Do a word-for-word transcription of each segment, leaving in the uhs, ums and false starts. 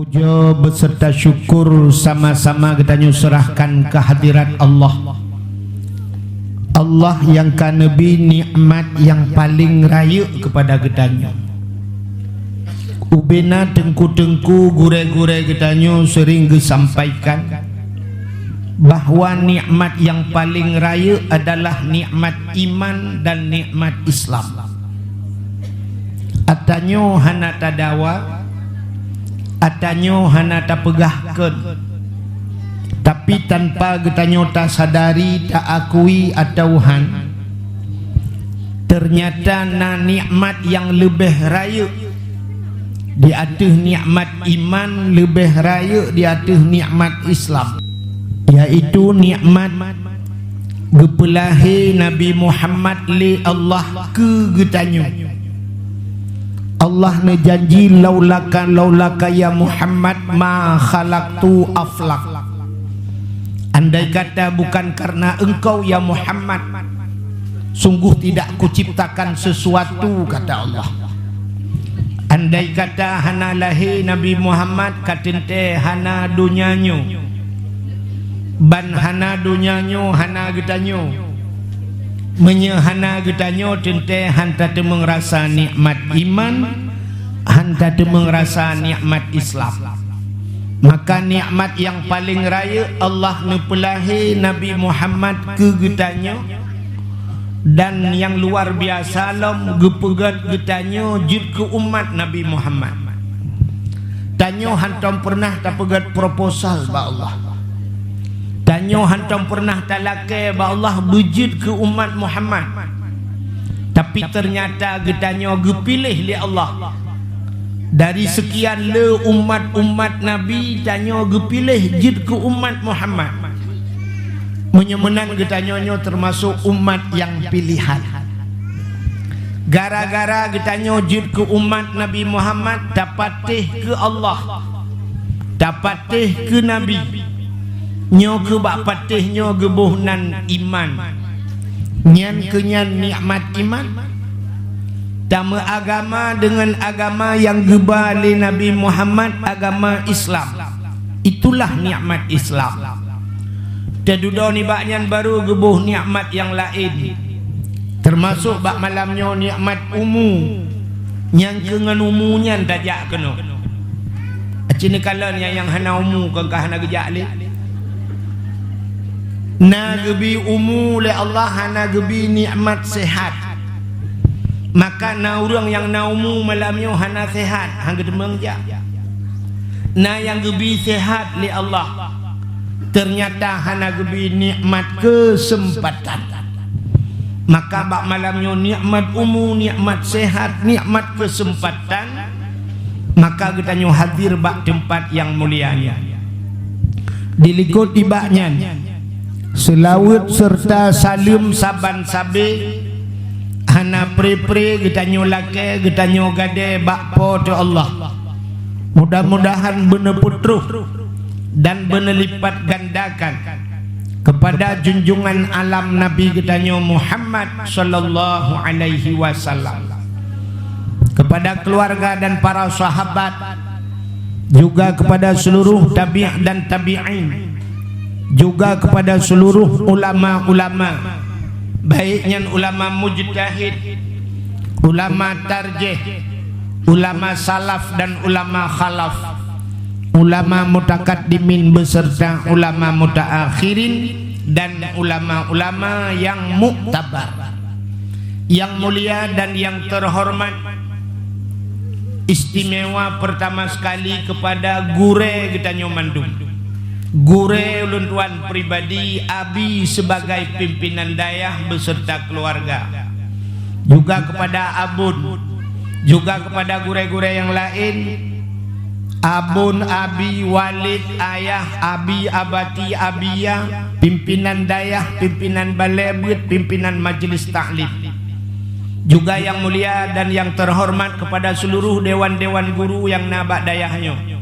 Puja beserta syukur sama-sama geutanyoe serahkan kehadirat Allah. Allah nyang ka neubri nikmat nyang paleng rayeuk keupada geutanyoe. Ubena teungku-teungku, gurée-gurée geutanyoe seuring geusampaikan bahwa nikmat nyang paleng rayeuk adalah nikmat iman dan nikmat Islam. Atanyoe hana tadawa, atanyoe hana tapeugah kheun, tapi tanpa geutanyoe tasadari, taakui atawa han, teunyata na nikmat nyang leubeh rayeuk di ateueh nikmat iman, leubeh rayeuk di ateueh nikmat Islam, yaitu nikmat geupeulahé Nabi Muhammad lé Allah keu geutanyoe. Allah neujanji, "Laulaka, laulaka ya Muhammad, ma khalaqtu aflak." Andai kata bukan karena engkau, ya Muhammad, sungguh tidak kuciptakan sesuatu, kata Allah. Andai kata hana lahé Nabi Muhammad, ka teuntée hana donya nyoe. Ban hana donya nyoe, hana geutanyoe. Meunyoe hana geutanyoe, teuntée han tateumeung rasa nikmat iman, han tateumeung rasa nikmat Islam. Maka nikmat nyang paleng rayeuk, Allah neupeulahé Nabi Muhammad keu geutanyoe, dan nyang luar biasa lom, geupeugét geutanyoe jeuet keu umat Nabi Muhammad. Tanyoe hántom peureunah tapeugét proposal bak Allah. Tanyoe hántom peureunah talakée bak Allah beujeuet keu umat Muhammad. Tapi teunyata geutanyoe geupiléh lé Allah. Dari seukian le umat-umat Nabi, tanyoe geupiléh jeuet keu umat Muhammad. Meunyoe meunan, geutanyoe nyoe teumasok umat nyang piléhan. Gara-gara geutanyoe jeuet keu umat Nabi Muhammad, tapatéh keu Allah, tapatéh keu Nabi. Nyoe keuh bak patéh nyoe geuboh nan iman. Nyan keuh nyan nikmat iman. Tameuagama deungon agama nyang geuba lé Nabi Muhammad, agama Islam. Itulah nikmat Islam. Teududoe nibak nyan barô geuboh nikmat nyang laén, teumasok bak malam nyoe nikmat umu. Nyang keu ngon umu nyan tajak keunoe. Aci neukalon nyang, nyang hana umu kon ka hana geujak lé. Na geubi umu lé Allah, hana geubi nikmat sehat. Maka na ureuëng nyang na umu malam nyoe hana sehat, han geuteumeung jak. Na nyang geubi sehat lé Allah, teunyata hana geubi nikmat keuseumpatan. Maka bak malam nyoe nikmat umu, nikmat sehat, nikmat keuseumpatan, maka geutanyoe hadir bak teumpat nyang mulia nyan. Dilikot nibak nyan, seulaweuet seureuta saleuem saban sabe hana pre-pre geutanyoe lakée, geutanyoe gadée bak Po teu Allah. Mudah-mudahan beuneupeutroh dan beuneulipatgandakan keupada junjungan alam Nabi geutanyoe Muhammad sallallahu alaihi wasallam, keupada keuluwarga dan para sahabat, juga keupada seuluruh tabi' dan tabi'in, juga keupada seuluruh ulama-ulama, baik nyan ulama mujtahid, ulama tarjih, ulama salaf dan ulama khalaf, ulama mutakaddimin beserta ulama mutaakhirin dan ulama-ulama nyang muktabar. Nyang mulia dan nyang teuhoreumat, istimewa peurtama seukali keupada gurée geutanyoe mandum. Gurée ulôn tuan pribadi, Abi sibagai pimpinan dayah beserta keuluwarga, juga keupada Abon, juga keupada gurée-gurée nyang laén, Abon, Abi, Walid, Ayah, Abi, Abati, Abiya, pimpinan dayah, pimpinan balée beuet, pimpinan majelis taklim. Juga nyang mulia dan nyang teuhoreumat keupada seuluruh dewan-dewan guru nyang na bak dayah nyoe,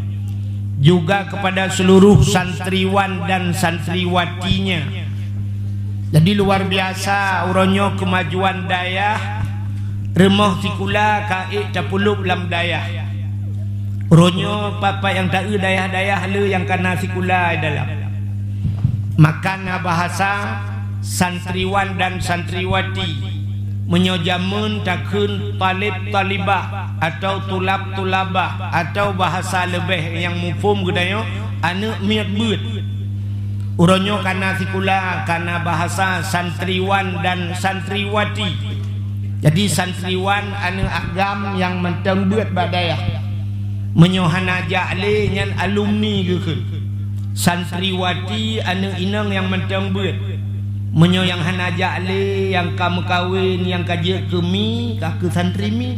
juga keupada seuluruh santriwan dan santriwatinya. Jadi, luar biasa uroe nyoe keumajuan dayah, rumoh sikula ka ék tapeulob lam dayah. Uroe nyoe pat-pat nyang taeu dayah-dayah le nyang kana sikula di dalam. Maka na bahasa santriwan dan santriwati. Meunyoe jameun takheun talib talibah atau tulab tulabah atau bahasa leubeh nyang muphom geutanyoe, aneuëk miet beuet. Uroe nyoe kana sikula, kana bahasa santriwan dan santriwati. Jadi santriwan aneuëk agam nyang mantong beuet bak dayah. Meunyoe hana jak lé, nyan alumni geukheun. Santriwati aneuëk inong nyang mantong beuet. Meunyoe nyang hana jak lé, nyang ka meukawen, nyang ka jeuet keu mi, ka keu santri mi.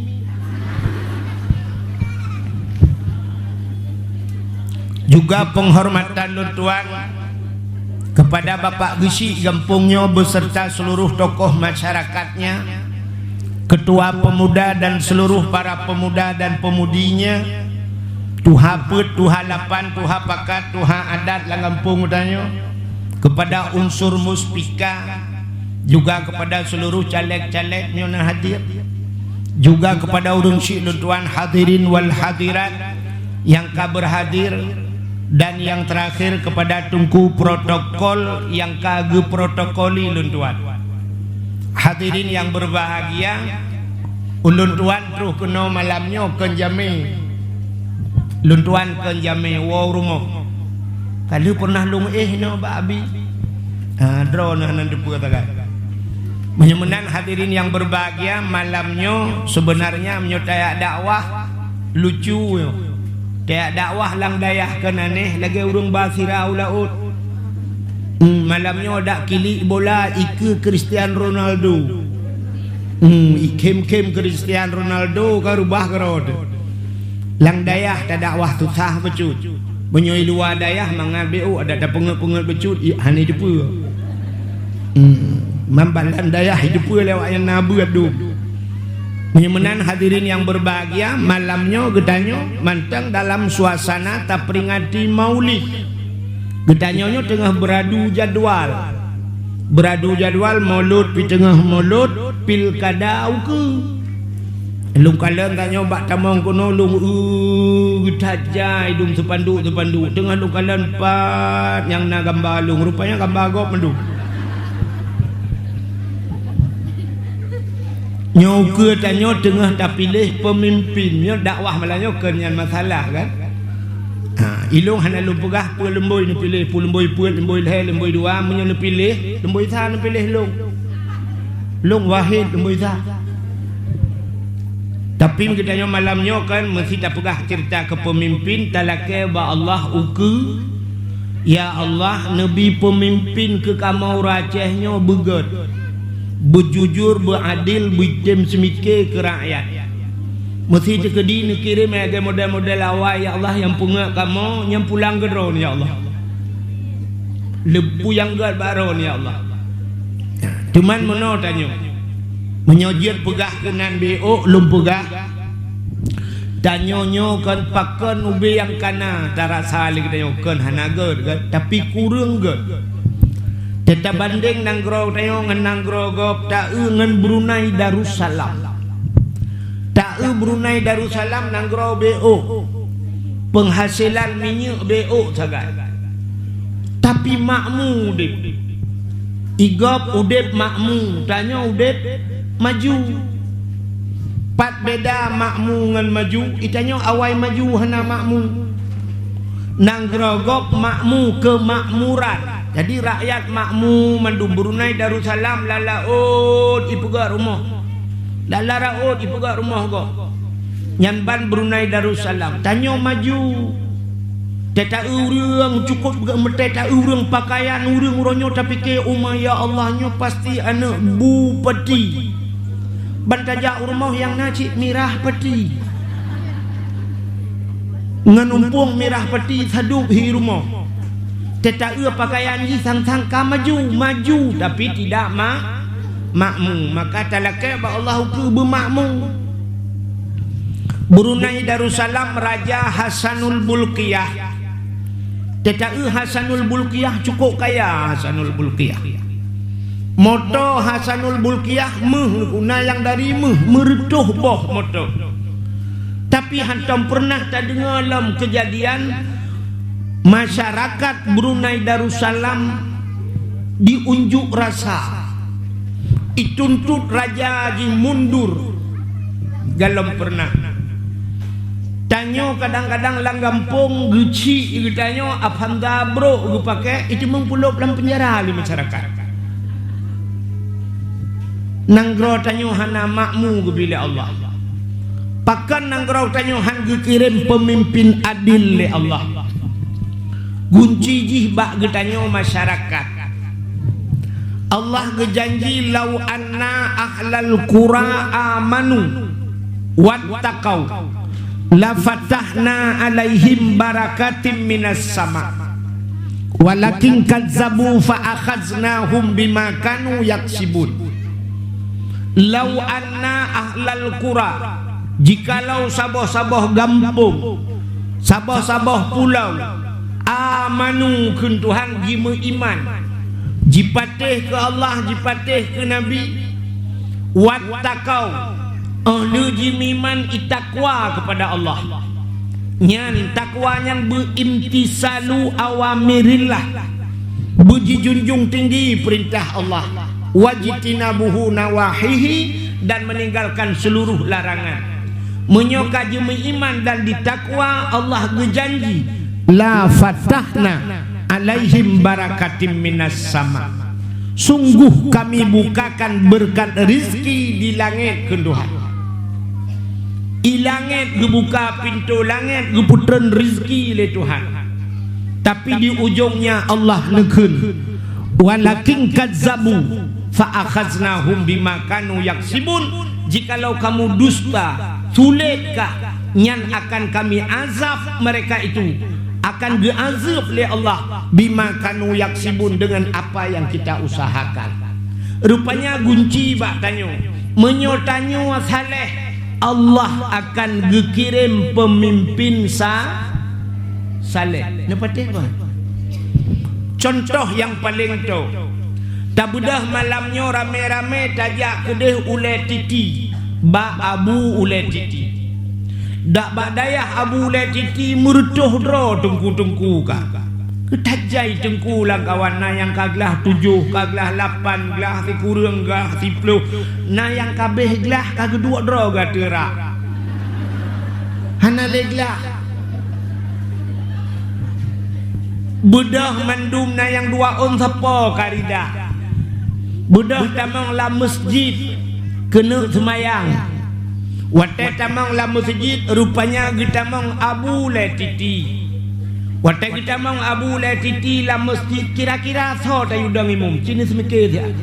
Juga penghormatan lôn tuan kepada Bapak Geuchik gampông nyoe beserta seluruh tokoh masyarakatnya, ketua pemuda dan seluruh para pemuda dan pemudinya, tuha peuet, tuha lapan, tuha pakat, tuha adat lam gampông geutanyoe, kepada unsur muspika, juga kepada seluruh caleg-caleg nyoe na hadir, juga kepada ureuëng syik lôn tuan hadirin wal hadirat nyang ka berhadir, dan yang terakhir kepada teungku protokol nyang ka geuprotokoli lôn tuan. Hadirin yang berbahagia, ulôn tuan troh keunoe malam nyoe kon jamé. Lôn tuan kon jamé woe rumoh. Ka lheueh pernah lôn éh inoe bak Abi. Ha, droeneuh hana teupeue sagai. Meunyoe meunan hadirin yang berbahagia, malam nyoe sebenarnya meunyoe tajak dakwah lucu nyoe. Tajak dakwah lam dayah kon aneh lagée ureuëng ba sira u laôt. Hmm, malam nyoe dak kilik bola ikeue Cristiano Ronaldo. Hmm, ikhém-khém Cristiano Ronaldo ka reubah keudroe teuh. Lam dayah tadakwah susah bacut. Meunyoe i luwa dayah mangat B O adak tapeungét-peungét bacut, i, hana jiteupeue. Hmm, man bak lam dayah jiteupeue lé awak nyang na beuet dum. Meunyoe meunan hadirin yang berbahagia, malam nyoe geutanyoe mantong dalam suasana taperingati Maulid. Geutanyoe nyoe teungoh beuradu jadwal. Beuradu jadwal Maulud, pih teungoh Maulud, pilkada ukeue. Lôn kalon tanyoe bak tamong keunoe lôn, eu, geutajai dum seupanduk-seupanduk. Teungoh lôn kalon pat nyang na gamba lôn, rupanya gamba gob mandum. Nyoe ukeue tanyoe teungoh tapiléh peumimpin. Nyoe dakwah malam nyoe kon nyan masalah kan? Ha, ilôn hana lôn peugah peue leumbôi neupiléh, peue leumbôi peuet, leumbôi lhée, leumbôi dua, meunyoe neupiléh, leumbôi sa neupiléh lôn. Lôn Wahid leumbôi sa. Tapi geutanyoe malam nyoe kan meusti tapeugah ceurita keu peumimpin, talakée bak Allah ukeue, "Ya Allah, neubi peumimpin keu kamoe ureuëng Aceh nyoe beugét, beujujur, beuadil, beutem seumike keu rakyat." Meusti teukeudi neukirém lagée model-model awai, ya Allah, nyang peungét kamoe, nyang pulang keu droeneuh, ya Allah. Leupuyang gét bak droeneuh, ya Allah. Teuma meunoe tanyoe. Meunyoe jeuet peugah keunan B O, lôn peugah. Tanyoe nyoe kon pakon ubé nyang kana tarasa lé geutanyoe kon hana gét, gét, tapi kureueng gét. Teutabandeng nanggroe tanyoe ngon nanggroe gob, taeu ngon Brunei Darussalam. Taeu Brunei Darussalam nanggroe B O. Penghasilan minyeuk B O sagai. Tapi makmu udeb. Igob udeb makmu, tanyoe udeb maju. Pat beda makmu ngon maju, itanyoe awai maju hana makmu. Nanggroe gob makmu keumakmuran. Jadi rakyat makmu mandum. Brunei Darussalam lam laôt ipeugét rumoh. Lam laôt ipeugét rumoh gob. Nyan ban Brunei Darussalam. Tanyoe maju. Teuta ureuëng cukôp geumeuteuta ureuëng pakaian ureuëng uroe nyoe tapike uma, "Ya Allah, nyoe pasti aneuëk bupati." Ban tajak u rumoh nyang na cit mirah pati. Ngon umpung mirah pati sadub hi rumoh. Teuta pakaian jih sang-sang ka maju, maju, tapi tidak ma-, makmu. Maka talakée bak Allah ukeue beumakmu. Brunei Darussalam Raja Hasanul Bulkiah. Teuta Hasanul Bulkiah cukôp kaya Hasanul Bulkiah. Moto Hasanul Bulkiah méuh guna nyang dari méuh, meureutôh boh moto. Tapi Tapi hantom peureunah tadeungoe lom keujadian masyarakat Brunei Darussalam diunjuk rasa, ituntot raja jih mundur. Galom peureunah. Tanyoe kadang-kadang lam gampông geuchik geutanyoe, Avanza brok geupakée, iteumeung pulop lam peunjara lé masyarakat. Nanggroe tanyoe hana makmu geubri lé Allah. Pakon nanggroe tanyoe han geukirém peumimpén adil lé Allah? Gunci jih bak geutanyoe masyarakat. Allah geujanji, "Lau anna ahlal qura amanu wattaqau lafatahna alaihim barakatim minas sama, walakin kazzabu fa akhaznahum bima kanu yaksibun." Lau anna ahlal qura, jikalau saboh-saboh gampông, saboh-saboh pulau, amanu kheun Tuhan, jimeuiman, jipatéh keu Allah, jipatéh keu Nabi, wattaqau, óh lheueh jimeuiman itakwa keupada Allah. Nyan takwa nyan beuimtisalu awamirillah, beujijunjung tinggi peurintah Allah, wajtinabuhu nawahihi, dan meninggalkan seluruh larangan. Meunyoe ka jimeuiman dan jitakwa, Allah geujanji, "La fatahna alaihim barakatim minas sama." Sungguh Kami bukakan beureukat rizki di langét kheun Tuhan. I langét geubuka, pintoe langét geupeutreun rizki lé Tuhan. Tapi di ujongnya Allah neukheun, "Walakin kazzabu fa akhaznahum bima kanu yaksibun." Jikalau kamu dusta, sulet kah, nyan akan Kami azab mereka itu, akan geuazab lé Allah, "bima kanu yaksibun", dengan apa yang kita usahakan. Rupanya gunci bak tanyoe, meunyoe tanyoe saléh, Allah akan geukirém peumimpén sa-, saléh. Neupatéh bah? Cuntoh nyang paleng toe, tabeudôh malam nyoe ramé-ramé tajak keudeh Ulée Titi, bak Abu Ulée Titi. Dak bak dayah Abu Ulée Titi meureutôh droe teungku-teungku ka. Keutajai teungku lam kawan, na nyang ka glah tujoh, ka glah lapan, glah sikureueng, glah siploh, na nyang ka abéh glah ka geuduek droe gata rak. Hana lé glah. Beudôh mandum na nyang dua ôn sapo ka rida. Beudôh tamong lam meuseujid keuneuk seumayang. Watée tamong lam meuseujid, rupanya geutamong Abu Ulée Titi. Watée geutamong Abu Ulée Titi lam meuseujid, kira-kira soe tayue dong imum? Ci neuseumiké siat.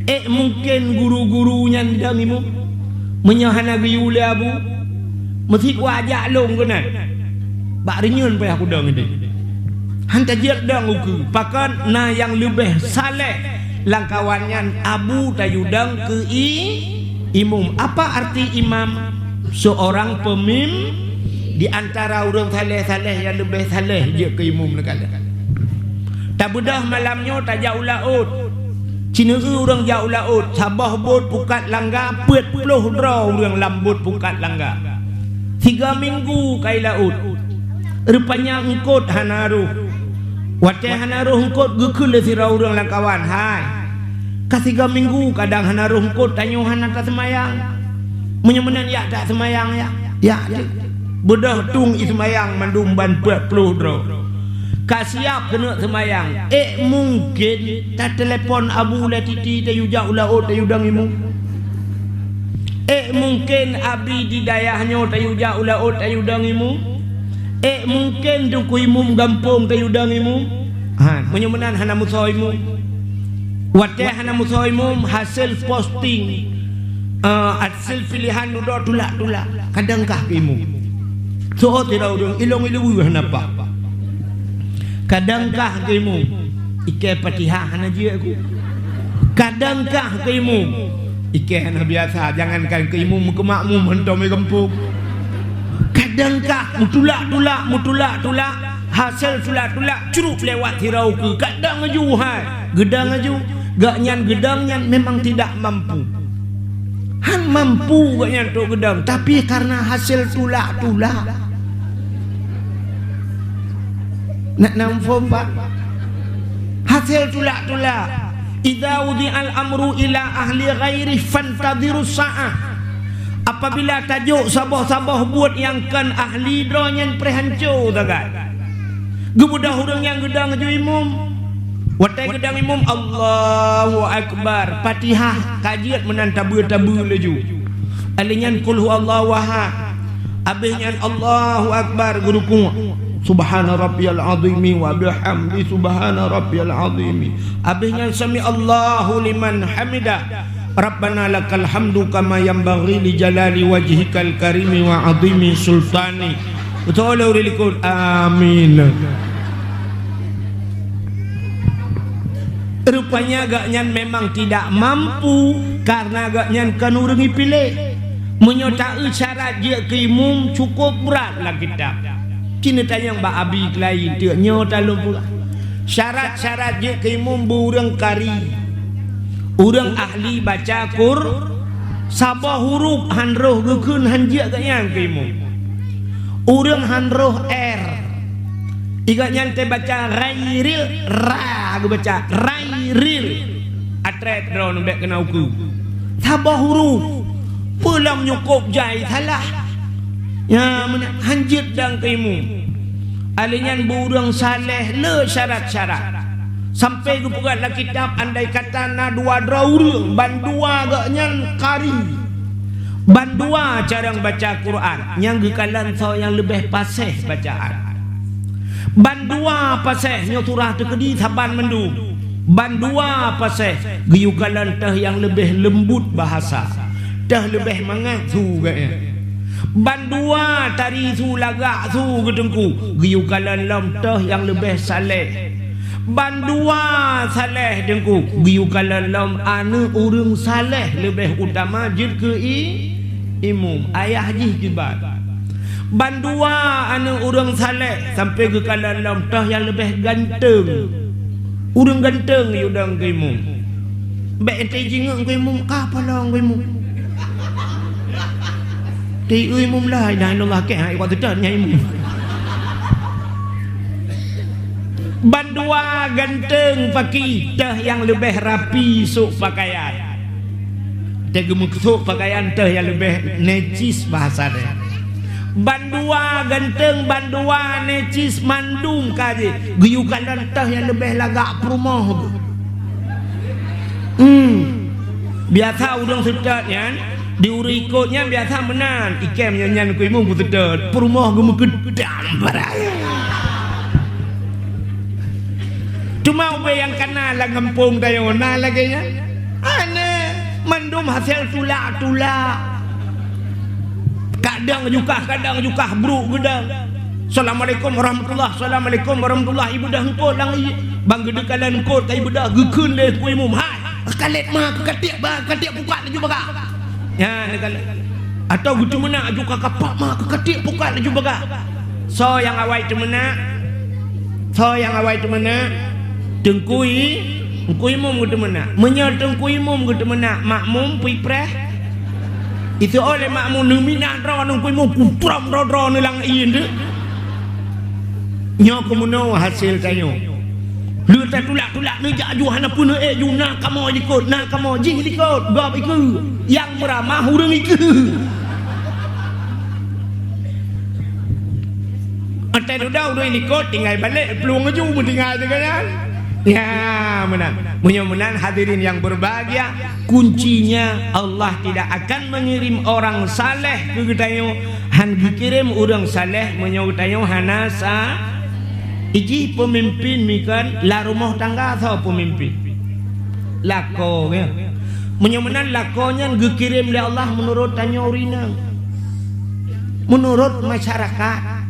Ék mungken guru-guru nyan dong imum? Meunyoe hana geuyue lé Abu, meusigoe jak lôn keunan. Bak reunyeun payah kudong ideh. Han tajeuet dong ukeue, pakon na nyang leubeh saléh lam kawan nyan, Abu tayue dong keu i-, imum. Apa arti imam? Seorang pemim-, di antara ureuëng saléh-saléh nyang leubeh saléh jeuet keu imum neukalon. Tabeudôh malam nyoe tajak u laôt. Ci neueu ureuëng jak u laôt, saboh bot pukat langga, peuet ploh droe ureuëng lam bot pukat langga. Sigoe minggu ka i laôt. Rupanya eungkôt hana rhoh. Watée hana rhoh eungkôt, geukheun lé sidroe ureuëng lam kawan, "Hai, ka sigoe minggu kadang hana rhoh eungkôt, tanyoe hana taseumayang. Meunyoe meunan, jak taseumayang, jak, jak." Beudôh tueng i seumayang mandum ban peuet ploh droe. Ka siab keuneuk seumayang. Ék mungken tatelepon Abu Ulée Titi tayue jak u laôt tayue dong imum? Ék mungken abi di dayah nyoe tayue jak u laôt tayue dong imum? Ék mungken teungku imum gampông tayue dong imum? Ha, meunyoe meunan hana meusoe imum. Watée hana meusoe imum, hasé posting, eh, hasé pilihan dudoe tulak-tulak. Kadang kah keu imum. Soe tira ureuëng ilong ileue hana paih. Kadang kah keu imum. Ikée Fatihah hana jeuet ku. Kadang kah keu imum. Ikée hana biasa, jangankan keu imum, keu makmum hantom i gampông. Kadang kah meutulak-tulak, meutulak-tulak, hasé tulak-tulak, crup lewat sidroe ukeue. Kadang aju hai, geudong aju. Gobnyan geudong nyan memang tidak mampu. Han mampu gobnyan trok geudong, tapi karena hasil tulak-tulak. Nak na muphom, Pak? Hasil tulak-tulak. "Idza wudi'al amru ila ahli ghairi fantadhirus sa'ah." Apabila tajok saboh-saboh buet nyang kon ahli droe nyan, preh hanco sagai. Geubeudôh ureuëng nyang geudong ju imum. Watée geudong imum, Allahu Akbar, Fatihah ka jeuet meunan tabeue-tabeue laju. Alheuh nyan Qul huwallahu ahad. Abéh nyan Allahu Akbar, geurukuk. Subhana rabbiyal azimi wa bihamdi, subhana rabbiyal azimi. Abéh nyan sami Allahu liman hamidah. Rabbana lakal hamdu kama yanbaghi li jalali wajhikal karimi wa azimi sultani. Beutôi lé ureuëng likot. Amin. Rupanya gobnyan memang tidak mampu karena gobnyan kon ureuëng ipiléh. Meunyoe taeu syarat jeuet keu imum cukup brat lam kitab. Cit neutanyong bak abi keulayi teuk nyoe talôn pula. Syarat-syarat jeuet keu imum beu ureuëng kari, ureuëng ahli baca Qur, saboh huruf han roh geukheun han jeuet gobnyan keu imum. Ureuëng han roh R, i gobnyan teubaca ghairil, ra geubaca ghairil. Atrét droeneuh bék keunoe ukeue. Saboh huruf, peue lom nyukôb jai salah. Nyan meunan han jeuet dong keu imum. Alheuh nyan beu ureuëng saleh le syarat-syarat. Sampai geupeugah lam kitab, andai kata na dua droe ureuëng, bandua gobnyan kari, bandua carông baca Quran, nyang geukalon soe nyang leubeh paséh bacaan. Bandua paséh nyoe surah teukeudi saban mandum. Bandua paséh geuyue kalon teuh nyang leubeh leumbut bahasa, teuh leubeh mangat su geuh. Bandua tari su lagak su geuteungku geuyue kalon lom teuh nyang leubeh saleh. Bandua saleh teungku geuyue kalon lom aneuëk ureuëng saleh leubeh utama jeuet keu i, imum, ayah jih kiban. Bandua aneuëk ureuëng saleh sampai geukalon lom teuh nyang leubeh ganteueng. Ureuëng ganteueng yue dong keu imum. Bék ente jingeuek keu imum, ka palong keu imum. Ti imum la ilaha illallah keh hai waktu tu nyai imum. Bandua ganteueng paki teuh nyang leubeh rapi sôk pakaian. Teuh geumeusôk pakaian teuh nyang leubeh necis bahasa teuh. Bandua ganteueng, bandua necis mandum ka jih. Geuyue kalon teuh nyang leubeh lagak peurumoh geuh. Hmm. Biasa ureuëng seutôt nyan, di ureuëng ikot nyan biasa meunan. Ikem nyan nyan keu imum geuseutôt, peurumoh geumeukeudam barang. Teuma ubé nyang kana lam gampông tanyoe na lagée nyan. Hana, mandum hasé tulak-tulak. Kadang jukah, kadang jukah brok geudang. Assalamualaikum warahmatullah, assalamualaikum warahmatullah. Ibeudôh eungkôt lam ié. Ban geudeuk kalon eungkôt ka ibeudôh geukheun lé Teungku Imum. Hai, ka lét ma keu katiek ba, katiek pukat laju bagah. Nyan neukalon. Atau geuteumeunak aju ka kapak ma keu katiek pukat laju bagah. Soe nyang awai teumeunak? Soe nyang awai teumeunak? Teungku I, Teungku Imum geuteumeunak. Meunyoe Teungku Imum geuteumeunak, makmum pih preh. Itu oleh makmum neuminah droe Teungku Imum kutrom droe-droe neulang ié teuh. Nyoe keumeunoe hasé tanyoe. Lheueh tatulak-tulak neujak aju hana peue neuék ju na kamoe likot, na kamoe jih likot. Gob ikeue. Nyang meuramah ureuëng ikeue. Watée dudoe ureuëng likot tinggai balek plueng aju meutinggai teuka nyan. Ya, meunan. Meunyoe meunan hadirin yang berbahagia, kuncinya Allah tidak akan mengirim orang saleh keu geutanyoe, han geukirém ureuëng saleh meunyoe geutanyoe hana sa-, ijih peumimpin mikan lam rumoh tangga soe peumimpin. Lakoe, ya. Meunyoe meunan lakoe nyan geukirém lé Allah meunurot tanyoe ureuëng inong. Meunurot masyarakat.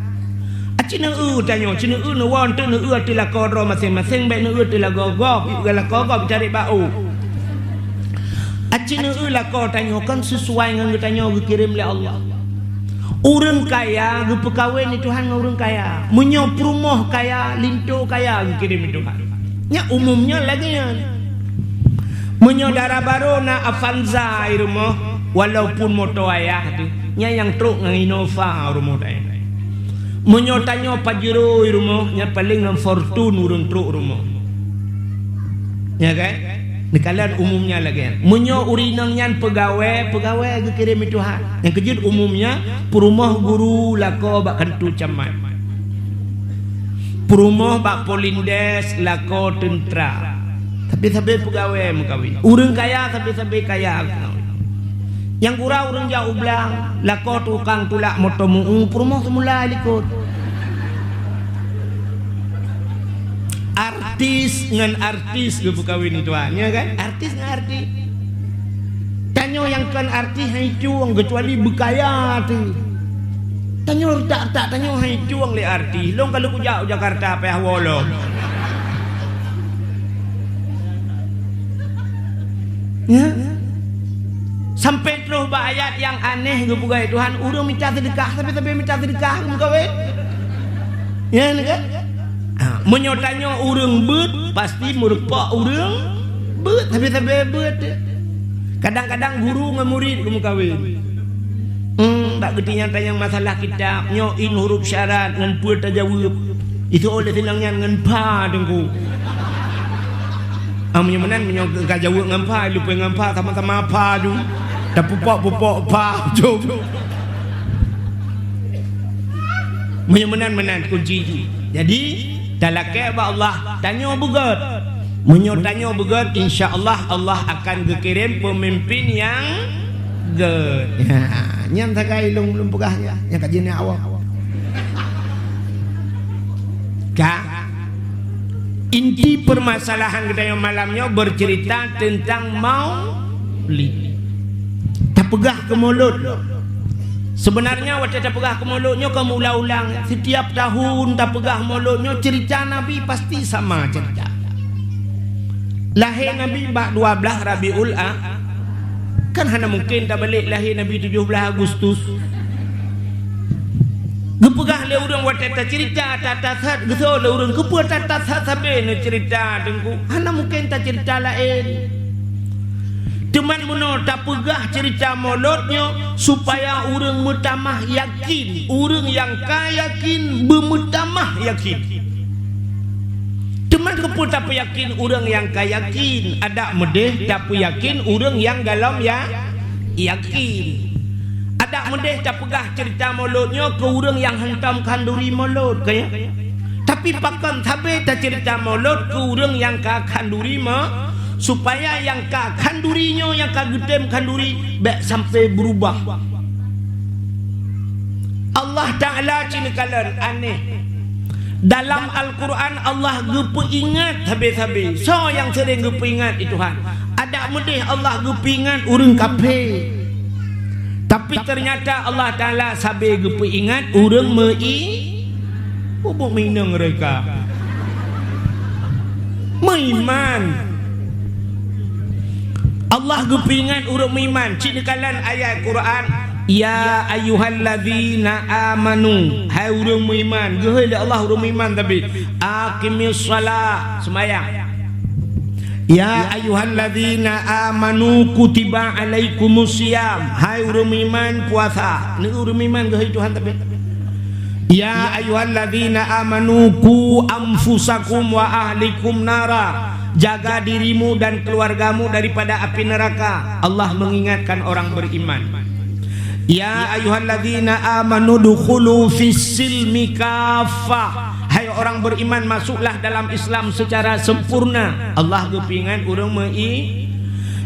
Aci neueu tanyoe, ci neueu neuwoe eunteuk neueu ateueh lakoe droe maséng-maséng, bék neueu ateueh lagoe gob, lakoe gob cari bak u. Aci neueu lakoe tanyoe kan sesuai ngon geutanyoe geukirém lé Allah. Ureuëng kaya geupeukawen lé Tuhan ngon ureuëng kaya. Meunyoe peurumoh kaya, linto kaya geukirém lé Tuhan. Nyan umumnya lagée nyan. Meunyoe dara barô na Avanza i rumoh, Walaupun moto ayah teuh, nyan nyang trok ngon Innova rumoh tanyoe. Meunyoe tanyoe Pajero rumoh, nyan paleng ngon Fortuner ureuëng trok rumoh. Ya kan? Neukalon umumnya lagée nyan. Meunyoe ureuëng inong nyan peugawée, peugawée geukirém lé Tuhan. Nyang keujeuet umumnya, peurumoh guru lakoe bak kantô camat. Peurumoh bak polindes lakoe teuntra. Sabe-sabe peugawée meukawen. Ureuëng kaya sabe-sabe kaya meukawen. Nyang gura ureuëng jak u blang, lakoe tukang tulak moto meu-eu, peurumoh seumula likot. Artis ngon artis geupeukawen, tuan, ya kan? Artis ngon artis. Tanyoe nyang kon artis hai cueng, keucuali beukaya teuh. Tanyoe retak-retak tanyoe hai cueng lé artis. Lôn ka lheueh kujak u Jakarta payah woe lom. Ya. Sampai troh bak ayat nyang aneh geupeugah Tuhan, ureuëng mita seudeukah, sabe-sabe mita seudeukah geumeukawen. Ya, kan? Ha, meunyoe tanyoe ureuëng beuet, pasti meurumpok ureuëng beuet, sabe-sabe beuet. Kadang-kadang guru ngon murit geumeukawen. Hmm, bak geutanyoe-tanyoe masalah kitab, nyoe in huruf syarat ngon peue tajaweueb. Itu oleh sinang nyan ngon pha, Teungku. Ah, meunyoe meunan, meunyoe ka jaweueb ngon pha, lupée ngon pha, sama-sama pha ju. Tapupok-pupok pha ju. Meunyoe meunan, meunan kunci jih. Jadi, talakée bak Allah, tanyoe beugét. Meunyoe tanyoe beugét, insya Allah, Allah akan geukirém peumimpén nyang gét. Nyan sagai lôn, lôn peugah nyan, nyang ka jeuet awak. Ka? Inti permasalahan geutanyoe malam nyoe bercerita tentang maulid. Tapeugah keu mulod. Sebenarnya watée tapeugah keu mulod nyoe ka meuulang-ulang. Setiap tahun tapeugah mulod nyoe cerita Nabi pasti sama cerita. Lahé Nabi bak dua blaih Rabiul A-, kan hana mungken tabalek lahé Nabi tujoh blaih Agustus. Geupeugah lé ureuëng watée tacerita that-that that, geusoe lé ureuëng, "Keupeue that-that that sabe neucerita, Teungku? Hana mungken tacerita laén." Teuma meunoe tapeugah cerita mulod nyoe supaya ureuëng meutamah yakin, ureuëng nyang ka yakin beumeutamah yakin. Teuma keupeue tapeuyakin ureuëng nyang ka yakin? Adak meudeh tapeuyakin ureuëng nyang galom ya-, yakin. Adak meudeh tapeugah cerita mulod nyoe keu ureuëng nyang hantom khanduri mulod, ka ya? Tapi pakon sabe tacerita mulod keu ureuëng nyang ka khanduri mo-, supaya nyang ka khanduri nyoe, nyang ka geutem khanduri, bék sampai beurubah. Allah Taala cit neukalon aneh. Dalam Al-Quran Allah geupeuingat sabe-sabe. Soe nyang seuring geupeuingat lé Tuhan? Adak meudeh Allah geupeuingat ureuëng kafé. Tapi ternyata Allah Taala sabe geupeuingat ureuëng meu-i-, bubuk minong reka. Meuiman. Allah geupeuingat ureuëng meuiman. Cit neukalon ayat Quran, "Ya ayyuhallazina amanu," hai ureuëng meuiman. Geuhôi lé Allah ureuëng meuiman tapi, "Aqimis shalah," seumayang. "Ya ayyuhallazina amanu kutiba alaikumus siyam," hai ureuëng meuiman puasa. Neu ureuëng meuiman geuhôi Tuhan tapi. "Ya ayyuhallazina amanu qu anfusakum wa ahlikum nara." Jaga dirimu dan keluargamu daripada api neraka. Allah mengingatkan orang beriman. "Ya ayyuhallazina amanu dukhulu fis silmi kaffah." Hai orang beriman, masuklah dalam Islam secara sempurna. Allah geupeuingat ureuëng meu-i-,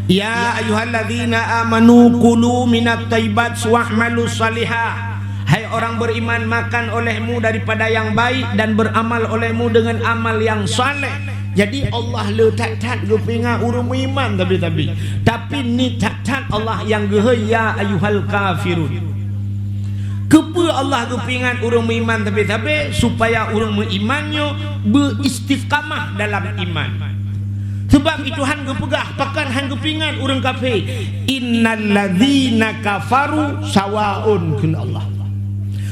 "Ya ayyuhallazina amanu kulu minat thayyibat wa'malu shalihah." Hai orang beriman, makan olehmu daripada yang baik dan beramal olehmu dengan amal yang saleh. Jadi Allah le that-that geupeuingat ureuëng meuiman tapi-tapi. Tapi ni that-that Allah nyang geuhôi, "Ya ayyuhal kafirun." Keupeue Allah geupeuingat ureuëng meuiman tapi-tapi? Supaya ureuëng meuiman nyoe beuistiqamah dalam iman. Sebab itu han geupeugah, pakon han geupeuingat ureuëng kafé, "Innal ladzina kafaru sawaun," kheun Allah.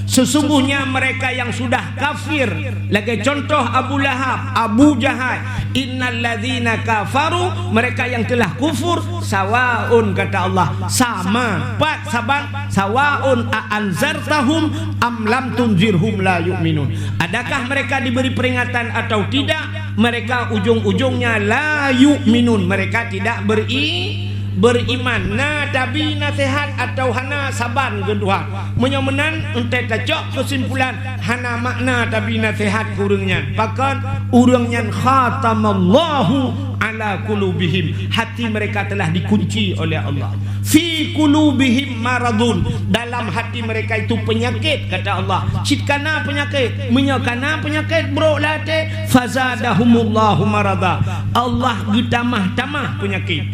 Sesungguhnya mereka yang sudah kafir, lagée contoh Abu Lahab, Abu Jahal, innalladzina kafaru, mereka yang telah kufur, sawaun, kata Allah, sama, pat saban, sawaun a anzartahum am lam tunzirhum la yu'minun. Adakah mereka diberi peringatan atau tidak? Mereka ujung-ujungnya la yu'minun, mereka tidak beri-, beriman. Na tabi naseuhat atawa hana, saban keu Tuhan. Meunyoe meunan, enteuk tacok keusimpulan, hana makna tabi naseuhat keu ureuëng nyan. Pakon? Ureuëng nyan khatamallahu ala qulubihim. Hati mereka telah dikunci oleh Allah. Fi qulubihim maradun, dalam hati mereka itu penyakit, kata Allah. Cit kana penyakit, meunyoe kana penyakit brok lam até, fazadahumullahu marada, Allah geutamah-tamah penyakit.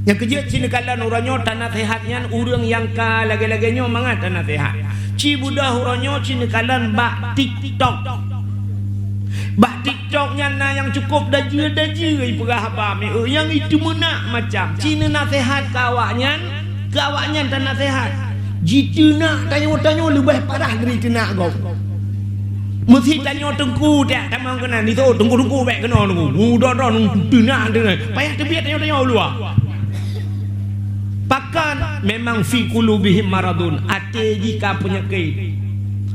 Nyang keujeuet, ci neukalon uroe nyoe tanaseuhat nyan ureuëng nyang ka lagée-lagée nyoe mangat tanaseuhat. Ci beudôh uroe nyoe ci neukalon bak TikTok. Bak TikTok nyan na nyang cukôp dajeu-dajeu ipeugah haba miseue, nyang iteumeunak macam. Ci neunaseuhat keu awaknyan, keu awaknyan tanaseuhat. Jiteunak tanyoe-tanyoe leubeh parah dari teunak gob. Meusi tanyoe teungku tiak tamong keunan, di situ teungku-teungku bék keunoe teungku. Muda-muda teunak, teunak. Payah teubiet tanyoe-tanyoe u luwa. Pakon? Memang fi qulubihim maradun, até jih ka peunyakét.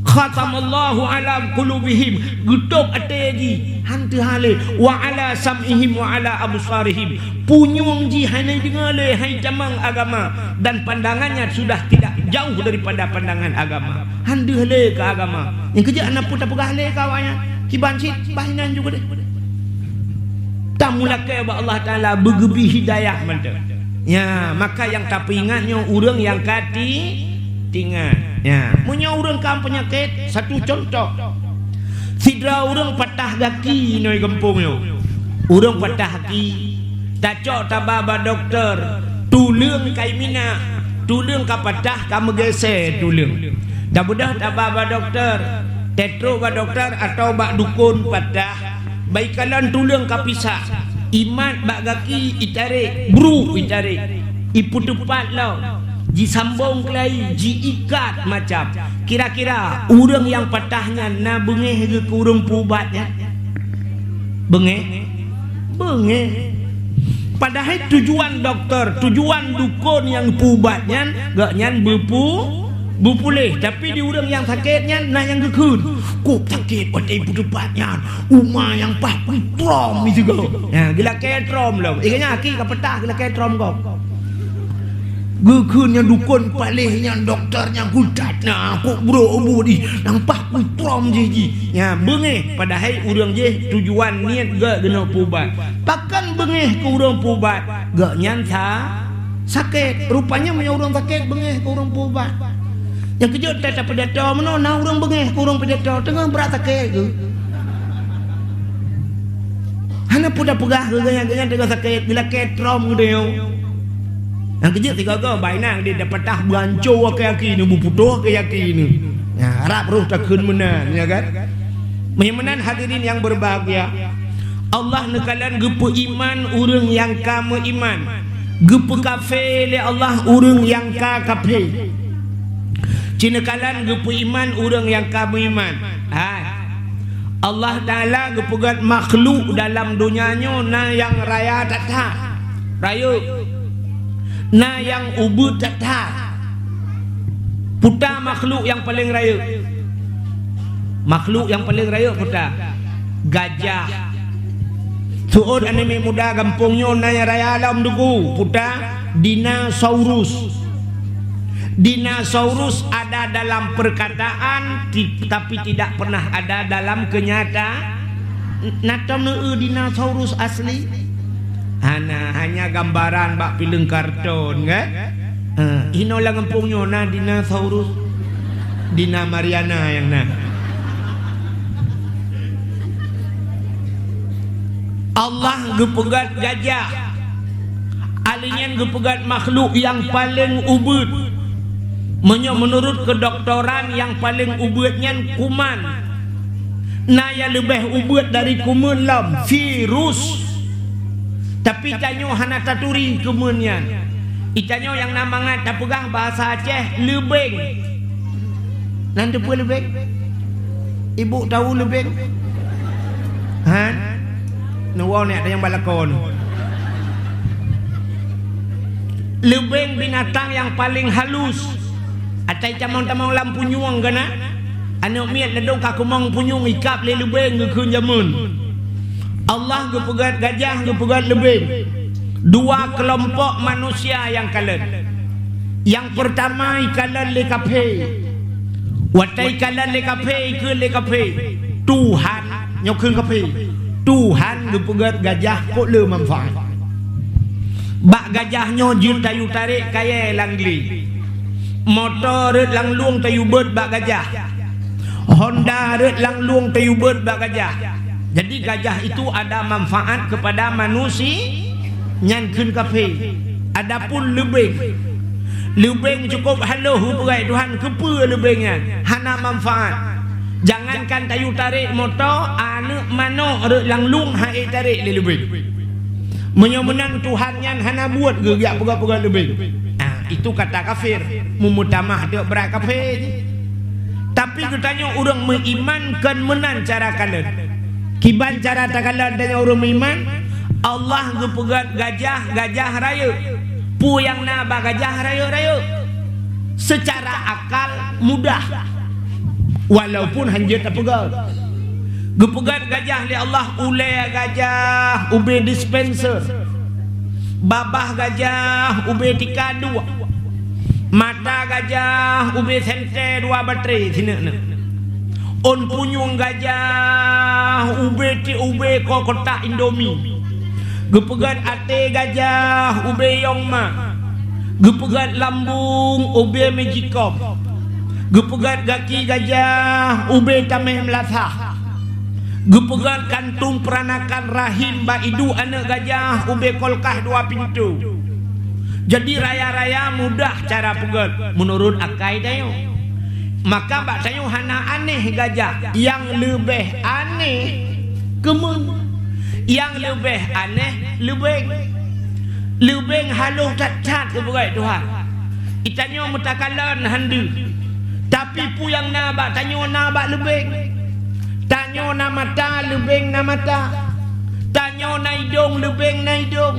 Khatamallahu ala qulubihim, geutôb até jih, han teuhah lé, wa ala sam'ihim wa ala absarihim, punyueng jih hana jideungoe lé, han jitamong agama, dan pandangannya sudah tidak jauh daripada pandangan agama. Han deuh lé keu agama. Nyang keujeuet hana peue tapeugah lé keu awaknyan. Kiban cit bah inan juga deh. Tamulakée bak Allah Taala beugeubri hidayah mantong. Ya, maka nyang tapeuingat nyoe ureuëng nyang ka ti-, tingat. Ya, meunyoe ureuëng ka peunyakét, satu contoh. Sidroe ureuëng patah gaki inoe gampông nyoe. Ureuëng patah gaki, tacok taba bak dokto, tuleueng ka iminak, tuleueng ka patah, ka meugeusé tuleueng. Tabeudôh taba bak dokto, tatrok bak dokto atawa bak dukon patah, bak ikalon tuleueng ka pisah, imat bak gaki itarek, brok itarek, ipeuteupat lom, jisambong keulai, jiikat macam. Kira-kira ureuëng nyang patah nyan na beungéh geuh keu ureuëng peuubat nyan? Beungéh? Beungéh. Padahai tujuan dokto, tujuan dukon nyang peuubat nyan, gobnyan beupu-, beupuléh. Tapi di ureuëng nyang sakét nyan na nyang geukheun. Kôb sakét watée peuteupat nyan, uma nyang paih trom sigoe. Nah, geulakée trom lom. Eh, nyan aki ka patah geulakée trom gob. Geukheun nyan dukon paléh nyan dokto nyan geudat na, kôb brok ubu di, nyang paih trom jih jih. Nyan beungéh, padahai ureuëng jih tujuan niet geuh keunoe peuubat. Pakon beungéh keu ureuëng peuubat? Gobnyan sa-, sakét. Rupanya meunyoe ureuëng sakét beungéh keu ureuëng peuubat. Nyang keujeuet that tapeudato meunoe na ureuëng beungéh keu ureuëng peudato, teungoh brat sakét geuh. Hana peue tapeugah keu gobnyan, gobnyan teungoh sakét, geulakée trom geutanyoe. Nyang keujeuet sigoe-goe bak inan di dapatah beuanco keu aki nyoe, beuputôh keu aki nyoe. Nah, harab roh takheun meunan, ya kan? Meunyoe meunan hadirin yang berbahagia, Allah neukalon geupeuiman ureuëng nyang ka meuiman, geupeukafé lé Allah ureuëng nyang ka kafé. Ci neukalon geupeuiman ureuëng nyang ka meuiman. Hai. Allah Taala geupeugét makhluk dalam donya nyoe na nyang raya that-that, rayeuk, na nyang ubit that-that. Peue ta makhluk nyang paleng rayeuk? Makhluk nyang paleng rayeuk peue ta? Gajah. Seuôt aneuk miet muda gampông nyoe na nyang raya lom, Teungku, peue ta? Dinosaurus. Dinosaurus ada dalam perkataan, ti-, tapi tidak pernah ada dalam kenyata-, na tom neueu dinosaurus asli? Hana, hanya gambaran bak filem karton, kan? Eh, inoe lam gampông nyoe na dinosaurus. Dina Mariana nyang na. Allah geupeugét gajah. Ahli nyan geupeugét makhluk nyang paleng ubit. Meunyoe meunurot keudoktoran, nyang paleng ubit nyan kuman. Na nyang leubeh ubit dari kuman lom, virus. Tapi tanyoe hana taturi kuman nyan. Itanyoe nyang na mangat tapeugah bahasa Aceh, leubeng. Nan teupeue leubeng? Ibu tahu leubeng? Han? Neuwoe nèk tanyong bak lakoe. Leubeng binatang nyang paleng halus. Asai tamong-tamong lam punyueng ka na. Aneuk miet ladôm ka keumong punyueng ikab lé leubeng geukheun jameun. Allah geupeugét gajah, geupeugét leubeng. Dua keulompok manusia nyang kalon. Nyang peurtama ikalon lé kafé. Watèe ikalon lé kafé, ikheun lé kafé, "Tuhan," nyoe kheun kafé, "Tuhan geupeugét gajah kok le manfaat. Bak gajah nyoe jeuet tayue tarek kayèe lam glé. Moto rhot lam lueng tayue beuet bak gajah. Honda rhot lam lueng tayue beuet bak gajah. Jadi gajah itu ada manfaat kepada manusia," nyan kheun kafé. Adapun leubeng, leubeng cukup halôh geupeugét Tuhan, keupeue leubeng nyan? Hana manfaat. Jangankan tayue tarek moto, aneuk manok rhot lam lueng han ék tarek lé leubeng. Meunyoe meunan Tuhan nyan hana buet geujak peugah-peugah leubeng. Ah, itu kata kafir, meumeutamah deuek brat kafé jih. Tapi geutanyoe ureuëng meuiman kon meunan cara kalon. Kiban cara takalon tanyoe ureuëng meuiman, Allah geupeugét gajah, gajah rayeuk. Peue nyang na bak gajah rayeuk-rayeuk? Seucara akal mudah. Walaupun hanjeuet tapeugét. Geupeugét gajah lé Allah, ulèe gajah ubé dispenser, babah gajah ubé tika dua, mata gajah ubé senter dua batré sineuk-neuk, ôn punyueng gajah ubé ti ubé ko kotak Indomie, geupeugét até gajah ubé Yongma, geupeugét lambung ubé Magicom, geupeugét gaki gajah ubé tamèh meulasah, geupeugét kantong peuranakan rahim bak iduek aneuk gajah ubé kulkas dua pintoe. Jadi raya-raya mudah cara peugét meunurot akai tanyoe. Maka bak tanyoe hana anéh gajah, nyang leubeh anéh keumeung, nyang leubeh anéh leubeng. Leubeng halôh that-that geupeugét Tuhan. Geutanyoe meutakalon han deuh. Tapi peue nyang na bak tanyoe na bak leubeng. Tanyoe na mata, leubeng na mata. Tanyoe na idong, leubeng na idong.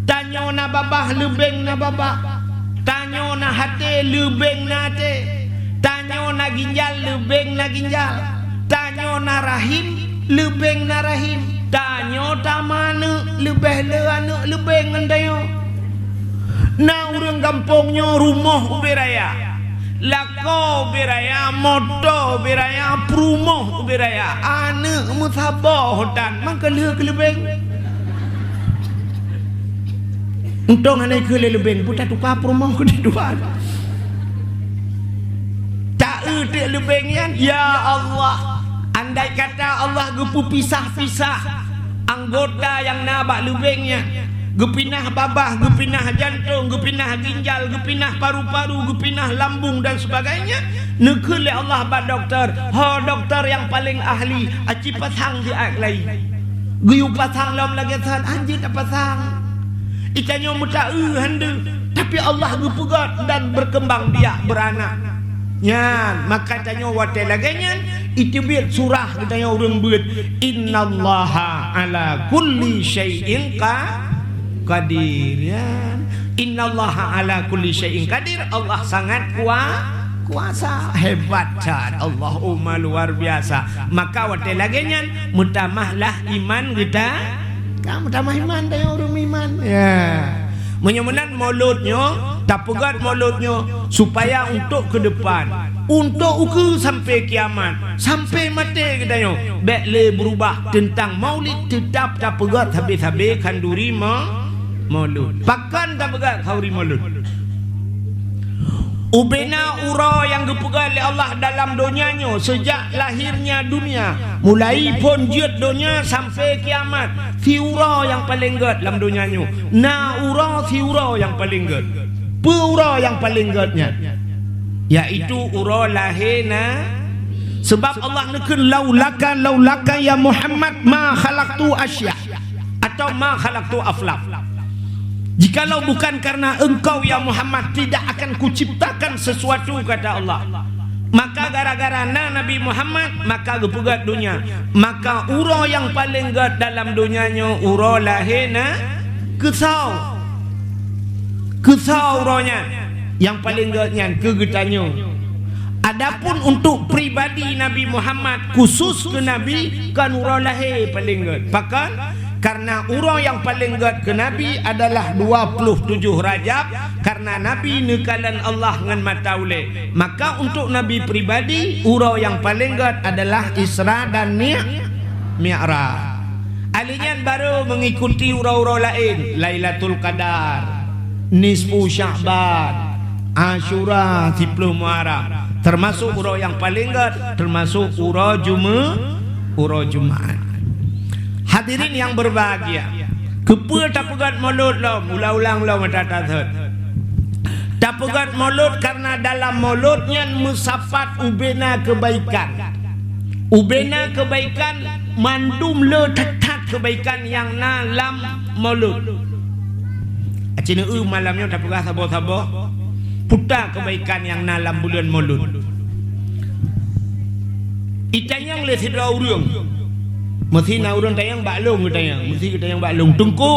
Tanyoe na babah, leubeng na babah. Tanyoe na até, leubeng na até. Tanyoe na ginjal, leubeng na ginjal. Tanyoe na rahim, leubeng na rahim. Tanyoe tameuaneuk, leubeh le aneuk leubeng ngon tanyoe. Na ureuëng gampông nyoe rumoh ubé raya, lakoe ubé raya, moto ubé raya, peurumoh ubé raya, aneuk meusaboh tan, mangka lheueh keu leubeng. Untông hana ikheun lé leubeng, peue tatuka peurumoh keu di luwa. Ta-eu teuk leubeng nyan, ya Allah. Andai kata Allah geupeupisah-pisah anggota nyang na bak leubeng nyan, geupinah babah, geupinah jantông, geupinah ginjal, geupinah paru-paru, geupinah lambung dan sebagainya, neukheun lé Allah bak dokto, "Ho dokto nyang paleng ahli, aci pasang siat laén." Geuyue pasang lom lagée that, hanjeuet tapasang. Geutanyoe meutaeu han deuh, tapi Allah geupeugét dan berkembang biak beuranak. Nyan, maka tanyoe watée lagée nyan, iteubiet surah geutanyoe ureuëng beuet, "Innallaha ala kulli syai'in qa-, qadir." Nyan, "Innallaha ala kulli syai'in qadir." Allah sangat kua-, kuasa, hebat that Allah, uma luar biasa. Maka watée lagée nyan, meutamahlah iman geuta-, ka meutamah iman tanyoe ureuëng meuiman. Ya. Meunyoe meunan maulud nyoe, tapeugét maulud nyoe supaya untuk ke depan, untuk ukeue sampai kiamat, sampai maté geutanyoe, bék lé beurubah teuntang maulid, teutap tapeugét sabe-sabe khanduri ma-, maulud. Pakon tapeugét khanduri maulud? Ubena uroe nyang geupeugah lé Allah dalam donya nyoe, seujak lahirnya dunia, mulai phon jeuet donya sampai kiamat, siuroe nyang paleng gét lam donya nyoe. Na uroe siuroe nyang paleng gét. Peue uroe nyang paleng gét nyan? Yaitu uroe lahé na-, sebab Allah neukheun, "Laulaka, laulaka ya Muhammad, ma khalaqtu asya." Atau ma khalaqtu aflak. "Jikalau bukan karena engkau, ya Muhammad, tidak akan kuciptakan sesuatu," kata Allah. Maka gara-gara na Nabi Muhammad, maka geupeugét donya. Maka uroe nyang paleng gét dalam donya nyoe uroe lahé na keusoe. Keusoe uroe nyan nyang paleng gét nyan keu geutanyoe. Adapun untuk pribadi Nabi Muhammad, khusus keu Nabi, kon uroe lahé paleng gét. Pakon? Karena uroe nyang paleng gét keu Nabi adalah dua puluh tujoh Rajab, karena Nabi neukalon Allah ngon mata ulée. Maka untuk Nabi pribadi, uroe nyang paleng gét adalah Isra dan Mi-, Mi'raj. Ahli nyan baru mengikuti uroe-uroe laén, Lailatul Qadar, Nisfu Sya'ban, Asyura, siploh Muharram, termasuk uroe nyang paleng gét, termasuk uroe Jume-, uroe Jumaat. Hadirin yang berbahagia, keupeue tapeugét Maulud lom? Ulang-ulang lom ata-ata thot. Tapeugét Maulud karena dalam Maulud nyan meusapat ubena kebaikan. Ubena kebaikan, mandum le that-that kebaikan nyang na lam Maulud. Aci neu malam nyoe tapeugah saboh-saboh puta kebaikan nyang na lam buleuen Maulud. Itanyong lé sidroe ureuëng. Meusi na ureuëng tanyong bak lôn geutanyong. Meusi geutanyong bak lôn. Teungku,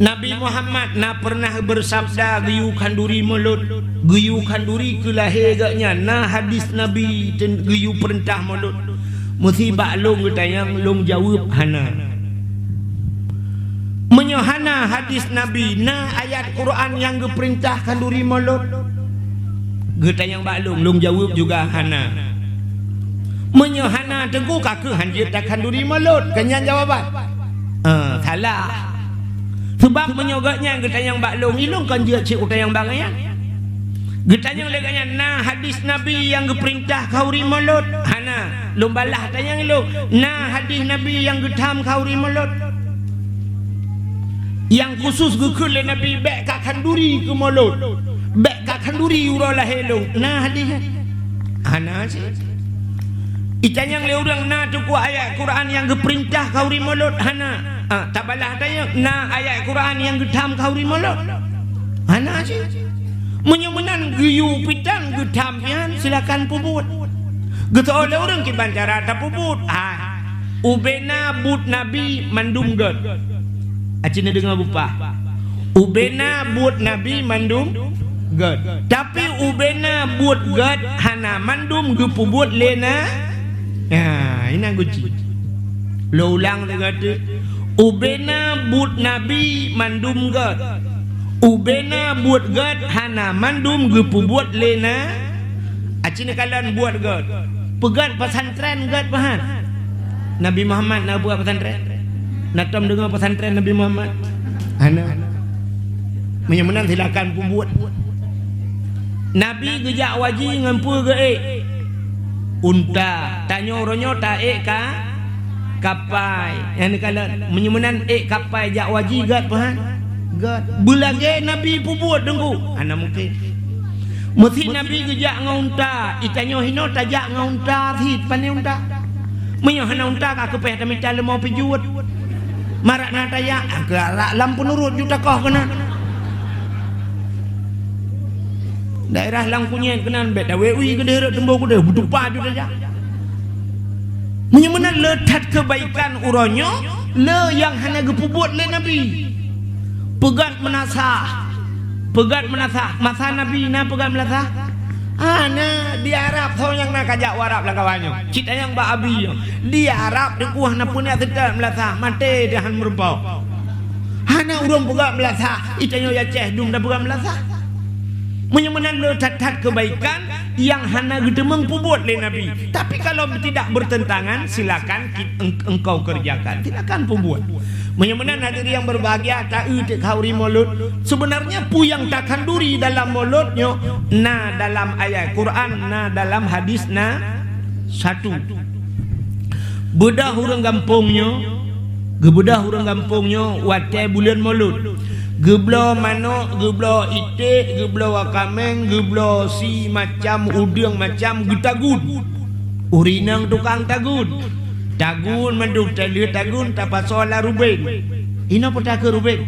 Nabi Muhammad na pernah bersabda geuyue khanduri Maulud. Geuyue khanduri keu lahé geuh nyan. Na hadis Nabi ten-, geuyue peurintah Maulud. Meusi bak lôn geutanyong, lôn jaweueb hana. Meunyoe hana hadis Nabi, na ayat Quran nyang geupeurintah khanduri Maulud? Geutanyong bak lôn, lôn jaweueb juga hana. Meunyoe hana, teungku ka kheueh hanjeuet takhanduri Maulud, keu nyan jawaban? Eh, salah. Sabab meunyoe geuh nyan geutanyong bak lôn, ilôn kon jeuet cit kutanyong bak nyan. Geutanyong lé geuh nyan, na hadis Nabi nyang geupeurintah khanduri Maulud? Hana. Lôn balah tanyong ilôn, na hadis Nabi nyang geutham khanduri Maulud? Nyang khusus geukheun lé Nabi bék ka khanduri keu Maulud, bék ka khanduri uroe lahé lôn. Na hadis nyan? Hana cit. Itanyong lé ureuëng, na teungku ayat Quran nyang geupeurintah khanduri Maulud? Hana. Ah, tabalah tanyong, na ayat Quran nyang geutham khanduri Maulud? Hana cit. Meunyoe meunan geuyue pitan geutham nyan, silakan peubuet. Geuteu'oh lé ureuëng kiban cara tapeubuet. Ah, ubena buet Nabi mandum gét. Aci neudeungoe bupah. Ubena buet Nabi mandum gét. Tapi ubena buet gét hana mandum geupeubuet lé na-, ya, inan guci. Lôn ulang lagée teuk. Ubena buet Nabi mandum gét. Ubena buet gét hana mandum geupeubuet lé na-, aci neukalon buet gét. Peugét pesantren gét pahan? Nabi Muhammad na buet pesantren? Na tom deungoe pesantren Nabi Muhammad? Hana. Meunyoe meunan silakan peubuet. Nabi geujak u haji ngon peue geuék? Unta. Tanyoe uroe nyoe taék ka kapai. Nyang neukalon, meunyoe meunan ék kapai jak u haji gét pahan? Gét. Beulagée Nabi peubuet teungku? Hana mungken. Meusi Nabi geujak ngon unta, itanyoe hinoe tajak ngon unta cit, pane unta? Meunyoe hana unta ka keupéh tamita leumo pijuet. Marak na tajak, ka lam peunurot jutakoh keunan. Daerah Langkunyet keunan bék tawé ui keudeh rot teumbô keudeh, beutupa ju tajak. Meunyoe meunan le that keubaikan uroe nyoe, le nyang hana geupeubuet lé Nabi. Peugét meunasah. Peugét meunasah. Masa Nabi na peugét meunasah? Hana, di Arab soe nyang na kajak u Arab lam kawan nyoe. Cit nyang bak Abi nyoe. Di Arab teukuah na peue na seutôt meunasah, maté di han meurumpok. Hana ureuëng peugét meunasah, itanyoe Aceh dum na peugét meunasah. Meunyoe meunan le that-that keubaikan nyang hana geuteumeung peubuet lé Nabi. Tapi kalau tidak bertentangan, silakan ki-, eng-, engkau kerjakan. Silakan peubuet. Meunyoe meunan hadirin yang berbahagia, ta-eu teuk khanduri Maulud. Sebenarnya peue nyang takhanduri dalam Maulud nyoe na dalam ayat Quran, na dalam hadis, na satu. Beudôh ureuëng gampông nyoe, geubeudôh ureuëng gampông nyoe watée buleuen Maulud. Geubloe manok, geubloe iték, geubloe wakaméng, geubloe si macam udeueng macam geutagun. Ureuëng inong tukang tagun. Tagun mandum, taleuet tagun, tapasoe lam rubeng. Inoe peue takheun rubeng?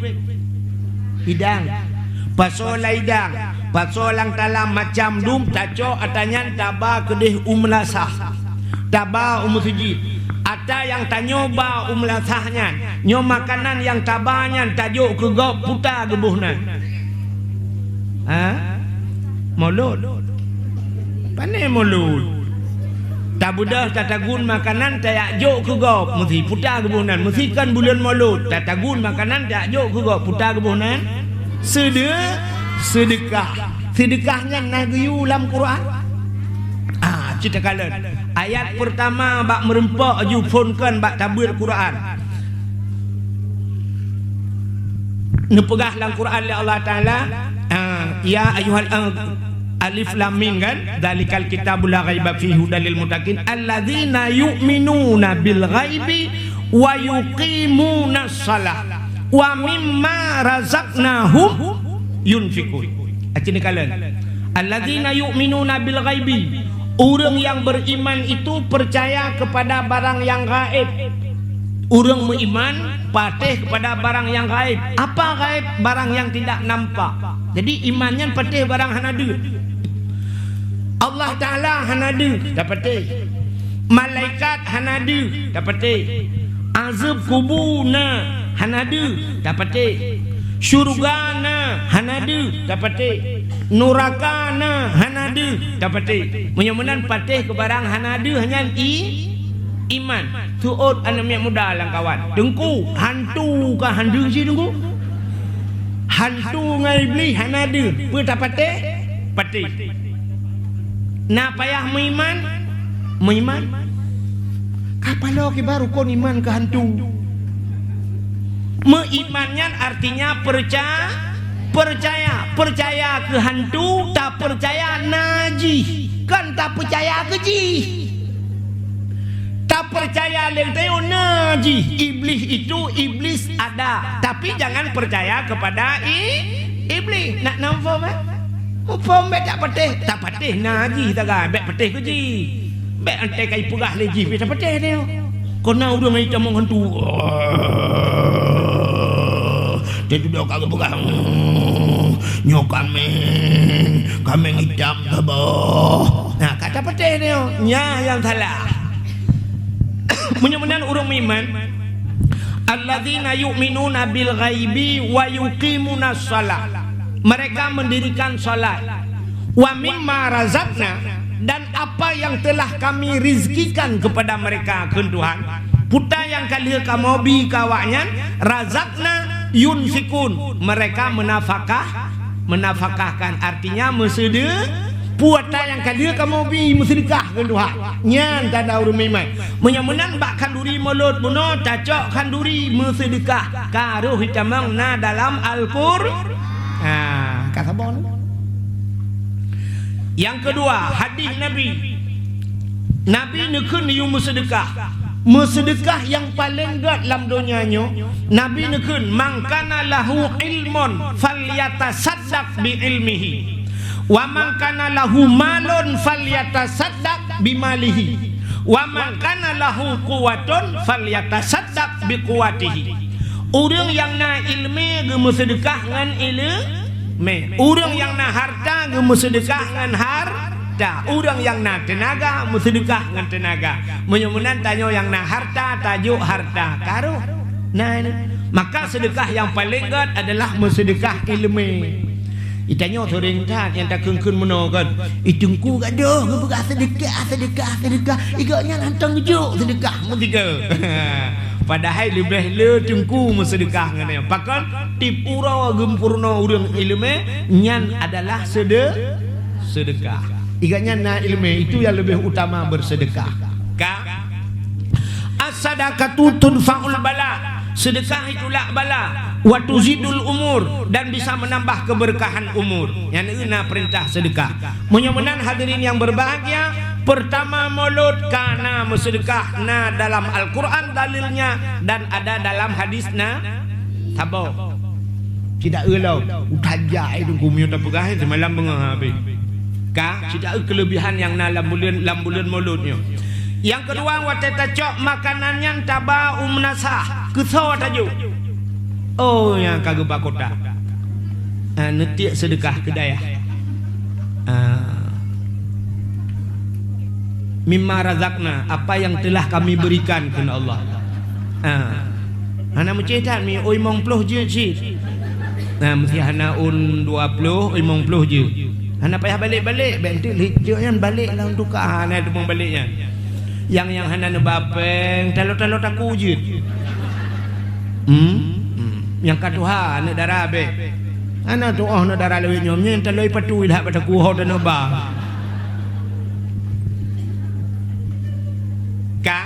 Idang. Pasoe lam idang. Pasoe lam talam macam dum, tacok atra nyan taba keudeh u meulasah. Taba u meuseujid. Atra nyang tanyoe ba u meulasah nyan, nyoe makanan nyang taba nyan tajok keu gob, peue ta geuboh nan? Ha? Mulod. Pane mulod? Tabeudôh tatagun makanan tajak jok keu gob, meusi peue ta geuboh nan? Meusi kon buleuen mulod, tatagun makanan tajak jok keu gob, peue ta geuboh nan? Seude-, seudeukah. Seudeukah nyan na geuyue lam Quran? Ah, cit takalon. Ayat peurtama bak meurumpok aju phon kon bak tabeuet Quran. Neupeugah lam Quran lé Allah Taala, ah, ya ayyuhal, ah, alif lam mim kan? Dzalikal kitabu la raiba fihi hudal lil muttaqin alladzina yu'minuna bil ghaibi wa yuqimunas shalah wa mimma razaqnahum yunfiqun. Aci neukalon. Alladzina yu'minuna bil ghaibi. Ureuëng nyang beriman itu percaya kepada barang nyang gaib. Ureuëng meuiman patéh kepada barang nyang gaib. Apa gaib? Barang nyang tidak nampak. Jadi iman nyan patéh barang hana deuh. Allah Taala hana deuh, tapatéh. Malaikat hana deuh, tapatéh. Azeueb kubu na, hana deuh, tapatéh. Syeuruga na, hana deuh, tapatéh. Nuraka na, hana deuh, tapatéh. Meunyoe meunan patéh keu barang hana deuh nyan i-, iman. Seuôt aneuk miet muda lam kawan. Teungku, hantu ka hana deuh cit, Teungku? Hantu ngon Iblih hana deuh. Peue tapatéh? Patéh. Na payah meuiman? Meuiman. Ka paloe kiban rukon iman keu hantu. Meuiman nyan artinya perca-, percaya. Percaya keu hantu, tapercaya na jih. Kon tapercaya keu jih. Tapercaya lé geutanyoe na jih. Iblih itu, iblis ada. Tapi jangan percaya kepada i-, iblih. Nak na muphom, eh? Muphom bék tapatéh. Tapatéh na jih taga, bék patéh keu jih. Bék anté ka ipeugah lé jih, bék tapatéh teuh. Kon na ureuëng itamong hantu. Teududoe ka geupeugah, "Hmm, nyoe kaméng, kaméng itam saboh." Nah, ka tapatéh teuh. Nyan nyang salah. Meunyoe meunan ureuëng meuiman, alladzina yu'minuna bil ghaibi wa yuqimunas shalah. Mereka mendirikan salat. Wa mimma razaqna, dan apa yang telah Kami rizkikan kepada mereka, kheun Tuhan. Peue ta nyang ka lheueh kamoe bi keu awaknyan, razaqna yunfikun, mereka menafakah, menafakahkan, artinya meuseude-, peue ta nyang ka lheueh kamoe bi meuseudeukah, kheun Tuhan. Nyan tanda ureuëng meuiman. Meunyoe meunan bak khanduri mulod bunoe, tacok khanduri meuseudeukah, ka rhoh itamong na dalam Al-Qur-, ha, ka saboh. Nyang keudua, hadis Nabi. Nabi neukheun yue meuseudeukah. Meuseudeukah nyang paleng gét lam donya nyoe, Nabi neukheun, "Man kana lahu ilmun falyatasaddaq bi ilmihi, wa man kana lahu malun falyatasaddaq bi malihi, wa man kana lahu quwwatun falyatasaddaq bi quwwatihi." Ureuëng nyang na iéleumé geumeuseudeukah ngon iéleumé. Ureuëng nyang na hareuta geumeuseudeukah ngon hareuta. Ureuëng nyang na teunaga meuseudeukah ngon teunaga. Meunyoe meunan tanyoe nyang na hareuta, tajok hareuta. Ka rhoh. Nah, ini. Maka seudeukah nyang paleng gét adalah meuseudeukah iéleumé. Geutanyoe seuréng that nyang takheun-kheun meunoe kan. "Ih, teungku gadoh geupeugah seudeukah, seudeukah, seudeukah. Ih, gobnyan hantom geujok seudeukah meusigoe." Padahai leubeh le teungku meuseudeukah ngon nyan. Pakon? Tiep uroe geumpeurunoe ureuëng iéleumé nyan adalah seude-, seudeukah. Ih, gobnyan na iéleumé, itu nyang leubeh utama beuseudeukah. Ka? As-sadaqatu tudfa'ul bala. Seudeukah itulak bala. Wa tuzidul umur, dan bisa menambah keberkahan umur. Nyan na peurintah seudeukah. Meunyoe meunan hadirin yang berbahagia, peurtama mulod ka na meuseudeukah na dalam Al-Qur'an dalilnya dan ada dalam hadis na saboh. Cit taeu lom, utajak itu geumeunyoe tapeugah, eh, seumalam beungoh habéh. Ka, cit taeu keuleubihan nyang na lam buleuen, lam buleuen mulod nyoe. Nyang keudua, watée tacok makanan nyan taba u meunasah, keusoe tajok. Oh, nyang ka geuba kotak. Ah, neutiek seudeukah keu dayah. "Mimma razaqna," apa yang telah kami berikan, kheun Allah. Ha. Hana meucéh that mi, oi mong ploh jeuet cit. Nah, meusti hana ôn dua ploh, oi mong ploh jeuet. Hana payah balek-balek, bèk enteuk lheueh jeuet nyan balek lam tuka, hana teumong balek nyan. Nyang, nyang hana neuba péng, talo-talo taku jeuet. Hmm? Hmm. Nyang ka tuha aneuk dara bèk. Hana tu'oh aneuk dara lawét nyoe, nyan taloi patui that bak taku ho tanoh ba. Ka?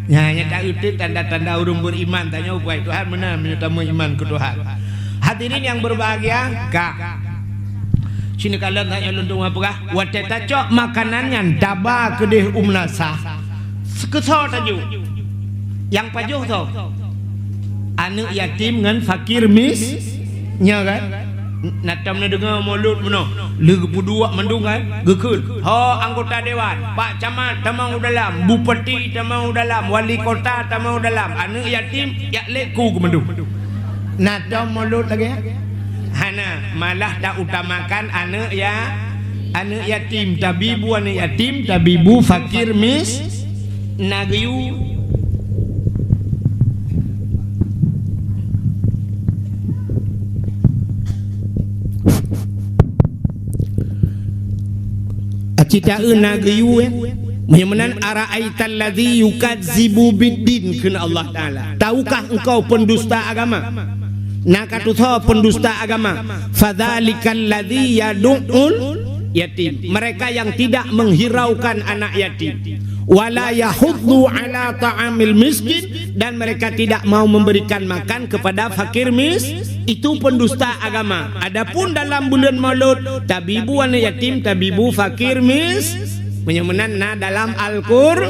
Nyan, nyan ta euteuk tanda-tanda ureueng beriman, tanyoe buet Tuhan meunan meunyoe tameuiman keu Tuhan. Hadirin yang berbahagia, ka. Sinoe kalon tanyoe lôn tuan peugah, watèe tacok makanan nyan taba keudeh u meunasah. Keu soe tajok? Nyang pajoh soe? Aneuk yatim ngon fakir mis-, nya kan? Na tom neudeungoe mulod bunoe, lheueh geupeuduek mandum kan? Geukheun, "Ho anggota dewan, pak camat tamong u dalam, bupati tamong u dalam, wali kota tamong u dalam, aneuk yatim jak lé ku keu mandum." Na tom mulod lagèe nyan? Hana, malah tautamakan aneuk ya-, aneuk yatim, tabibu aneuk yatim, tabibu fakir mis-, na geuyue. Aci taeu na geuyue, eh? Meunyoe meunan, "Ara'aital ladzi yukadzibu biddin," kheun Allah Taala. Tahukah engkau pendusta agama? Na ka tusoe pendusta agama. "Fadzalikal ladzi yadu'ul yatim." Mereka yang tidak menghiraukan anak yatim. "Wala yahuddu ala ta'amil miskin," dan mereka tidak mau memberikan makan kepada fakir mis-, itu pendusta agama. Adapun dalam bulan Maulud, tabibu anak yatim, tabibu fakir mis-, meunyoe meunan na dalam Al-Qur-,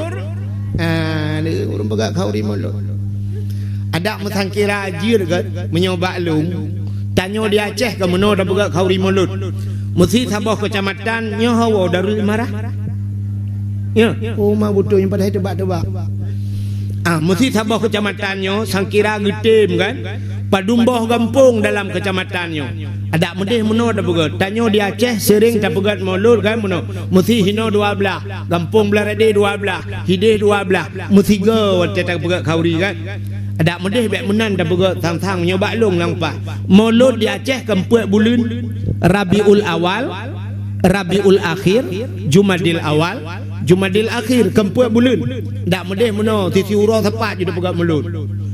ah, ni ureueng peugah khauri Maulud. Adak meusangkira jeuet gét meunyoe bak lôn. Tanyoe di Aceh ka meunoe tapeugah khauri Maulud. Meusi saboh keucamatan nyoe hawa Darul Imarah. Ya, oh, ma beutôi nyang padahai teuba-teuba. Ah, meusi saboh keucamatan nyoe sangkira geutem kan. Padum boh gampông dalam keucamatan nyoe. Adak meudeh meunoe tapeugah. Tanyoe di Aceh sering tapeugah Maulud kan meunoe. Meusi hinoe dua blah. Gampông Blah Radé dua blah. Hideh dua blah. Meusigoe watèe tapeugah khauri kan. Adak meudeh bèk meunan tapeugah sang-sang nyoe bak lôn lam upah. Maulud di Aceh keumpeuet buleuen Rabiul Awal, Rabiul Akhir, Jumadil Awal, Jumadil Akhir keumpeuet buleuen. Dak meudeh meunoe, sisi uroe sapat jeuet tapeugah Maulud.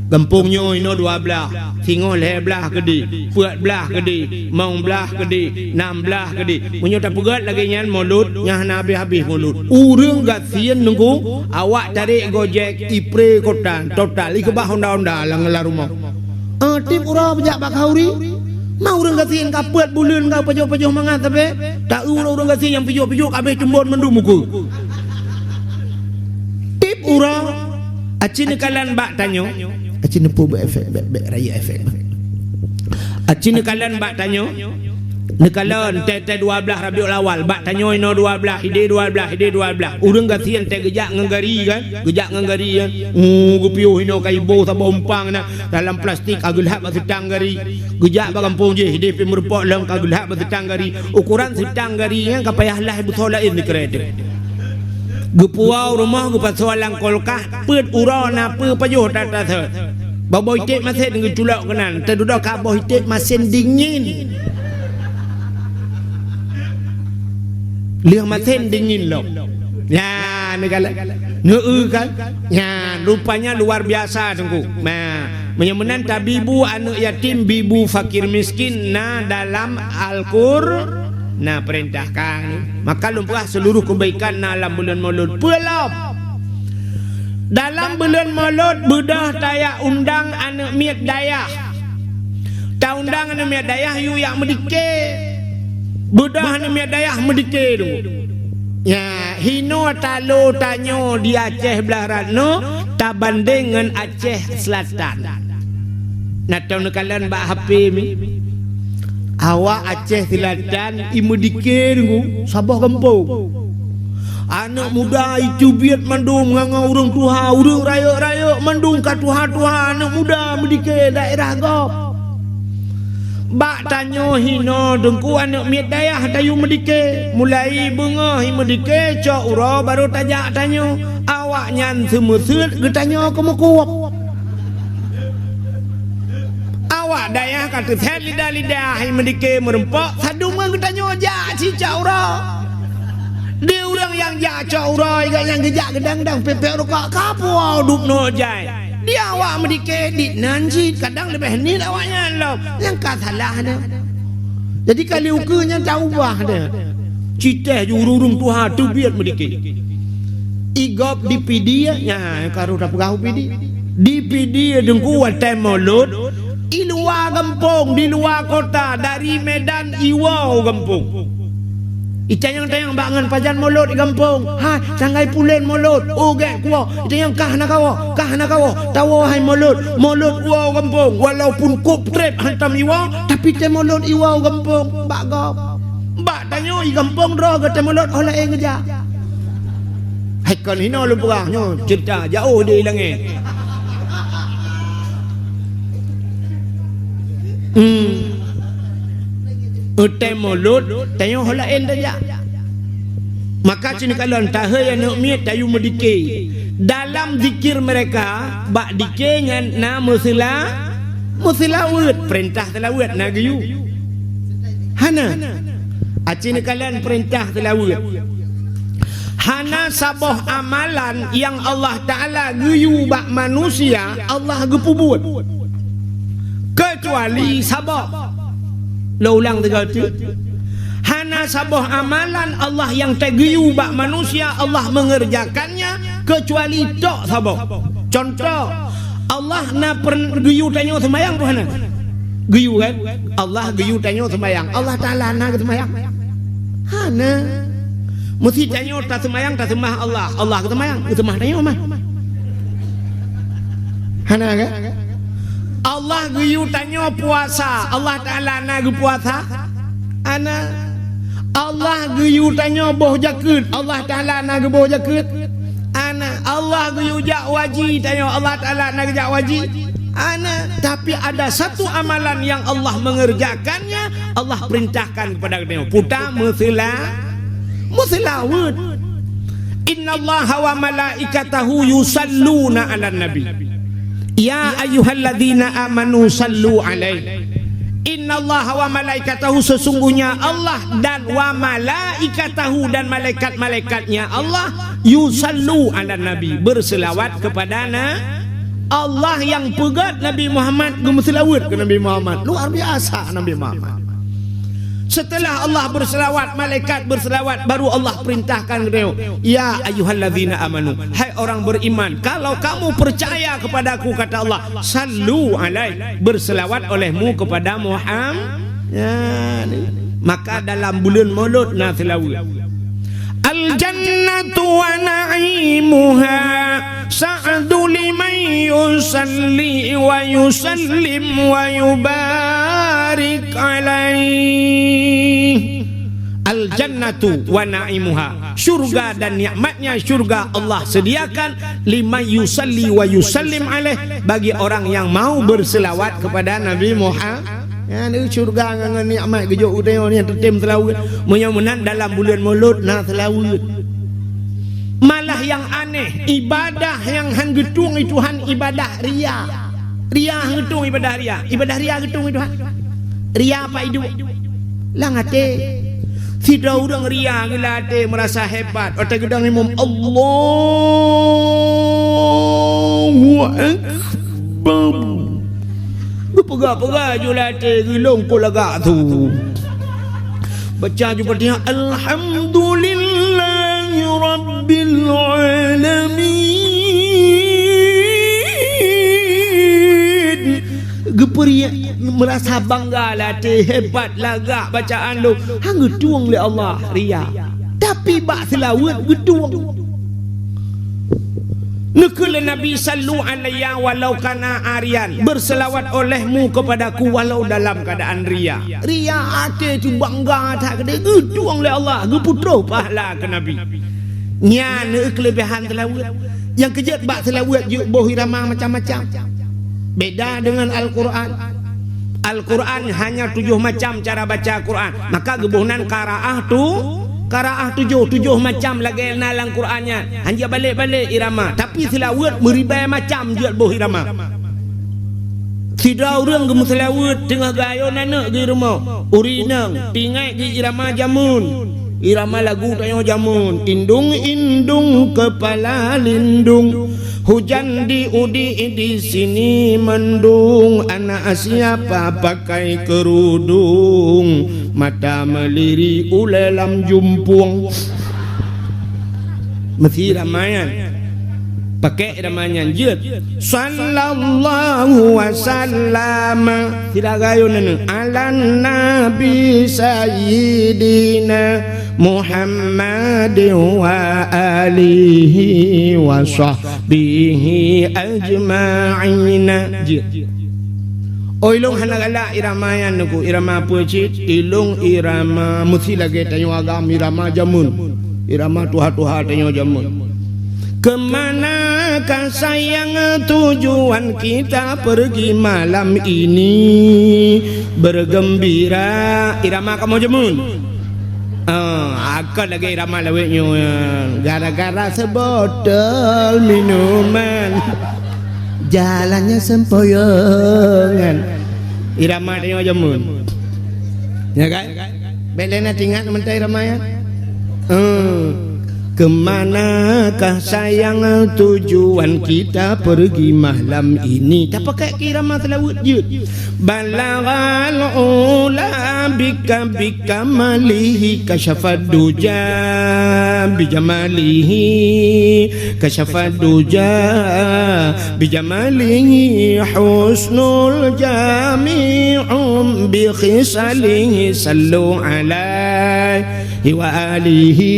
Gampông nyoe inoe dua blah, singoh lhèe blah keudeh, peuet blah keudeh, limong blah keudeh, nam blah keudeh. Meunyoe tapeugah lagèe nyan Maulud, nyan hana habéh-habéh Maulud. Ureueng gasien nunggu, awak tarek Gojek, ipré kota, total, ikeubah honda-honda lam, lam rumoh. Ah, tiep uroe beujak bak khauri. Ma ureueng gasien ka peuet buleuen ka pajoh-pajoh mangat sabe. Ta ureueng, ureueng gasien nyang pijoh-pijoh ka abéh cumbon mandum muka. Tiep uroe, aci neukalon bak tanyoe. Aci neupeu bak efek, bek, bek raya efek. Aci neukalon bak tanyoe. Neukalon teuh-teuh dua blah Rabiul Awal, bak tanyoe inoe dua blah, ideh dua blah, ideh dua blah. Ureueng gasien teuh geujak ngon gari kan? Geujak ngon gari kan? Uh, geupiôh inoe ka iboh saboh umpang na dalam plastik, ka geulhak bak seutang gari. Geujak bak gampông jih, ideh pih meurumpok lom, ka geulhak bak seutang gari. Ukoran seutang gari nyan ka payah lah beusoe laén dikeue teuh. Geupuwoe rumoh, geupasoe lam kulkas, peuet uroe na peue pajoh that-that. Bak boh iték masén geuculok keunan, teududoe ka boh iték masén dingin. Lheueh masén dingin lom. Nyan, neukalon. Ngeu kan? Nyan, rupanya luar biasa, Teungku. Nah, meunyoe meunan tabibu aneuk yatim, bibu fakir miskin na dalam Al-Qur-, na peurintah kan. Maka lôn peugah seluruh keubaikan na lam buleuen Maulud. Peue lom? Dalam buleuen Maulud beudôh tajak undang aneuk miet dayah. Taundang aneuk miet dayah yue jak meudike. Beudôh aneuk miet dayah meudike dulu. Nya, hinoe talo tanyoe di Aceh blah rot nyoe tabandeng ngon Aceh Selatan. Na tom neukalon bak H P mi. Awak Aceh Selatan i meudike deungoe saboh gampông. Aneuk muda iteubiet mandum ngon ureueng tuha, ureueng rayeuk-rayeuk mandum ka tuha-tuha, aneuk muda meudike daerah gob. Bak tanyoe hinoe Teungku aneuk miet dayah tayue meudike. Mulai beungoh i meudike cok uroe barô tajak tanyoe. Awaknyan seumeuseuet geutanyoe keumeukueb. Awak dayah ka teuseuet lidah-lidah i meudike meurumpok, sadum ngon geutanyoe jak cicak uroe. Di ureuëng nyang jak cok uroe, gobnyan geujak geudang-dang pipék rukok, ka puwoe dubnoe jai. Di awak meudike dit nan cit, kadang leubeh niet awaknyan lom. Nyang ka salah nyan. Jadi kali ukeue nyan taubah nyan. Citeh ju ureuëng tuha teubiet meudike. I gob di Pidie, nya ka rôh tapeugah u Pidie. Di Pidie Teungku watée mulod, i luwa gampông, di luwa kota, dari Medan iwoe u gampông. Itanyong-tanyong bak ngon pajan mulod i gampông. Hai, sanggai pulen mulod. Oh, gét kuwoe. Itanyong kah na kawoe, kah na kawoe. Tawoe hai mulod. Mulod woe u gampông. Walaupun kop treb hantom iwoe, tapi tée mulod iwoe u gampông. Bak gob. Bak tanyoe i gampông droe geuh tée mulod óh laén geujak. Hai kon hinoe lôn peugah nyoe cerita jaoh di langét. Hmm. Watée mulod, tanyoe laén tajak. Maka cit neukalon tahei aneuk miet tayue meudike. Dalam zikir mereka, bak dike nyan na meuseula-, meuseulaweuet, peurintah seulaweuet na geuyue. Hana. Aci neukalon peurintah seulaweuet. Hana saboh amalan nyang Allah Ta'ala geuyue bak manusia, Allah geupeubuet. Keucuali saboh. Lôn ulang tiga kali. Hana saboh amalan Allah nyang teugeuyue bak manusia, Allah mengerjakannya, keucuali tok saboh. Contoh, Allah na per-, geuyue tanyoe seumayang peue hana? Geuyue kan? Allah geuyue tanyoe seumayang. Allah Ta'ala na geuseumayang? Hana. Meusti tanyoe taseumayang, taseumah Allah. Allah geuseumayang, geuseumah tanyoe mah. Hana kan? Allah geuyue tanyoe puasa. Allah Ta'ala na geupuasa? Hana. Allah geuyue tanyoe boh jakeuet. Allah Ta'ala na geuboh jakeuet? Hana. Allah geuyue jak waji tanyoe. Allah Ta'ala na geujak waji? Hana. Tapi ada satu amalan yang Allah mengerjakannya, Allah perintahkan kepada geutanyoe. Puta meuseula-, meuseulaweuet. Innallaha wa malaikatahu yusalluna 'alan nabi. Ya ayyuhalladzina amanu sallu 'alaihi. Innallaha wa malaikatahu, sesungguhnya Allah dan wa malaikatahu dan malaikat-malaikatnya Allah, yusallu 'alan nabi, berselawat kepada na-, Allah nyang peugét Nabi Muhammad, geumeuseulaweuet keu Nabi Muhammad. Luar biasa Nabi Muhammad. Setelah Allah berselawat, malaikat berselawat, baru Allah perintahkan geutanyoe, "Ya ayyuhalladzina amanu, hai orang beriman, kalau kamu percaya kepadaku," kata Allah, "sallu alaihi, berselawat olehmu kepada Muhammad." Ya, ni. Maka dalam buleuen Maulud na seulaweuet. Al-jannatu wa na'imuha sa'du liman yusalli wa yusallim wa yubarik alaih. Al-jannatu wa na'imuha, syurga dan nikmatnya syurga Allah sediakan liman yusalli wa yusallim alaih, bagi orang yang mau berselawat kepada Nabi Muhammad. Nyan syurga ngon, ngon nikmat geujok u tanyoe nyan teutem seulaweuet. Meunyoe meunan dalam buleuen Maulud na seulaweuet. Malah nyang aneh, ibadah nyang han geutueng lé Tuhan ibadah ria. Ria han geutueng ibadah ria. Ibadah ria geutueng lé Tuhan. Ria pat iduek? Lam até. Sidroe ureuëng ria geuh lam até meurasa hebat. Watée geudong imum, "Allahu Akbar." Geupeugah-peugah ju lam até, geulong keu lagak tu. Baca ju Fatihah, "Alhamdulillahi Rabbil Alamin." Geupeuriak, meurasa bangga lam até, hebat lagak bacaan lôn. Han geutueng lé Allah, ria. Tapi bak seulaweuet geutueng. Neukheun lé Nabi, "Sallu alayya walau kana ariyan." Berselawat olehmu kepadaku walau dalam keadaan ria. Ria até tu bangga that keudéh, geutueng lé Allah, geupeutroh pahala keu Nabi. Nyan keuleubaihan seulaweuet. Nyang keujeuet bak seulaweuet jeuet boh irama macam-macam. Beda dengan Al-Quran. Al-Quran hanya tujoh macam cara baca Quran. Maka geuboh nan qaraah tu, qaraah tujoh, tujoh macam lagée na lam Quran nyan. Hana balek-balek irama, tapi seulaweuet meuribai macam jeuet boh irama. Sidroe ureuëng geumeuseulaweuet teungoh geuayon aneuëk geuh rumoh. Ureuëng inong, tingai geuh irama jameun. Irama lagu tanyoe jameun. Indung-indung kepala lindung. Hujan di udi di sini mendung, anak siapa pakai kerudung, mata melirik ulée lam jumpung. Meusi ramaian. Pakai ramaian jeuet. Sallallahu wasallam. Tidak gayun ini. Ala Nabi Sayyidina Muhammad wa alihi wa sahbihi ajma'ina. Jeuet. Oh, ilong hana galak irama nyan nunggu, irama peue cit, ilong irama meusi lagée tanyoe agam, irama jameun. Irama tuha-tuha tanyoe jameun. Kemanakah sayang tujuan kita pergi malam ini? Bergembira. Irama kamoe jameun. Ah, akan lagée irama lawét nyoe, gara-gara sebotol minuman, jalannya sempoyongan. Irama tanyoe jameun. Ya kan? Bék lé na teuingat mantong irama nyan. Eh, kemanakah sayang tujuan kita pergi malam ini? Tapakai keu irama seulaweuet jeuet. Balaghal ula bika bikamalihi kasyafad duja bijamalihi kasyafad duja bijamalihi husnul jami'u bi khisalihi sallu alaihi wa alihi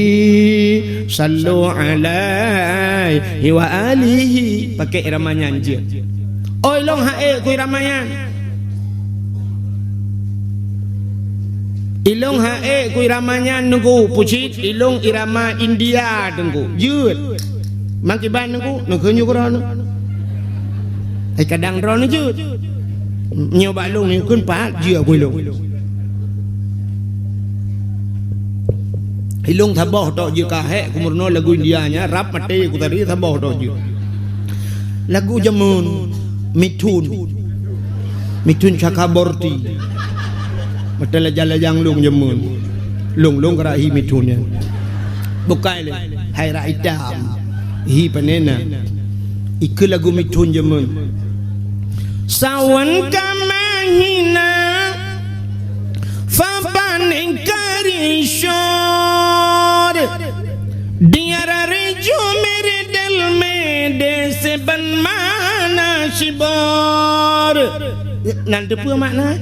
sallu alaihi wa alihi. Pakai irama nyan jeuet. Oi, long haé ku irama nyan. Ilong haé ku irama nyan nunggu pucit, ilong irama India nunggu. Jeuet. Makiban nunggu, nunggu nyugra nunggu. Ai kadang droe nyoe jeuet. Nyoe bak long nyoe kheun pahat jeuet ku ilong. Ilong saboh tok jeuet ka hék ku meurunoe lagu India nyan, rab maté ku tadi saboh tok jeuet. Lagu jameun, Mithun. Mithun Chakraborty. Mata lajang-lajang long jameun. Long-long kara hi Mithun nyan. Bukai lé, hai rak itam. Hi panena. Ikeu lagu Mithun jameun. Sawan ka mahina, faban ingkari syur. Diara reju meredel mede seben mana sibor. Nan teupeue makna?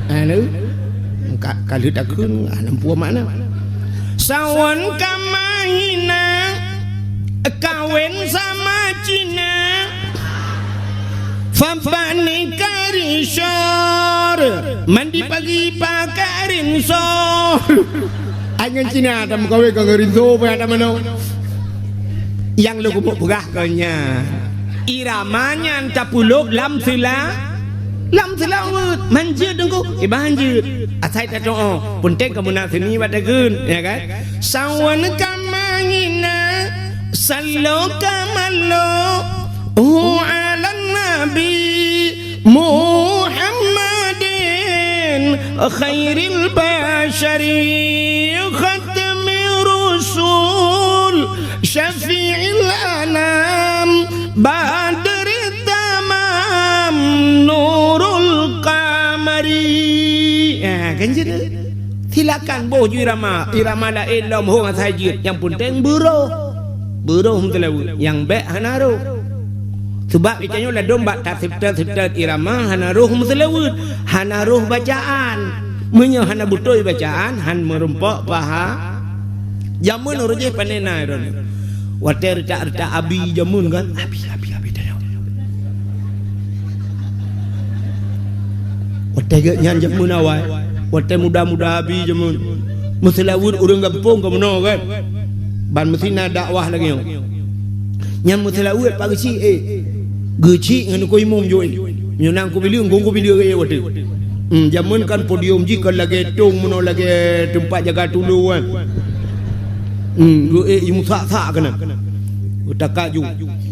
Anu, ka, ka lheueh takheun, ah, nan peue makna? Sawan ka mahina, kawen sama Cina. Fampani kari sor, mandi pagi pakai rinso. Anyan Cina ada meukawen keu rinso, apa ada mano? Yang lu kubuk peugah keu nya. Irama nyan tapulok lam sila, lam sila weuet. Manjeuet deungku, iban jeuet. Asai tatoe, peunteng kamoe na seni bak takheun, ya kan? Sawan ka mahina, salo ka malo, hu ala nabi Muhammadin khairil basyari khatmi rusul syafi'il anam badri tamam nurul qamari. Ya, kan jeuet. Silakan boh ju irama, irama laén lom hong asai jeuet. Nyang peunteng beuroh. Beuroh meuseulaweuet, nyang bék hana roh. Sabab geutanyoe ladôm bak taseutet-seutet irama hana roh meuseulaweuet, hana roh bacaan. Meunyoe hana beutôi bacaan, han meurumpok paha. Jameun ureuëng jih pane na droeneuh. Watée reutak-reutak abi jameun kan, abi, abi, abi tanyoe. Watée geuh nyan jameun awai, watée muda-muda abi jameun. Meuseulaweuet ureuëng gampông ka meunoe kan. Ban meusi na dakwah lagée nyoe. Nyan meuseulaweuet pak geuchik, eh. Geuchik ngon uko imum jok, eh. Nyoe nang kubileue, ngon kubileue gaya watée. Hmm, jameun kan podium jih kon lagèe tong meunoe, lagèe teumpat jaga tulông kan. Hmm, geuék jimusak-sak keunan. Geutakat ju.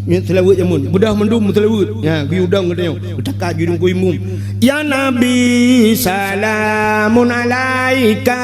Nyan seulaweuet jameun. Beudôh mandum meuseulaweuet. Nyan, geuyue dong geutanyoe. Geutakat ju deungon imum. Ya Nabi, salamun alaika.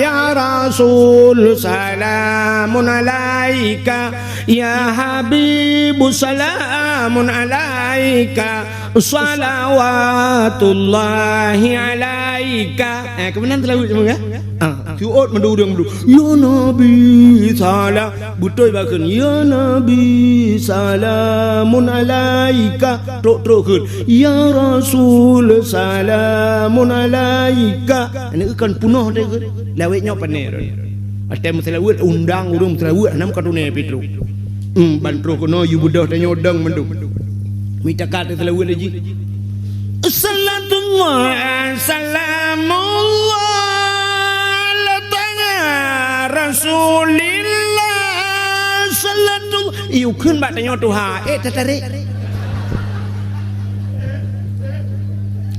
Ya Rasul, salamun alaika. Ya Habibu, salamun alaika. Salawatullahi alaika. Eh, keumeunang teulaweuet sama kan? Ah, kiot mandum ureueng mandum. Ya Nabi, salam. Beutôi bah kheun. Ya Nabi, salamun alaika. Trok-trok kheun. Ya Rasul, salamun alaika. Aneuk kan punoh deh kheun. Lawét nyoe pané. Watèe meuseulaweuet, undang ureueng meuseulaweuet, hana meukateunèe pih trok. Hmm, ban trok keunoe, yue beudôh tanyoe dong mandum. Mita ka teuseulaweuet laju. Salatullah, salamullah, ala taha Rasulillah, salatu. Yue kheun bak tanyoe tuha, eh, tatarek.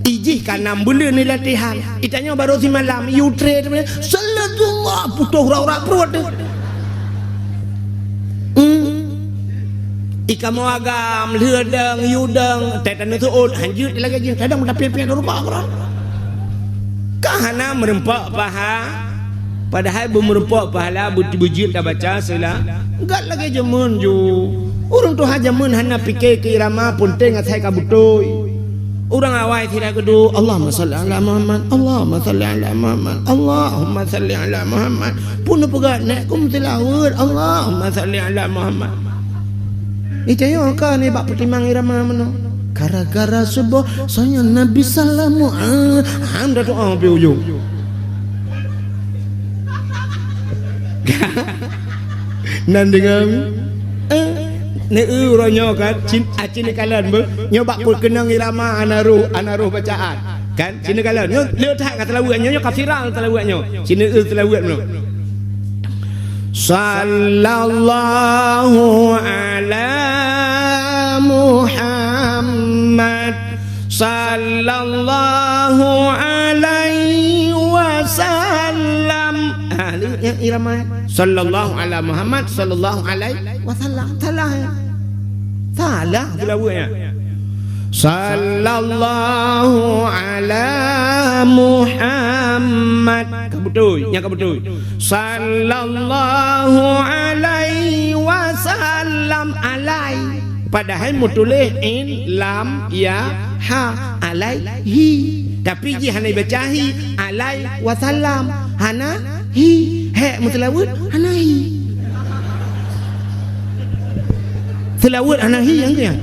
Ijih ka nam buleuen latihan. Itanyoe barô simalam, yue tré tu, salatullah, putôh urat-urat pruet tu. Hmm. Ikamoe agam, lheueh dong, yue dong, teuh taneuk seuôt, hanjeuet lagèe jih, kadang meudapiet-piet rupa Quran. Ka hana meureumpok paha. Padahai beumeurumpok pahala beu-, beujeuet tabaca seula-, gat lagèe jameun ju. Ureueng tuha jameun hana pike keu irama, peunteng asai ka beutôi. Ureueng awai sira geuduek, Allahumma shalli ala Muhammad, Allahumma shalli ala Muhammad, Allahumma shalli ala Muhammad. Pun neupeugah nèk kum tilaweuet, Allahumma shalli ala Muhammad. Itanyoe ka nibak peutimang irama meunoe. Gara-gara suboh, soe nyan Nabi salamu, ah, ham dah doa pi ujong. Nan deungoe, eh, neu uroe nyoe kan, cin, ah, cin kalon beu, nyoe bak peukeunong irama ana roh, ana roh bacaan. Kan, cin kalon, nyoe le that ngon seulaweuet nyoe, nyoe ka viral seulaweuet nyoe. Cin eu seulaweuet nyoe. Sallallahu ala Muhammad. Sallallahu alaihi wasallam. Ah, ni yang irama. Sallallahu ala Muhammad, sallallahu alaihi wasallam. Salah, ya. Salah seulaweuet nyan. Sallallahu ala Muhammad. Ka beutôi, nyan ka beutôi. Sallallahu alaihi wasallam, alai. Padahai meutuléh in, lam, ya, ha, alaihi. Tapi jih hana ibaca hi, alai wasallam. Hana hi. Hék meuseulaweuet, hana hi. Seulaweuet hana hi nyang keu nyan.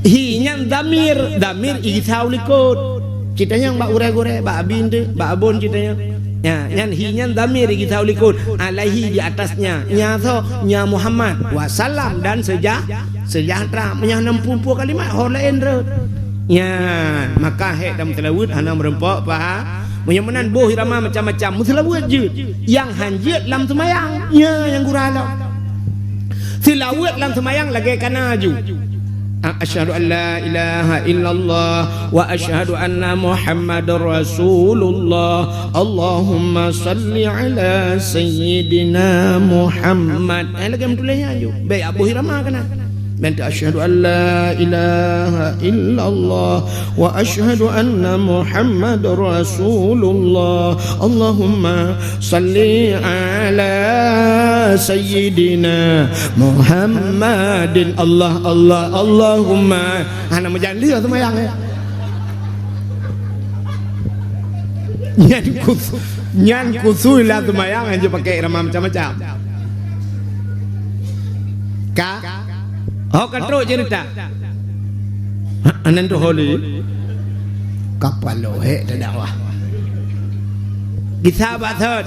Hi nyan dhamir, dhamir igisa u likot. Cit nyan bak gurèe-gurèe, bak abi eunteuk, bak abon cit nyan. Nya, nyan hi nyan dhamir igisa u likot. Alaihi di atasnya. Nya soe? Nya Muhammad. Wasallam dan seja-, sejahtera. Meunyoe hana meupeu-peu kalimat, ho laén rhot. Nyan, maka hék dan meuseulaweuet hana meureumpok paha. Meunyoe meunan boh irama macam-macam, meuseulaweuet jeuet. Nyang han jeuet lam seumayang, nyan nyang gura lom. Seulaweuet lam seumayang lagèe kana ju. A-, asyhadu an la ilaha illallah wa asyhadu anna Muhammadar Rasulullah. Allahumma shalli ala sayyidina Muhammad. Eh, lagèe meutuléh nyan ju. Bèk boh irama kana. Bantu, asyhadu an la ilaha illallah wa asyhadu anna Muhammadar Rasulullah. Allahumma shalli ala sayyidina Muhammadin. Allah, Allah, Allahumma. Hana meujan lheueh seumayang, eh. Nyan kus-, nyan khusus lam seumayang, hanjeuet pakai irama macam-macam. Ka? Ho ka trok ceurita. Ha, anan tu holi. Kapal lohek tadakwah. Gisa bak thot.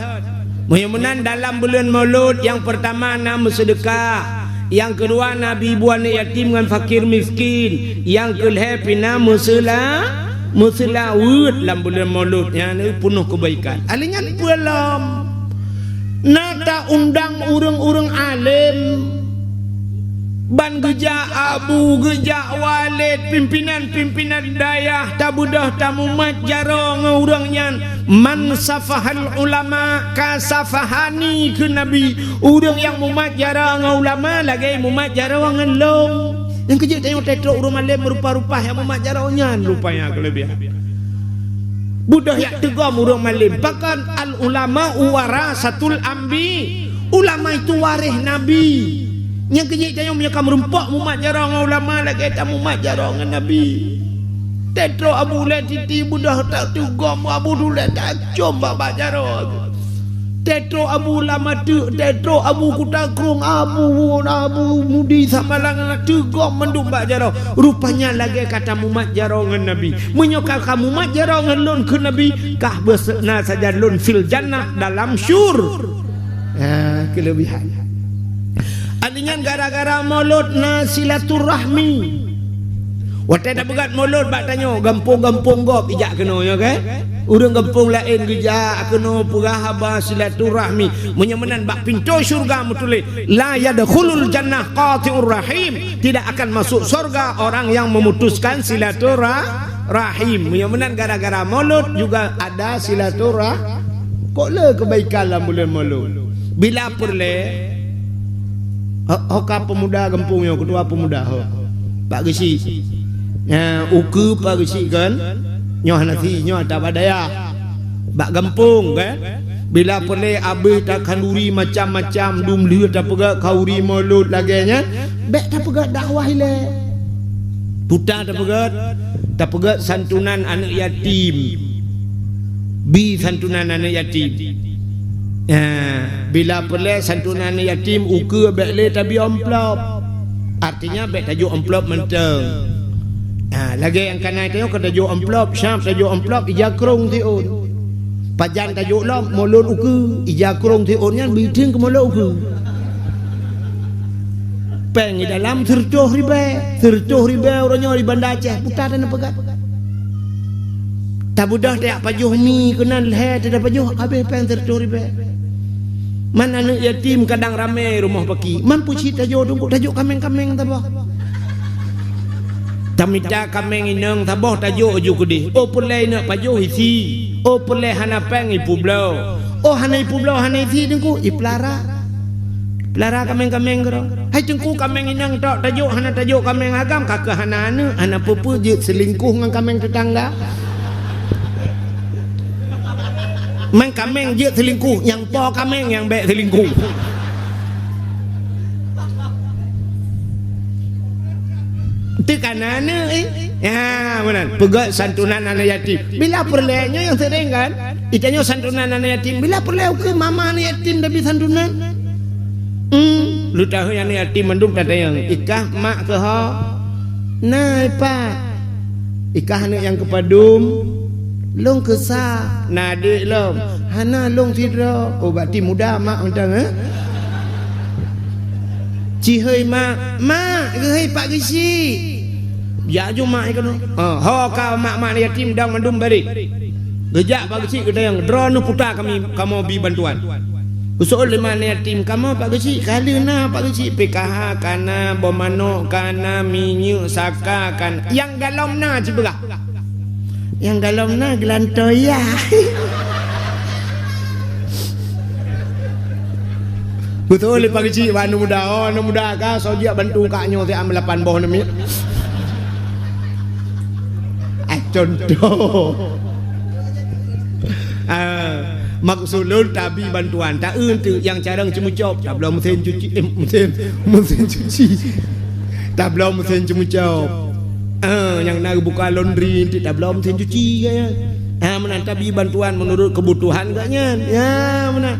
Meunyoe meunan dalam buleuen Maulud, nyang peurtama na meuseudeukah, nyang keudua na bi ibu aneuk yatim ngon fakir miskin, nyang keulhèe pih na meuseula-, meuseulaweuet lam buleuen Maulud, nyan peunoh keubaikan. Alèh nyan peue lom? Na ta-undang ureueng-ureueng além. Ban geujak abu, geujak walét, pimpinan-pimpinan dayah, tabeudôh tamumat jaroe ngon ureuëng nyan. Man safahal ulama ka safahani, kheun Nabi. Ureuëng nyang mumat jaroe ngon ulama lagée mumat jaroe ngon lôn. Nyang keujeuet tanyoe teutrok ureuëng malém meurupa-rupa nyang mumat jaroe nyan rupanya keuleubihan. Beudôh jak teugom ureuëng malém. Pakon al ulama warasatul ambi. Ulama itu waréh nabi. Nyang keujeuet tanyoe meunyoe ka meurumpok mumat jaroe ngon ulama lagée tamumat jaroe ngon nabi. Teutrok abu ulée titi beudôh tateugom abu ulée tacom bak-bak jaroe. Teutrok abu lam ateuk, teutrok abu kuta krueng, abu, abu mudi samalang na teugom mandum bak jaroe. Rupanya lagée ka tamumat jaroe ngon nabi. Meunyoe ka kamumat jaroe ngon lôn kheun nabi, kah beusena sajan lôn fil jannah dalam syur. Ha, keuleubihan. Alinyan gara-gara mulod na silaturahmi. Watée tapeugét mulod bak tanyoe, gampông-gampông gob ijak keunoe, nyoe kan? Ureuëng gampông laén geujak keunoe peugah haba silaturahmi. Meunyoe meunan bak pintoe syurga meutuléh, "La yadkhulul jannah qati'ur rahim." Tidak akan masuk surga orang yang memutuskan silaturah-, rahim. Meunyoe meunan gara-gara mulod juga ada silaturah-, kok le kebaikan lam buleuen mulod. Bila peureulée, ho-, ho ka pemuda gampông nyoe, ketua pemuda ho. Pak Geuchik. Nyan, ukeue Pak Geuchik kan? Nyoe hana si, nyoe ata bak dayah. Bak gampông kan? Bila peureulée abéh takhanduri macam-macam, dum lheueh tapeugét khanduri mulod lagée nyan, bék tapeugét dakwah ilée. Peue tapeugét, tapeugét santunan aneuëk yatim. Bi santunan aneuëk yatim. Ya, bila peureulée santunan aneuëk yatim, ukeue bék le tabi amplop. Artinya bék tajok amplop mantong. Ha, lagée nyang kana tanyoe ka tajok amplop, siab tajok amplop, ija krong siôn. Pajan tajok lom, mulod ukeue, ija krong siôn nyan beuideung keu mulod ukeue. Péng di dalam sireutoh ribée, sireutoh ribée uroe nyoe di Banda Aceh, peue tapeugét. Tabeudôh tajak pajoh mi keunan lhée tapajoh, abéh péng sireutoh ribée. Man aneuëk yatim kadang ramé rumoh paki, man peucit tajok teungku, tajok kaméng-kaméng saboh. Tamita kaméng inong saboh tajok ju keudeh. Oh peureulée inong pajoh isi. Oh peureulée hana péng ipeubloe. Oh hana ipeubloe hana isi teungku, ipeulara. Peulara kaméng-kaméng keudroe. Hai teungku kaméng inong tok tajok hana tajok kaméng agam, ka keuh hana aneuëk, hana peue-peue jeuet seulingkoh ngon kaméng teutangga. Man kaméng jeuet seulingkoh, nyang po kaméng nyang bék seulingkoh. Teuka na aneuëk, eh? Ya, meunan. Peugét santunan aneuëk yatim. Bila peureulée nyoe nyang seuréng kan? Itanyoe santunan aneuëk yatim. Bila peureulée ukeue mama aneuëk yatim tabi santunan? Hmm, lheueh tahun aneuëk yatim mandum tatanyong, "Ikah mak keuh ho?" "Na, ipat." "Ikah aneuëk nyang keupadum?" "Lôn keusa." "Na adék lom?" "Hana, lôn sidroe." Oh, berarti muda mak mantong, eh? "Cihôi mak." "Mak, geuhôi Pak Geuchik." Jak ju mak keunoe. Ha, ho ka mak-mak yatim dang mandum bareh. Geujak Pak Geuchik geutanyong, "Droeneuh peue ta kami kamoe bi bantuan?" Geuseuôt lé mak yatim, "Kamoe Pak Geuchik ka lheueh na Pak Geuchik, P K H ka na, boh manok ka na, minyeuk saka ka na." Nyang galom na sipeugah. Nyang galom na geulantoe ya. Beutôi lé Pak Geuchik bak aneuk muda. Oh, aneuk muda ka, soe jijak bantu kak nyoe siat meulapan boh aneuk miet. Eh, contoh. Ah, maksud lôn tabi bantuan, ta-eu teuk nyang carông ceumeucop, tabloe meusén cuci, eh, meusén, meusén cuci. Tabloe meusén ceumeucop. Ah, nyang na geubuka laundry, enteuk tabloe meusén cuci, ya. Ah, meunan tabi bantuan meunurot keubutuhan geuh nyan. Ya, meunan.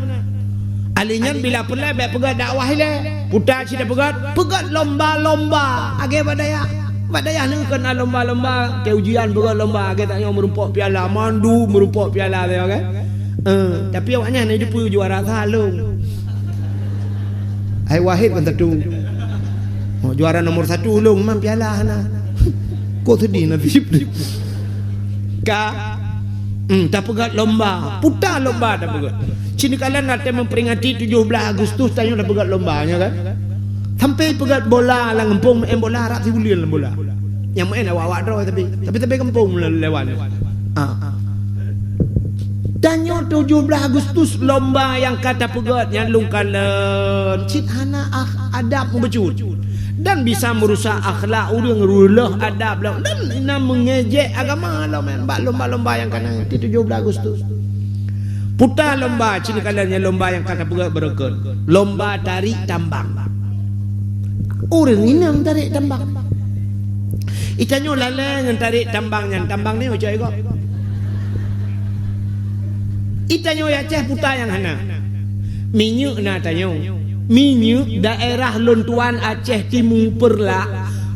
Alèh nyan bila peureulèe bèk peugöt dakwah ilèe. Peue ta cit tapeugöt, peugöt lomba-lomba. Lagèe bak dayah. Bak dayah nyan kon na lomba-lomba, watèe ujian peugöt lomba, lagèe tanyoe meurumpok piala, mandum meurumpok piala, ya kan? Eh, tapi awaknyan hana jiteupeue juara sa lôn. Hai Wahid kan satu. Oh, juara nomor satu lôn, man piala hana. Kok sedih nasib. Ka, hmm, tapeugöt lomba, peue ta lomba tapeugöt. Cit neukalon watèe memperingati tujuh belas Agustus tanyoe tapeugöt lomba, ya kan? Sampai peugöt bola lam gampông, meu'en bola rab sibuleuen lam bola. Nyang meu'en awak-awak droe tapi, tapi, tapi gampông le-, lewat. Ah. Tanyoe tujoh blaih Agustus lomba nyang ka tapeugöt nyan lôn kalon cit hana ah-, adab meubeujeuet dan bisa meurusak akhlak ureuëng, reuloh adab lom dan na meungejek agama lom bak lomba-lomba nyang ka na di tujoh blaih Agustus. Puta lomba, cit kalon nyan lomba nyang ka tapeugöt beureukat. Lomba tarék tambang. Ureuëng inong tarék tambang. Itanyoe lalée ngon tarék tambang nyan, tambang nyoe cok gob. Itanyoe Aceh puta nyang hana. Minyeuk na tanyoe. Minyeuk daerah lôn tuan Aceh Timu Peureulak.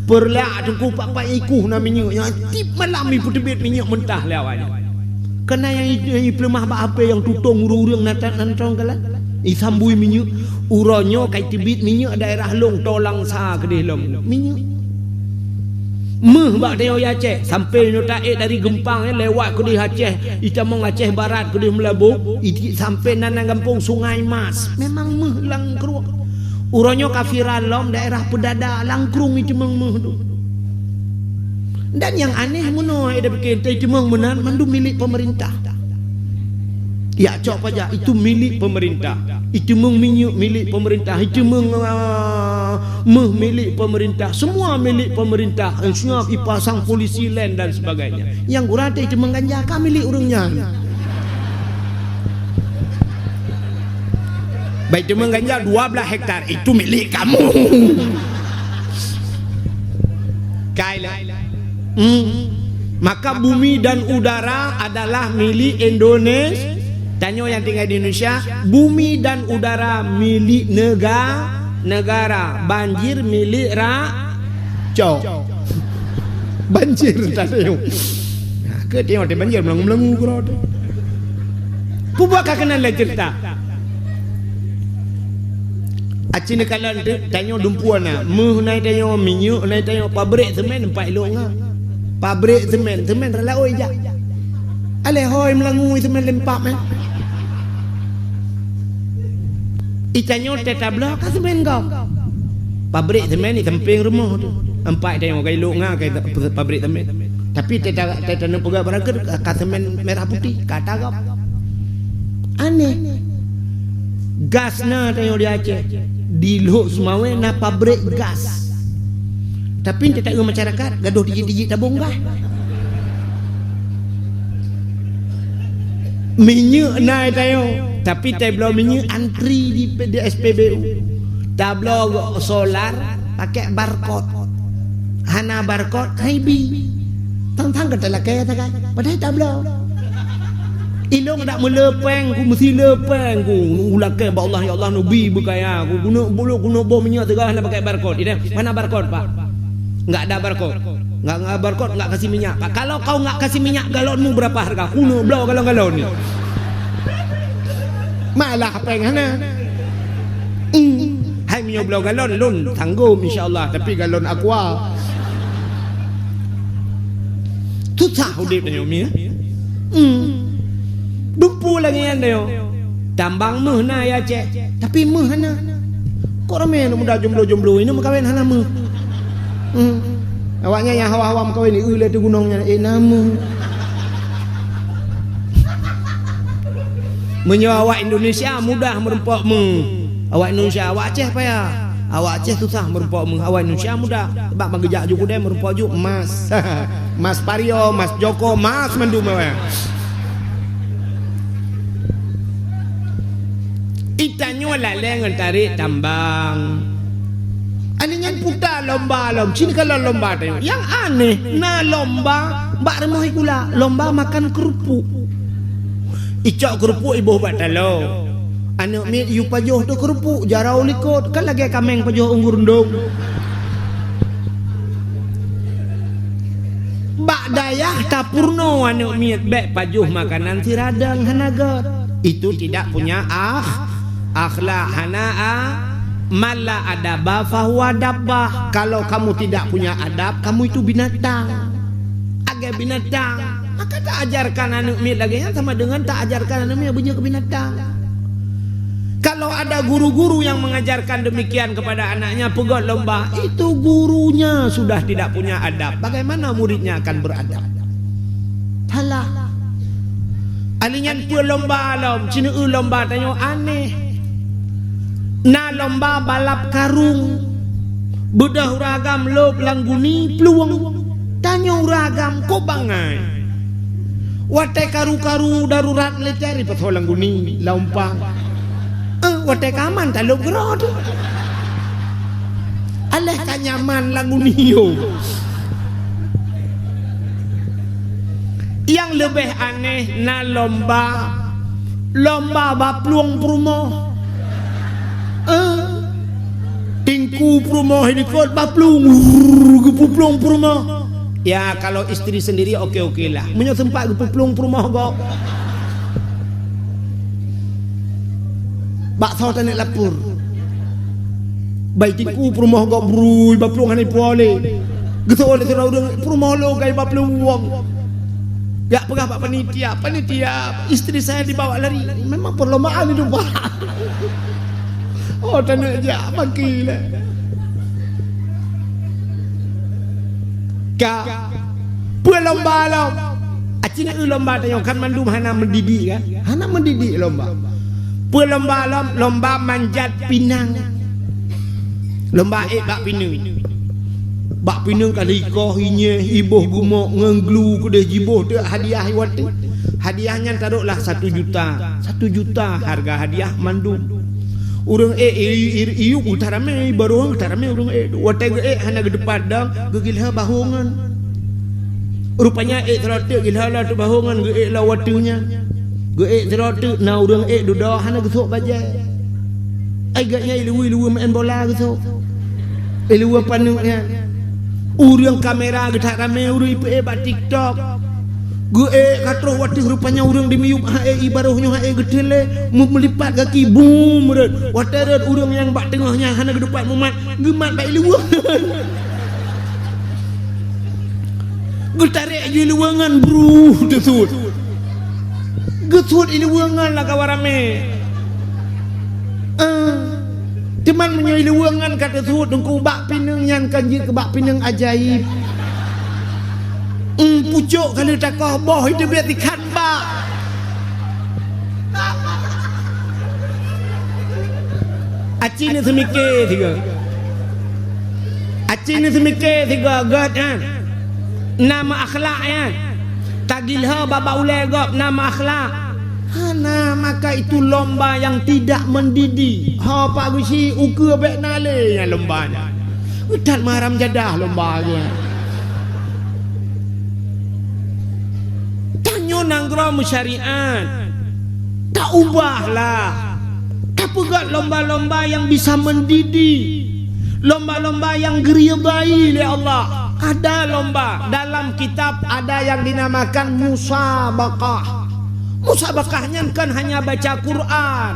Peureulak teungku pat-pat ikuh na minyeuk nyang tiep malam ipeuteubiet minyeuk mentah lé awaknyan. Kana nyang i-, nyang ipeuleumah bak hapé nyang tutong ureuëng-ureuëng na tan nan trong galan. Isambui minyeuk. Uroe nyoe ka iteubiet minyeuk daerah lôn tolang sa keudeh lom. Minyeuk. Meuh bak tanyoe Aceh, sampai nyoe taék dari Geumpang, ya, lewat keudeh Aceh, itamong Aceh Barat keudeh Meulaboh, iti sampai nan, nan gampông Sungai Mas. Memang meuh langkrueng. Uroe nyoe ka viral lom daerah Peudada, langkrueng iteumeung meuh tu. Dan nyang aneh meunoe, ida pikir teuh iteumeung meunan mandum milék pemerintah. Ya, cok pajak, itu milék pemerintah. Iteumeung minyeuk milék pemerintah. Iteumeung, ah, meuh milék pemerintah. Semua milék pemerintah. Siap ipasang polisi lain dan sebagainya. Nyang gura teuh iteumeung ganja ka milék ureuëng nyan. Baik, iteumeung ganja dua belas hektar, itu milik kamu. Kai lah. Hmm. Maka bumi dan udara adalah milik Indonesia. Tanyoe nyang tinggai di Indonesia, bumi dan udara milik nega-, negara, banjir milik ra-, cok. Banjir tadi. Nah, ke tengok di banjir melengu-melengu keudroe teuh. Peue ka keunan lé ceurita? Aci neukalon teuh, tanyoe dumpeue na. Meuh na tanyoe, minyeuk na tanyoe, pabrik semen empat ilok nga. Pabrik semen, semen rot laôt ijak. Alèh hôi meulangu semen lempap, eh. Itanyoe teuh tabloe ka semen gob. Pabrik semen di sampéng rumoh teuh. Empat tanyoe ka ilok nga ka pabrik semen. Tapi teuh ta-, teuh taneuk peugah barangkeu ka semen merah putih, ka ta gob. Aneh. Gas na tanyoe di Aceh. Di Lhokseumawe na pabrik gas. Tapi teuh taeu masyarakat gadoh tijik-tijik tabong gas. Minyeuk na tanyoe, tapi tabloe minyeuk antri di, di S P B U. Tabloe solar pakai barcode. Hana barcode, hai bi. Tang-tang ka talakée takai. Padahai tabloe. Ilong dak meulepeng ku, meusi lepeng ku. Ulakée bak Allah, ya Allah, neubi beukaya ku. Kuneuk bulok, kuneuk boh minyeuk teuga hana pakai barcode. Ida, mana barcode, Pak? Enggak ada barcode. Enggak, enggak barcode, enggak kasih minyak. Pak, kalau kau enggak kasih minyak, galonmu berapa harga? Kuneuk bloe galon-galon ni. Malah péng hana. Hmm. Hai meunyoe bloe galon, lôn sanggob insya Allah, tapi galon aqua. Susah udép tanyoe mi. Hmm. Dumpeue lagée nyan tanyoe. Tambang meuh na ya Aceh, tapi meuh hana. Kok ramé aneuk muda jomblo-jomblo, ineuk meukawen hana meuh. Hmm. Awaknyan nyang hawa-hawa meukawen, ieu lé teuh gunong nyan, eh, na meuh. Meunyoe awak Indonesia mudah meurumpok meuh. Awak Indonesia, awak Aceh payah. Awak Aceh susah meurumpok meuh. Awak Indonesia mudah. Sebab ban geujak ju keudè meurumpok ju emas. Emas Pario, emas Joko, emas mandum awak. Itanyoe lalée ngon tarék tambang. Aneh nyan puta lomba lom, cit kalon lomba tanyoe. Nyang aneh, na lomba bak rumoh sikula, lomba makan keurupuk. Icok keurupuk iboh bak taloe. Aneuk miet yue pajoh teuh keurupuk, jaroe likot, kan lagée kaméng pajoh unggur ndong. Bak dayah tapeurunoe aneuk miet bék pajoh makanan siradang hana gét. Itu tidak punya akh-, akhlak, hana a-, man la adaba fahuwa dabbah. Kalau kamu tidak punya adab, kamu itu binatang. Agak binatang. Maka tak ajarkan aneuk miet lagée nyan sama dengan tak ajarkan aneuk miet beujeuet keu binatang. Kalau Ada guru-guru yang mengajarkan demikian kepada anaknya, peugöt lomba, itu gurunya sudah tidak punya adab. Bagaimana muridnya akan beradab? Salah. Ali nyan peue lomba lom, cineue lomba tanyoe aneh. Na lomba balap karung. Beudôh ureueng agam lôb lam guni plueng. Tanyoe ureueng agam kok bangai. Watèe karu-karu darurat militer, ipasoe lam guni, lam umpang. Eh, watèe ka aman talôb keudroe teuh. Alah ka nyaman lam guni yo. Nyang leubeh aneh na lomba, lomba baplueng peurumoh. Eh, Teungku peurumoh, likot baplueng, wurr, geupuplueng peurumoh. Ya, kalau istri sendiri oke-oke lah. Meunyoe sempat geupuplueng peurumoh gob. Baksoe taneuk lapor. Bai teungku peurumoh gob brui, baplueng hana ipuwoe lé. Geuseuôt lé sidroe ureueng, peurumoh lôn ka ibaplueng wong. Jak peugah bak panitia, "Panitia, istri saya dibawa lari." Memang perlombaan itu, Pak. Oh, taneuk jak maki lé. Ka, peue lomba lom? Aci na eu lomba tanyoe kan mandum hana mendidik kan? Hana mendidik lomba. Peue lomba lom? Lomba manjat pinang. Lomba ék bak pineung. Bak pineung ka lheuh ikoh, inyeh, iboh gumok ngon glu keudeh jiboh teuk hadiah i watèe. Hadiah nyan taroklah satu juta. Satu juta harga hadiah mandum. Ureueng ék i-, i-, iyup geutak ramé, i baroe geutak ramé ureueng ék. Watèe geuék hana geuteupat dong, geugilhé bahongan. Rupanya ék sidroe teuk gilhé lom teuk bahongan, geuék lom watèe nyan. Geuék sidroe teuk na ureueng ék dudoe hana geusôk bajèe. Ai geuh nyan iluweue-iluweue meu'en bola geusôk. Iluweue paneuk nyan. Ureueng kamera geutak ramé ureueng ipeuék bak TikTok. Geuék ka troh watèe rupanya ureueng dimiyup ha'é i baroe nyoe ha'é geuteulé, meumeulipat gaki bum rhot. Watèe rhot ureueng nyang bak teungoh nyan hana geuteupat mumat, geumat bak iluweue. Geutarek ju iluweue ngon bruh teusut. Geusut iluweue ngon lagèe ramé. Eh, teuma meunyoe iluweue ngon ka teusut teungku bak pineung nyan kan jeuet keu bak pineung ajaib. Em, pucôk ka lheuh takoh boh itu biet ikat bak. Aci ni seumike sigoe. Aci ni seumike sigoe gèt nyan. Na meuakhlak nyan. Tagilhé bak-bak ulèe gob na meuakhlak. Hana, maka itu lomba yang tidak mendidik. Ho Pak Gusi ukeue bèk na lé nyan lomba nyan. That meuharam jadah lomba nyan. Tanyoe nanggroe meusyariat. Taubahlah. Tapeugöt lomba-lomba yang bisa mendidik. Lomba-lomba yang diridai lé Allah. Ada lomba, dalam kitab ada yang dinamakan musabaqah. Musabaqah nyan kan hanya baca Quran.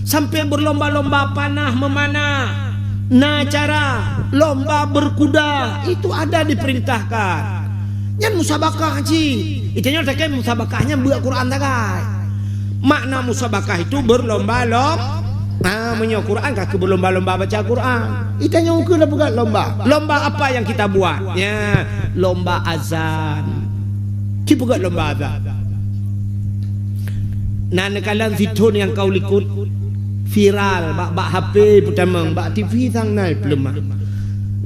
Sampai berlomba-lomba panah memanah. Na cara lomba berkuda, itu ada diperintahkan. Nyan musabaqah cit. Itanyoe takheun musabaqah nyan beuet Quran sagai. Makna musabaqah itu berlomba-lom-, ah, meunyoe Quran ka keu berlomba-lomba baca Quran. Itanyoe keu na peugah lomba. Lomba apa yang kita buat? Ya, lomba azan. Ci peugah lomba azan. Na neukalon sithôn nyang ka likot viral bak, bak H P peutamong, bak T V sang na peuleumah.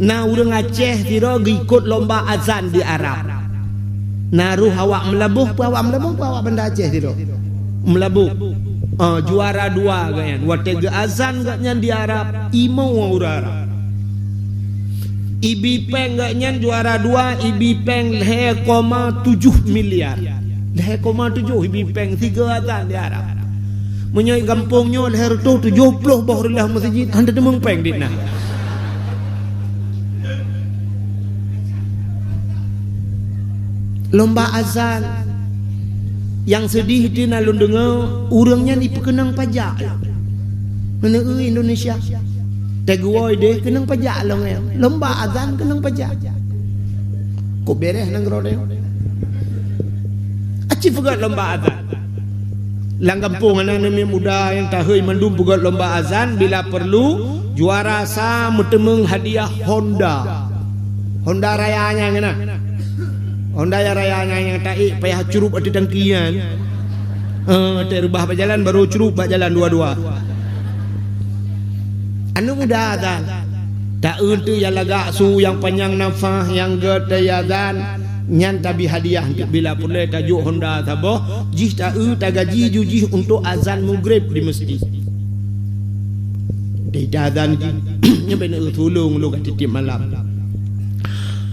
Na ureueng Aceh sidroe geuikot lomba azan di Arab. Na roh awak Meulaboh, peue awak Meulaboh, peue awak Banda Aceh sidroe. Meulaboh. Ah, juara dua gobnyan. Watèe geuazan gobnyan di Arab, imoe ureueng Arab. Ibi péng gobnyan juara dua, ibi péng lhèe koma tujoh miliar. Lhèe koma tujoh ibi péng sigoe azan di Arab. Meunyoe gampông nyoe lhèe reutôh tujoh ploh boh reulah meuseujid, hana teumeung péng di na. Lomba azan. Nyang seudeh di na lôn deungoe, ureueng nyan ipeukeunong pajak. Meuneue Indonesia. Teuguoi deh keunong pajak lom nyan. Lomba azan keunong pajak. Kok bereh nanggroe deh. Aci peugah lomba azan. Lam gampông hana aneuk miet muda nyang tahôi mandum peugöt lomba azan, bila peurlu, juara sa meuteumeung hadiah Honda. Honda raya nyan keunan. Honda nyang raya nyan nyang taék payah crup ateueh tangki nyan. Eh, tareubah bak jalan, barô crup bak jalan dua-dua. Aneuk muda azan. Ta-eu teuk nyang lagak su, nyang panyang nafah, nyang gèt teuazan, nyan tabri hadiah teuk. Bila peureulèe tajok Honda saboh, jih ta-eu tagaji ju jih untuk azan Maghrib di meuseujid. Di azan jih, nyan bèk na-eu tulông lôn ka tiep-tiep malam.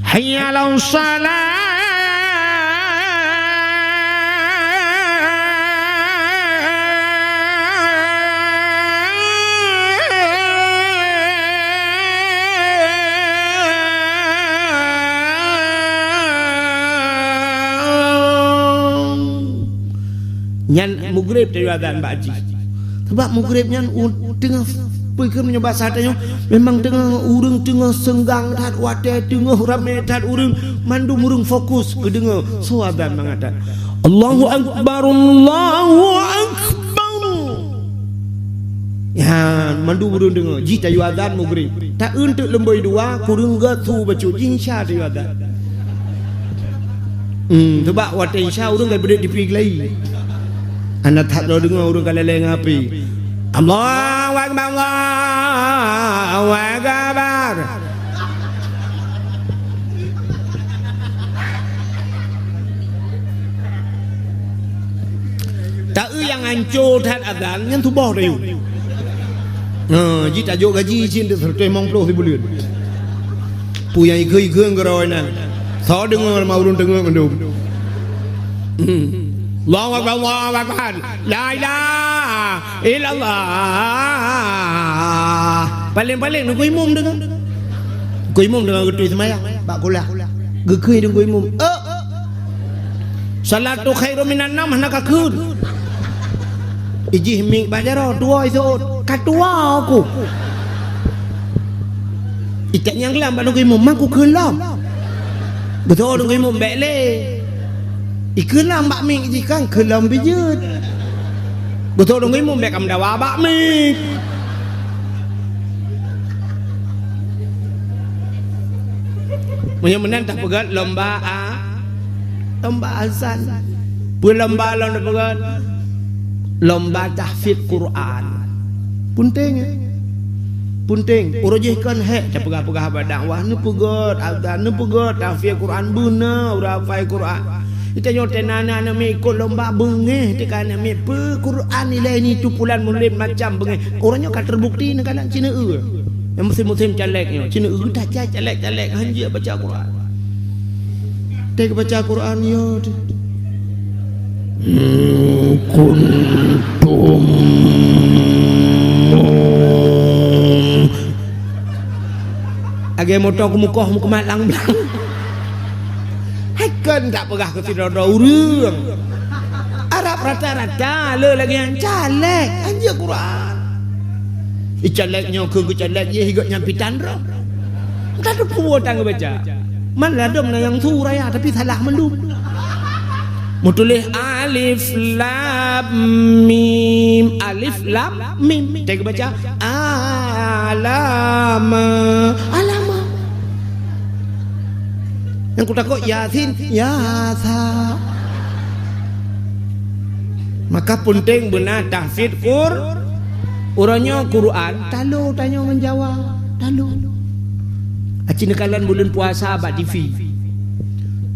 Hayya 'alas shalah. Nyan Maghrib teuazan bak jih. Sabab Maghrib nyan u-, teungoh, peue keuh meunyoe basa tanyoe, memang teungoh ureueng teungoh seunggang that, watèe teungoh ramè that ureueng, mandum ureueng fokus keu deungö soe azan mangat that. Allahu Akbar, Allahu Akbar. Nyan, mandum ureueng deungö, jih tayue azan Maghrib. Ta-eu teuk leumbôi dua, kureueng gèt su bacut, jih Isya tayue azan. Hmm, sabab watèe Isya ureueng ka beudôh di pih geulai. Hana that droe deungö ureueng ka lé-lé ngon api. Allahu Akbar, Allahu Akbar. Ta-eu nyang anco that azan, nyan tuboh tayue. Ha, jih tajok gaji cit seratus limong puluh sibuleuen. Peue nyang ikheun-ikheun keudroe nyan. Soe deungö lam ureueng teungeut mandum. Hmm. Allahu Akbar, Allahu Akbar. La ilaha illallah. Paléng-paléng Teungku Imum deungö. Teungku Imum deungö geutui seumayang bak kulah. Geukheun Teungku Imum. Eh. Salatu khairum minan naum hana kakheun. Ijih miet bak jaroe, tuwoe iseuôt. Ka tuwoe ku. Itanyong lom bak Teungku Imum, "Man kukheun lom?" Geutanyong Teungku Imum, "Bèk lé." Ikheun lom bak miet jih kan, kheun lom pih jeuet. Geutanyong Teungku Imum, "Bèk kameudawa bak miet." Meunyoe meunan tapeugöt lomba a-, lomba azan. Peue lomba lom tapeugöt? Lomba tahfiz Quran. Peunteng, eh? Peunteng. Uroe jih kon hék tapeugah-peugah bak dakwah, neupeugöt azan, neupeugöt tahfiz Quran, beuna ureueng hafai Quran. Geutanyoe teuh na aneuk miet ikot lomba beungéh teuka aneuk miet, peue Quran ilèe nyan tupulan mulod macam beungéh. Uroe nyoe ka teubukti neukalon cit neu-eu. Nyang musém-musém caleg nyoe, cit neu-eu that caleg-caleg hanjeuet baca Quran. Teuka baca Quran nyoe. Hmm, kuntum. Lagèe moto keumukoh meukumat lang-lang. Hai kon tapeugah keu sidroe-droe ureueng. Arab rata-rata le lagèe nyan caleg, hanjeuet Quran. Di caleg nyoe keu geucaleg, yeh gobnyan pih tan droe. Ka teupeue tan geubaca. Man ladôm na nyang su raya, tapi salah mandum. Meutuléh alif lam mim, alif lam mim. Teuka baca alama, alama. Nyang kutakot Yasin, Yasa. Maka peunteng beuna tahfiz Qur-, uroe nyoe Quran, talo tanyoe ngon Jawa, talo. Aci neukalon buleuen puasa bak T V.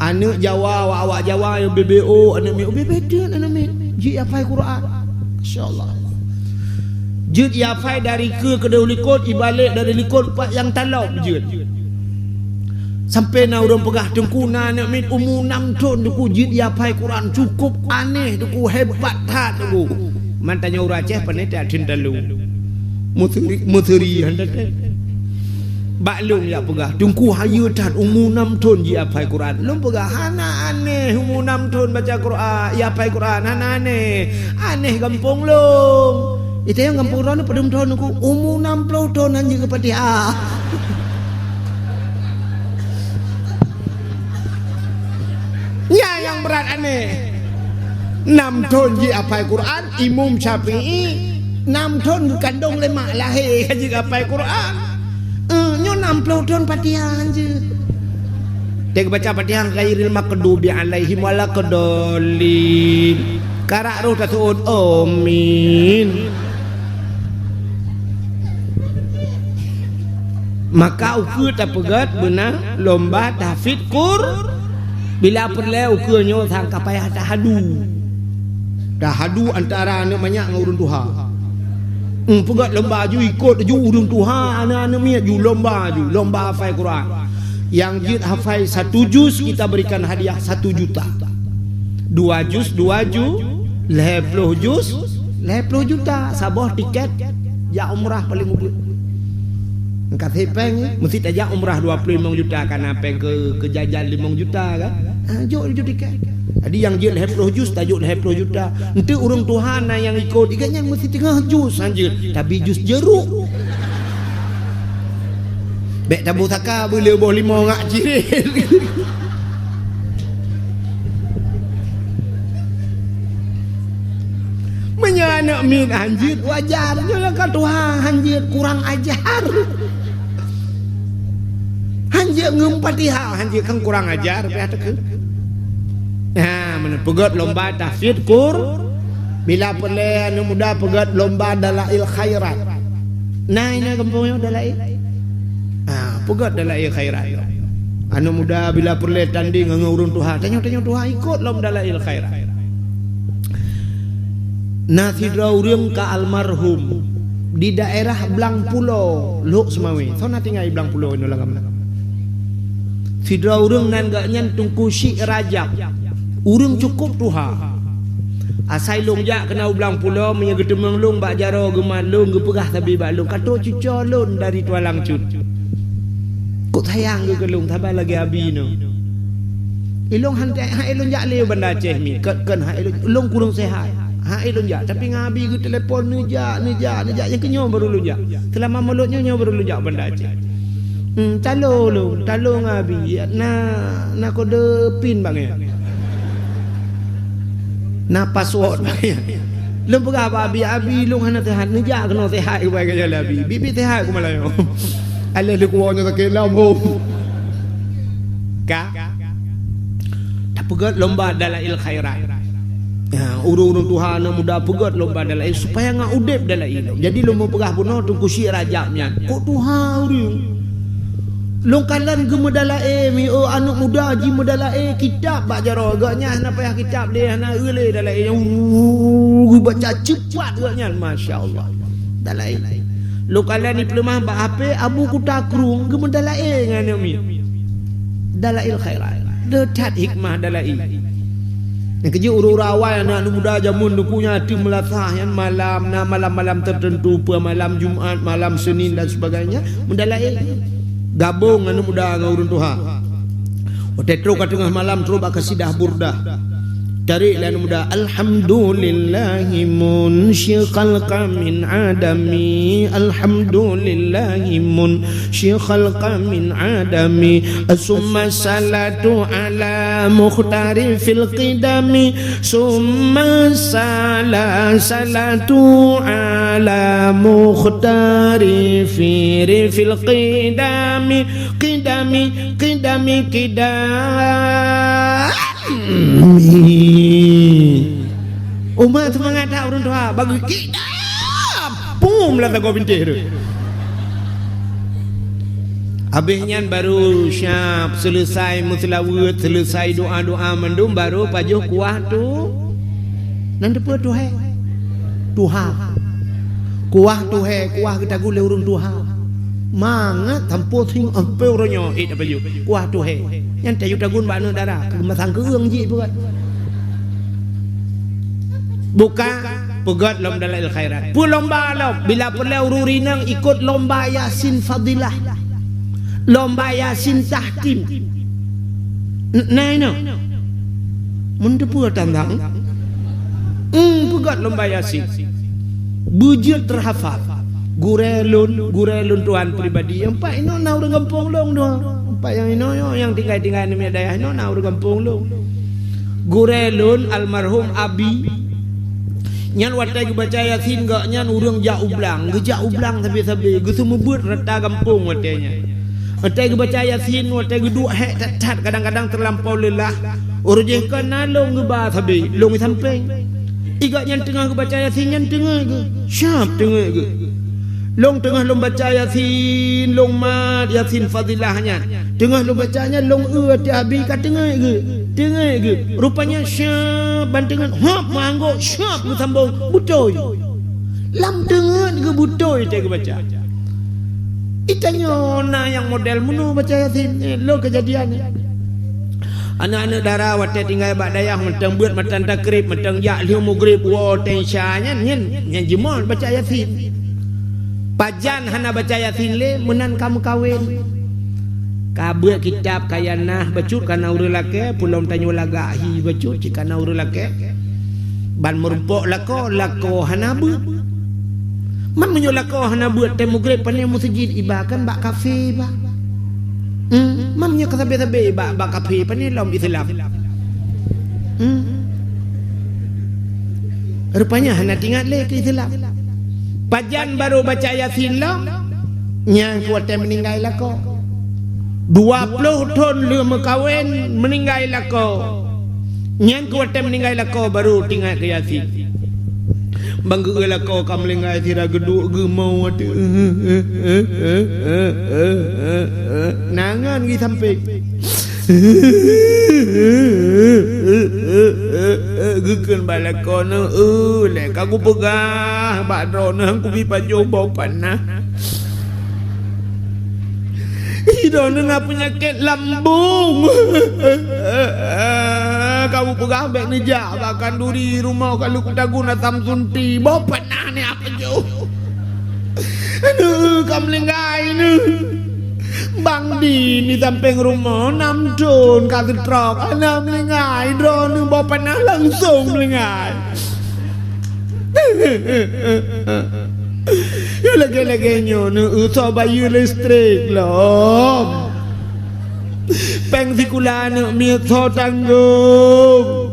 Aneuk Jawa, awak-awak Jawa nyang B B O, aneuk miet, B B O, aneuk miet, jeuet hafai Quran. Masya Allah. Jeuet hafai dari keue keudéh u likot, ibalek dari likot pat nyang talop jeuet. Sampai na ureueng peugah, "Teungku, na aneuk miet umu nam thon, Teungku, jeuet hafai Quran, cukup aneh, Teungku, hebat that, Teungku." Man tanyoe ureueng Aceh pane that thon talo. Meuseuri, meuseuri han that. Bak lôn jak peugah, "Teungku, hayeue that, umu nam thon jeuet hafai Quran." Lôn peugah, "Hana aneh umu nam thon baca Quran, hafai Quran, hana aneh. Aneh gampông lôn." Di tanyoe gampông droeneuh padum thon, Teungku? "Umu nam ploh thon han jeuet Fatihah." Nyan nyang brat aneh. Nam thon jeuet hafai Quran, Imam Syafi'i nam thon geukandong lé mak lahé ka jeuet hafai Quran. Eh, nyoe nam ploh thon Fatihah hanjeuet. Teuk baca Fatihah ghairil maghdubi alaihim waladdallin. Karak roh taseuôt, amin. Maka ukeue tapeugét beuna lomba tahfidz Qur-, bila peureulée ukeue nyoe sang ka payah tahadu. Tahadu antara aneuëk manyak ngon ureuëng tuha. Hmm, peugét lomba ju ikot ju ureuëng tuha, aneuëk-aneuëk miet ju lomba ju, lomba hafai Quran. Nyang jeuet hafai satu juz kita berikan hadiah satu juta. Dua juz, dua ju, lhée ploh juz, lhée ploh juta. Saboh tiket jak umrah paling ubit. Ka sipéng, meusti tajak umrah dua ploh limong juta, kana péng keu, keu jajan limong juta kan. Ah, jok ju tiket. Jadi nyang jeuet lhée ploh juz, tajok lhée ploh juta. Enteuk ureuëng tuha na nyang ikot, ikat nyan meusti teungoh juz hanjeuet, tapi juz jeruk. Bék tabu saka beuleuboh limo ngak cirét. Meunyoe aneuëk miet hanjeuet wajar, nyoe ka tuha hanjeuet kurang ajar. Hanjeuet ngon Fatihah, hanjeuet kan kurang ajar, payah teukeu. Ha, meunan peugét lomba tahfidz Qur-, bila peureulée aneuëk muda peugét lomba dalail khairat. Na inan gampông nyoe dalail. Ha, peugét dalail khairat. Aneuëk muda bila peureulée tanding ngon ureuëng tuha, tanyoe-tanyoe tuha ikot lom dalail khairat. Na sidroe ureuëng ka almarhum di daerah Blang Pulo, Lhok Seumawé. Soe na tinggai Blang Pulo inoe lam kamoe? Sidroe ureuëng nan geuh nyan Teungku Syik Rajab. Ureuëng cukup tuha. Asai lôn jak keunoe u Blang Pulo, meunyoe geuteumeung lôn bak jaroe geumat lôn, geupeugah sabe bak lôn, "Ka trok cucoe lôn dari Tualang Cut." Kok sayang geuh keu lôn, saban lagée abi nyoe. Ilôn han, han ilôn jak lé Banda Aceh mi, kon, kon han ilôn, lôn kureueng sehat. Han ilôn jak, tapi ngon abi geutelepon, neujak, neujak, neujak, nyang keunyoe baru lôn jak. Seulama mulod nyoe, nyoe baru lôn jak Banda Aceh. Hmm, talo lôn, talo ngon abi, na, na kode pin bak nyan. Na password bak nyan. Lôn peugah bak abi, "Abi, lôn hana sehat, neujak keunoe sehat keubai ka jalan abi. Biet-biet sehat keumalam nyoe." Alah lé kuwoe nyoe sakét lom, hom. Ka. Tapeugét lomba dalail khairat. Ya, ureuëng-ureuëng tuha aneuëk muda peugét lomba dalail supaya ngat udeb dalail. Jadi lôn meupeugah bunoe Teungku Syik Rajab nyan. Kok tuha ureuëng? Lôn kalon geumeudalail mi, oh, aneuëk muda jimeudalail kitab bak jaroe. Geuh nyan hana payah kitab lé, hana eu lé dalail. Geubaca cepat geuh nyan, masya Allah. Dalail. Lôn kalon di peuleumah bak H P, Abu Kuta Krueng geumeudalail ngon aneuëk miet. Dalail khairat. Le that hikmah dalail. Nyang keujeuet ureuëng-ureuëng awai aneuëk muda jameun Teungku nyan ateueh meulasah nyan malam, na malam-malam teuteuntu, peue malam Jumat, malam Senin dan sebagainya, meudalail. Gabong aneuëk muda ngon ureuëng tuha. Watée trok ka teungoh malam trok bak kasidah Burdah. Tarek lé aneuëk muda, "Alhamdulillahi munsyi khalqa min adami. Alhamdulillahi munsyi khalqa min adami. Summa salatu ala mukhtari fil qidami. Summa sala-, salatu ala mukhtari fi, fil qidami." Qidami, qidami, qidami. Umat seumangat that ureuëng tuha, bagus. Qidam! Pum, lam sagoe bintéh tu. Habéh nyan baru siap, selesai meuseulaweuet, selesai doa-doa mandum, baru pajoh kuah tu. Nan teupeue tuhé? Tuha. Kuah tuhé, kuah geutagun lé ureuëng tuha. Mangat sampoe sing ampé uroe nyoe, eh, tapajoh. Kuah tuhé. Nyan tayue tagun bak aneuëk dara, keu meumasang keueung jih peugah. Buka, peugét lom dalail khairat. Peue lomba lom, bila peureulée ureuëng rinang ikot lomba Yasin Fadilah. Lomba Yasin Tahkim. N-, na inoe. Mun teupeue tantang. Hmm, peugét lomba Yasin. Beujeuet teuhafal. Gurée lôn, gurée lôn tuan pribadi. Nyang pat inoe na ureuëng gampông lôn dua. Pat nyang inoe, nyang tinggai-tinggai namiet dayah inoe na ureuëng gampông lôn. Gurée lôn almarhum Abi, nyan watée geubaca Yasin gobnyan ureuëng jak u blang, geujak u blang sabe-sabe, geuseumeubeuet rata gampông watée nyan. Watée geubaca Yasin, watée geuduek hék that-that, kadang-kadang teulampau leulah, uroe jih kon na lôn geuba sabe, lôn di sampéng. Di gobnyan teungoh geubaca Yasin nyan teungeut geuh, siab teungeut geuh. Lôn teungoh lôn baca Yasin, lôn mat Yasin Fadilah nyan. Teungoh lôn baca nyan, lôn eu ateueh Abi ka teungeut geuh, teungeut geuh. Rupanya siab ban teungeut, hop meuanggôk, siab geusambông, beutôi. Lam teungeut geuh beutôi teuh geubaca. Di tanyoe na nyang model meunoe baca Yasin, eh, lôn keujadian nyan. Aneuëk-aneuëk dara watée tinggai bak dayah mantong beuet matan takrib, mantong jak lheueh mugrib woe teuh isya nyan, nyan, nyan jimol baca Yasin. Pajan hana baca Yasin lé meunan ka meukawen. Ka beuet kitab kaya nah bacut kana ureuëng lakée, peulom tanyoe lagak hi bacut cit kana ureuëng lakée. Ban meurumpok lakoe, lakoe hana beuet. Man meunyoe lakoe hana beuet teuh mugrib, pane meuseujid iba kan bak kafe iba. Hmm, man meunyoe ka sabe-sabe bak, bak kafe, pane lom Islam. Hmm. Rupanya hana teuingat lé keu Islam. Pajan barô baca Yasin lom, nyan keu watée meuninggai lakoe. Dua ploh thon lheueh meukawen meuninggai lakoe. Nyan keu watée meuninggai lakoe barô teuingat keu Yasin. Ban geu-eu lakoe ka meuninggai sira geuduek geumo watée. Nangon di sampéng. Geukheun bak lakoe nyoe, "Eh, lé ka kupeugah bak droeneuh kubi pajoh boh panah. Droeneuh na peunyakét lambông. Ka kupeugah bék neujak bak khanduri rumoh ka lheueh kutagun asam sunti, boh panah nyan pajoh." Aduh, ka meuninggai nyoe. Bang Din di sampéng rumoh nam thon ka seutrok, hana meuninggai, droeneuh boh panah langsong meuninggai. Lagée-lagée nyoe neueu soe bayeue listrik lom. Péng sikula aneuk miet soe tanggong.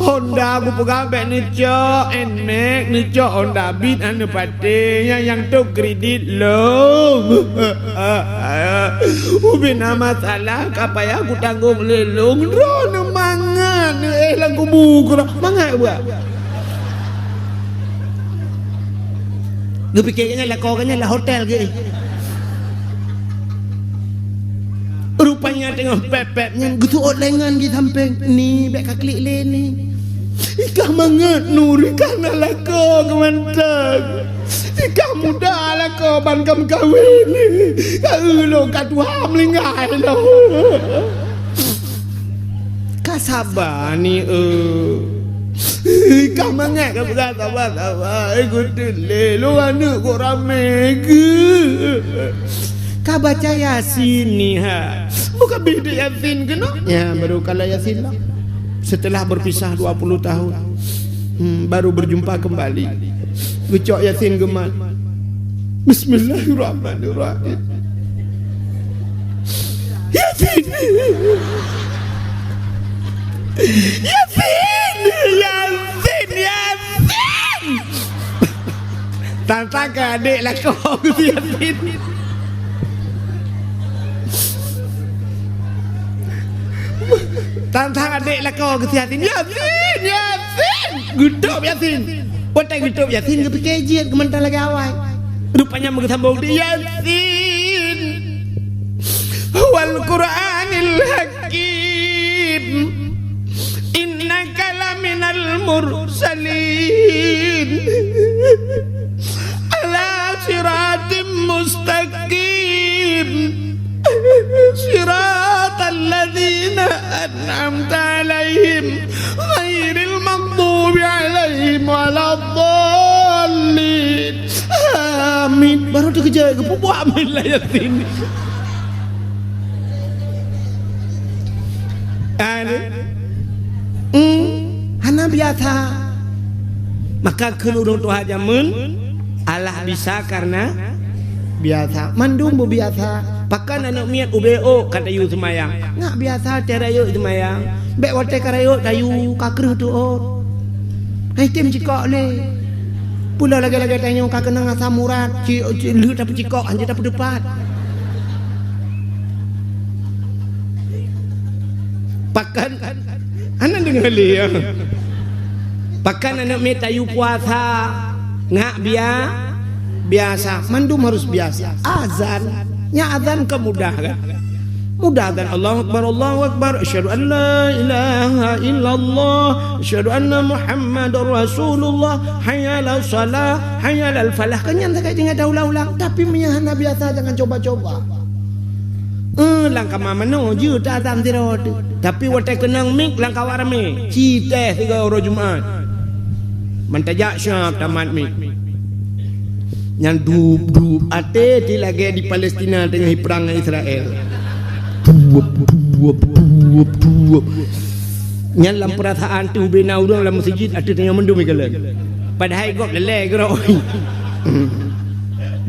Honda kupeugah bék neucok, Nmax neucok, Honda Beat hana neupatéh, nyang, nyang tôb kredit lom. Ubena masalah ka payah kutanggong lé lôn, droeneuh mangat neuéh lam kubu keudroe. Mangat buet. Geupike gobnyan lakoe gobnyan lam hotel geuh. Rupanya teungoh pép-pép nyan geuseuôt lé ngon di sampéng, "Ni, bék kaklik lé ni. Ikah mangat Nur, ikah na lakoe keu mantong. Ikah muda lakoe ban ka meukawen. Ka eu lôn ka tuha meuninggai lôn." Ka saba ni, eh. Ka mangat ka peugah saba-saba, eh, geuteulé. Lôn aneuk kok ramé geuh. Ka baca Yasin ni, ha. Bukan bidek Yasin keunoe. Ya, baru kalau Yasin lah. Setelah berpisah dua puluh tahun, hmm, baru berjumpa kembali. Geucok Yasin geumat. Bismillahirrahmanirrahim. Yasin! Yasin! Yasin! Yasin! Tantang keu adék lakoe geuseuôt Yasin. Tantang adék lakoe geuseuôt Yasin. Yasin! Yasin! Geutôb Yasin. Watée geutôb Yasin, geupike jeuet keu mantong lagée awai. Rupanya meugeusambông di Yasin. Wal Qur'anil Hakim. Innaka laminal mursalin. Ala siratim mustaqim. Siratal ladzina an'amta 'alaihim ghairil maghdubi 'alaihim waladdallin. Amin. Baru teukeujot geupeubuet amin lah Yasin. Aduh. Hmm, hana biasa. Maka kheun ureuëng tuha jameun, Allah bisa karena biasa. Mandum beubiasa. Pakon aneuk miet ubé ôk ka tayue seumayang. Ngat biasa tiara yôk seumayang. Bèk watèe ka rayeuk tayue ka kreueh teuôt. Hai tem cikok lé. Pula lagèe-lagèe tanyoe ka keunong asam urat, ci, ci, lheueh tapeucikok, hanjeuet tapeuteupat. Pakon, hana deungoe lé, ya. Pakon aneuk miet tayue puasa, ngak bia-, biasa, mandum harus biasa. Azan, nyan azan ka mudah kan? Mudah azan, "Allahu Akbar, Allahu Akbar, asyhadu an la ilaha illallah, asyhadu anna Muhammadar Rasulullah, hayya 'alas shalah, hayya 'alal falah." Kan nyan sagai tinggai taulang-ulang, tapi meunyo hana biasa jangan coba-coba. Eh, lam kama manoe jeuet taazan sidroe teuk. Tapi watèe keunong mik lam kawan ramè, ci teh sigoe uroe Jumat. Meutajak siap tamat mik. Nyan dup-dup até ti lagèe di Palestina teungoh jiprang ngon Israel. Dup, dup, dup, dup. Nyan lam peurasaan teuh ubé na ureueng lam meuseujid ateueh tanyoe mandum ikalon. Padahai gob lé-lé keudroe.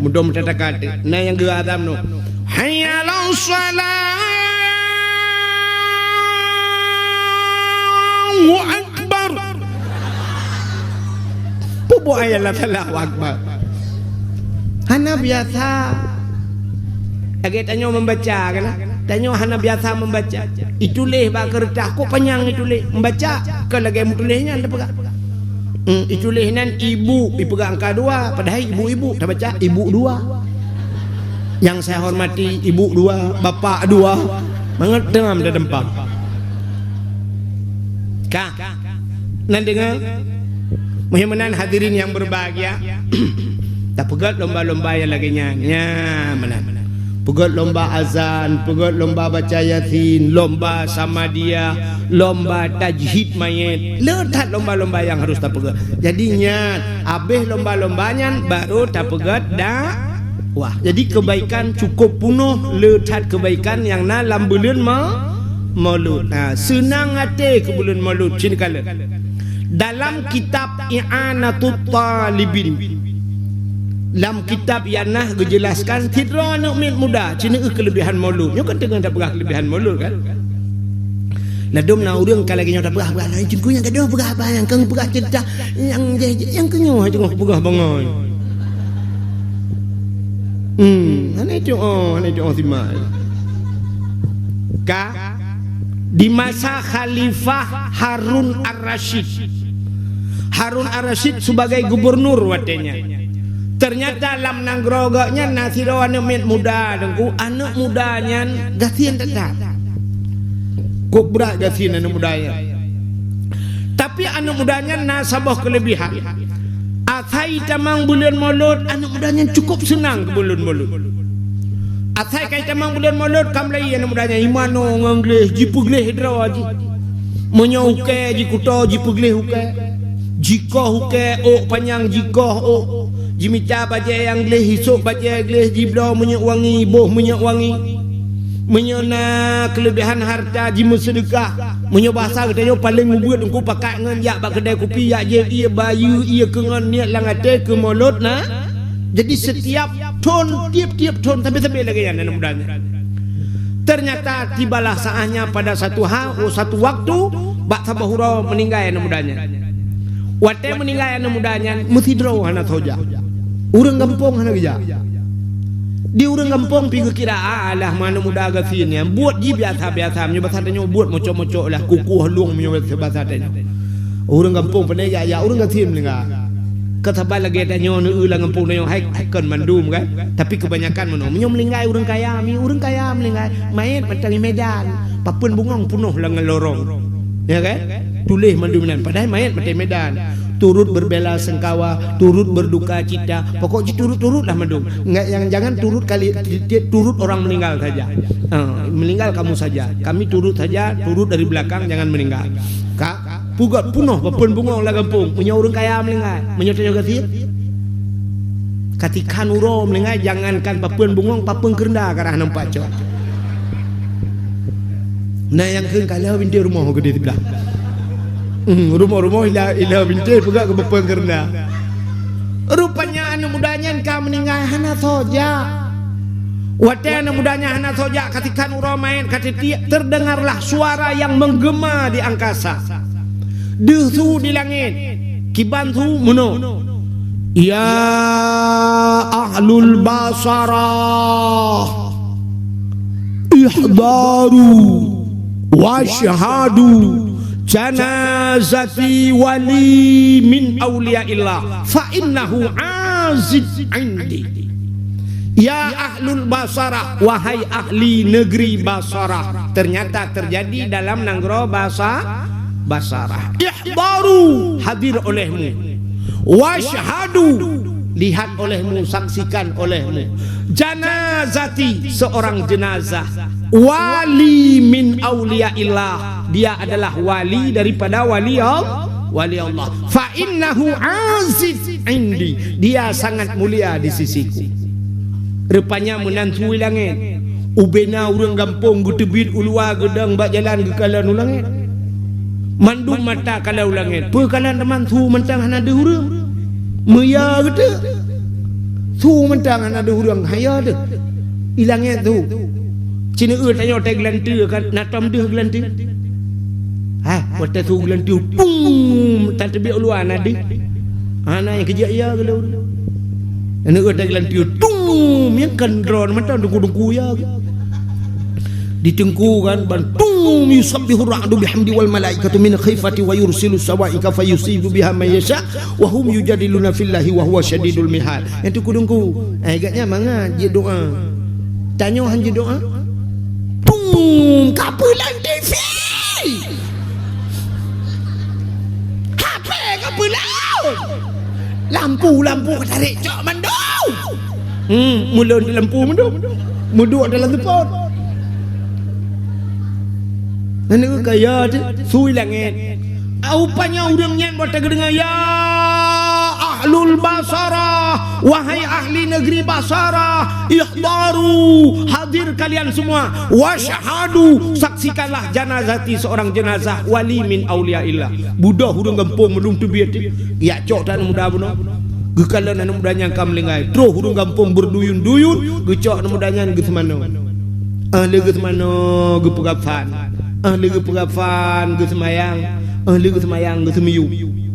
Mudom tataka teuh. Na nyang geu azan nyoe. Hayya 'alas shalah. Allahu Akbar. Peue buet ayat Allahu Akbar? Hana biasa. Lagèe tanyoe membaca kan? Tanyoe hana biasa membaca. Ituléh bak keureutah, kok panyang ituléh. Membaca, kon lagèe meutuléh nyan tapeugah. Hmm, ituléh nan ibu, ipeugah angka dua, padahai ibu-ibu, tabaca ibu dua. Yang saya hormati, ibu dua, bapak dua, mangat teungoh tadempam. Ka, nan deungoe? Meunan hadirin yang berbahagia, tapeugèt lomba-lomba nyang lagèe nyan. Nyan meunan. Peugèt lomba azan, peugèt lomba baca Yasin, lomba Samadiyah, lomba tajhid mayét. Le that lomba-lomba nyang harus tapeugèt. Jadi nyan, abéh lomba-lomba nyan baru tapeugèt dakwah. Jadi kebaikan cukup punoh, le that kebaikan nyang na lam buleuen ma-, Maulud. Ha, seunang até keu buleuen Maulud, cit kalon. Dalam kitab I'anatut Talibin, lam kitab nyang na geujelaskan sidroe aneuk miet muda, ci neueu keuleubehan Maulud. Nyoe kan teungoh tapeugah keuleubehan Maulud kan? Ladôm na ureueng ka lagèe nyoe tapeugah, peugah, "Nah, Teungku nyang gadôh peugah haba nyang keu peugah cerita nyang jai, nyang keu nyoe teungoh peugah bangai." Hmm, hana itu, oh, hana itu, oh, simak. Ka, di masa Khalifah Harun Ar-Rasyid. Harun Ar-Rasyid sebagai gubernur watèe nyan. Ternyata lam nanggroe gobnyan na sidroe aneuk miet muda, Teungku. Aneuk muda nyan gasien that-that. Kok brat gasien aneuk muda nyan. Tapi aneuk muda nyan na saboh keuleubehan. Asai tamong buleuen Maulud, aneuk muda nyan cukup seunang keu buleuen Maulud. Asai ka jitamong buleuen Maulud, ka mulai aneuk muda nyan jimanoe ngon gléh, jipeugleh droe jih. Meunyoe ukèe jikuto, jipeugleh ukèe. Jikoh ukèe, ôk panyang jikoh ôk. Jimita bajèe nyang gléh, jisôk bajèe gléh, jibloe minyeuk wangi, jiboh minyeuk wangi. Meunyoe na keuleubehan hareuta, jimeuseudeukah. Meunyoe basa geutanyoe paleng mubuet, Teungku, pakat ngon jak bak keudè kupi, jak jieb ié bayeue, ié keu ngon niet lam até keu Maulud na. Jadi setiap thon, tiep-tiep thon, sabe-sabe lagèe nyan aneuk muda nyan. Ternyata tibalah saatnya pada satu ha-, oh, satu waktu, bak saboh uroe meuninggai aneuk muda nyan. Watèe meuninggai aneuk muda nyan, meusidroe hana soe jak. Ureueng gampông hana geujak. Di ureueng gampông pih geukira, "Alah, aneuk muda gasien nyan, buet jih biasa-biasa, meunyoe basa tanyoe buet mocok-mocok lah, kukuh lueng meunyoe basa tanyoe." Ureueng gampông pane jak-jak, ureueng gasien meuninggai. Ka saban lagèe tanyoe neueu lam gampông tanyoe, hai, hai kon mandum kan, tapi keubanyakan meunoe. Meunyoe meuninggai ureueng kaya, mi ureueng kaya meuninggai, mayét mantong di Medan, papeuen bungöng peunoh lam lorong. Ya kan? Tuléh mandum nyan, padahai mayét maté Medan. Turut berbela sengkawa, turut berduka cita. Pokok jih turut-turut lah mandum. Enggak, yang jangan turut kali, ti-, ti-, turut orang meninggal saja. Ha, meninggal kamu saja. Kami turut saja, turut dari belakang, jangan meninggal. Ka, peugöt peunoh papeuen bungöng lam gampông. Meunyoe ureueng kaya meuninggai, meunyoe tanyoe gasien. Katikhan uroe meuninggai, jangankan papeuen bungöng, papeuen keureunda karah nampak cok. Na nyang kheun ka lheueh bintéh rumoh keudéh siblah. Hmm, rumoh-rumoh ilheueh, ilheueh bintéh peugah keu papeuen keureunda. Rupanya aneuk muda nyan ka meuninggai hana soe jak. Watée aneuk muda nyan hana soe jak ka sikan uroe manyét ka titiek, terdengarlah suara yang menggema di angkasa. Deuh su di langét, kiban su meunoe, "Ya ahlul Basarah, ihdaru wasyhadu janazati wali min auliyaillah, fa innahu aziz indi." Ya ahlul Basarah, wahai ahli negeri Basarah. Ternyata terjadi dalam nanggroe Basa-, Basarah. Ihdaru, hadir olehmu. Wasyhadu, lihat olehmu, saksikan olehmu. Janazati, seorang jenazah. Wali min auliyaillah, dia adalah wali daripada wali Allah, wali Allah. Fa innahu aziz indi, dia sangat mulia di sisiku. Rupanya meunan su i langét. Ubena ureuëng gampông geuteubiet u luwa geudong bak jalan geukalon u langét. Mandum mata kalon u langét. Peue kalon teuma su mantong hana deuh ureuëng. Meuya geuteuk. Su mantong hana deuh ureuëng, haya deuh. I langét su. Ci neueu tanyoe watée geulanteue kan, na tom deuh geulanteue. Ha, watée su geulanteue, pum, tateubiet u luwa na deuh. Hana nyang keujak ya geuleu. Aneuk watée geulanteue, tum, nyang kan droe mantong teungku-teungku ya. Di teungku kan, ban tum, yusabbihu ra'du bihamdi wal malaikatu min khifati wa yursilu sawaika fayusibu biha man yasha wa hum yujadiluna fillahi wa huwa syadidul mihal. Nyang teungku-teungku, eh, gaknya mangat jeuet doa. Tanyoe han jeuet doa. Tum, ka peulan T V. H P ka peulan. Lampu-lampu ka tarék cok mandum. Hmm, mulon di lampu mandum. Meuduek dalam teupot. Nyan kaya tu, su i langét. Rupanya ureuëng nyan watée geudeungoe, "Ya ahlul Basarah, wahai ahli negeri Basarah, ihdaru, hadir kalian semua, wasyhadu, saksikanlah janazati, seorang jenazah wali min auliyaillah." Beudôh ureuëng gampông mandum teubiet, jak cok aneuk muda bunoe. Geukalon aneuk muda nyan ka meuninggai. Troh ureuëng gampông beurduyun-duyun, geucok aneuk muda nyan geuseumanoe. Ah lheueh geuseumanoe geupeukafan. Ah lheueh geupeukafan geuseumayang. Ah lheueh geuseumayang geuseumiyueb.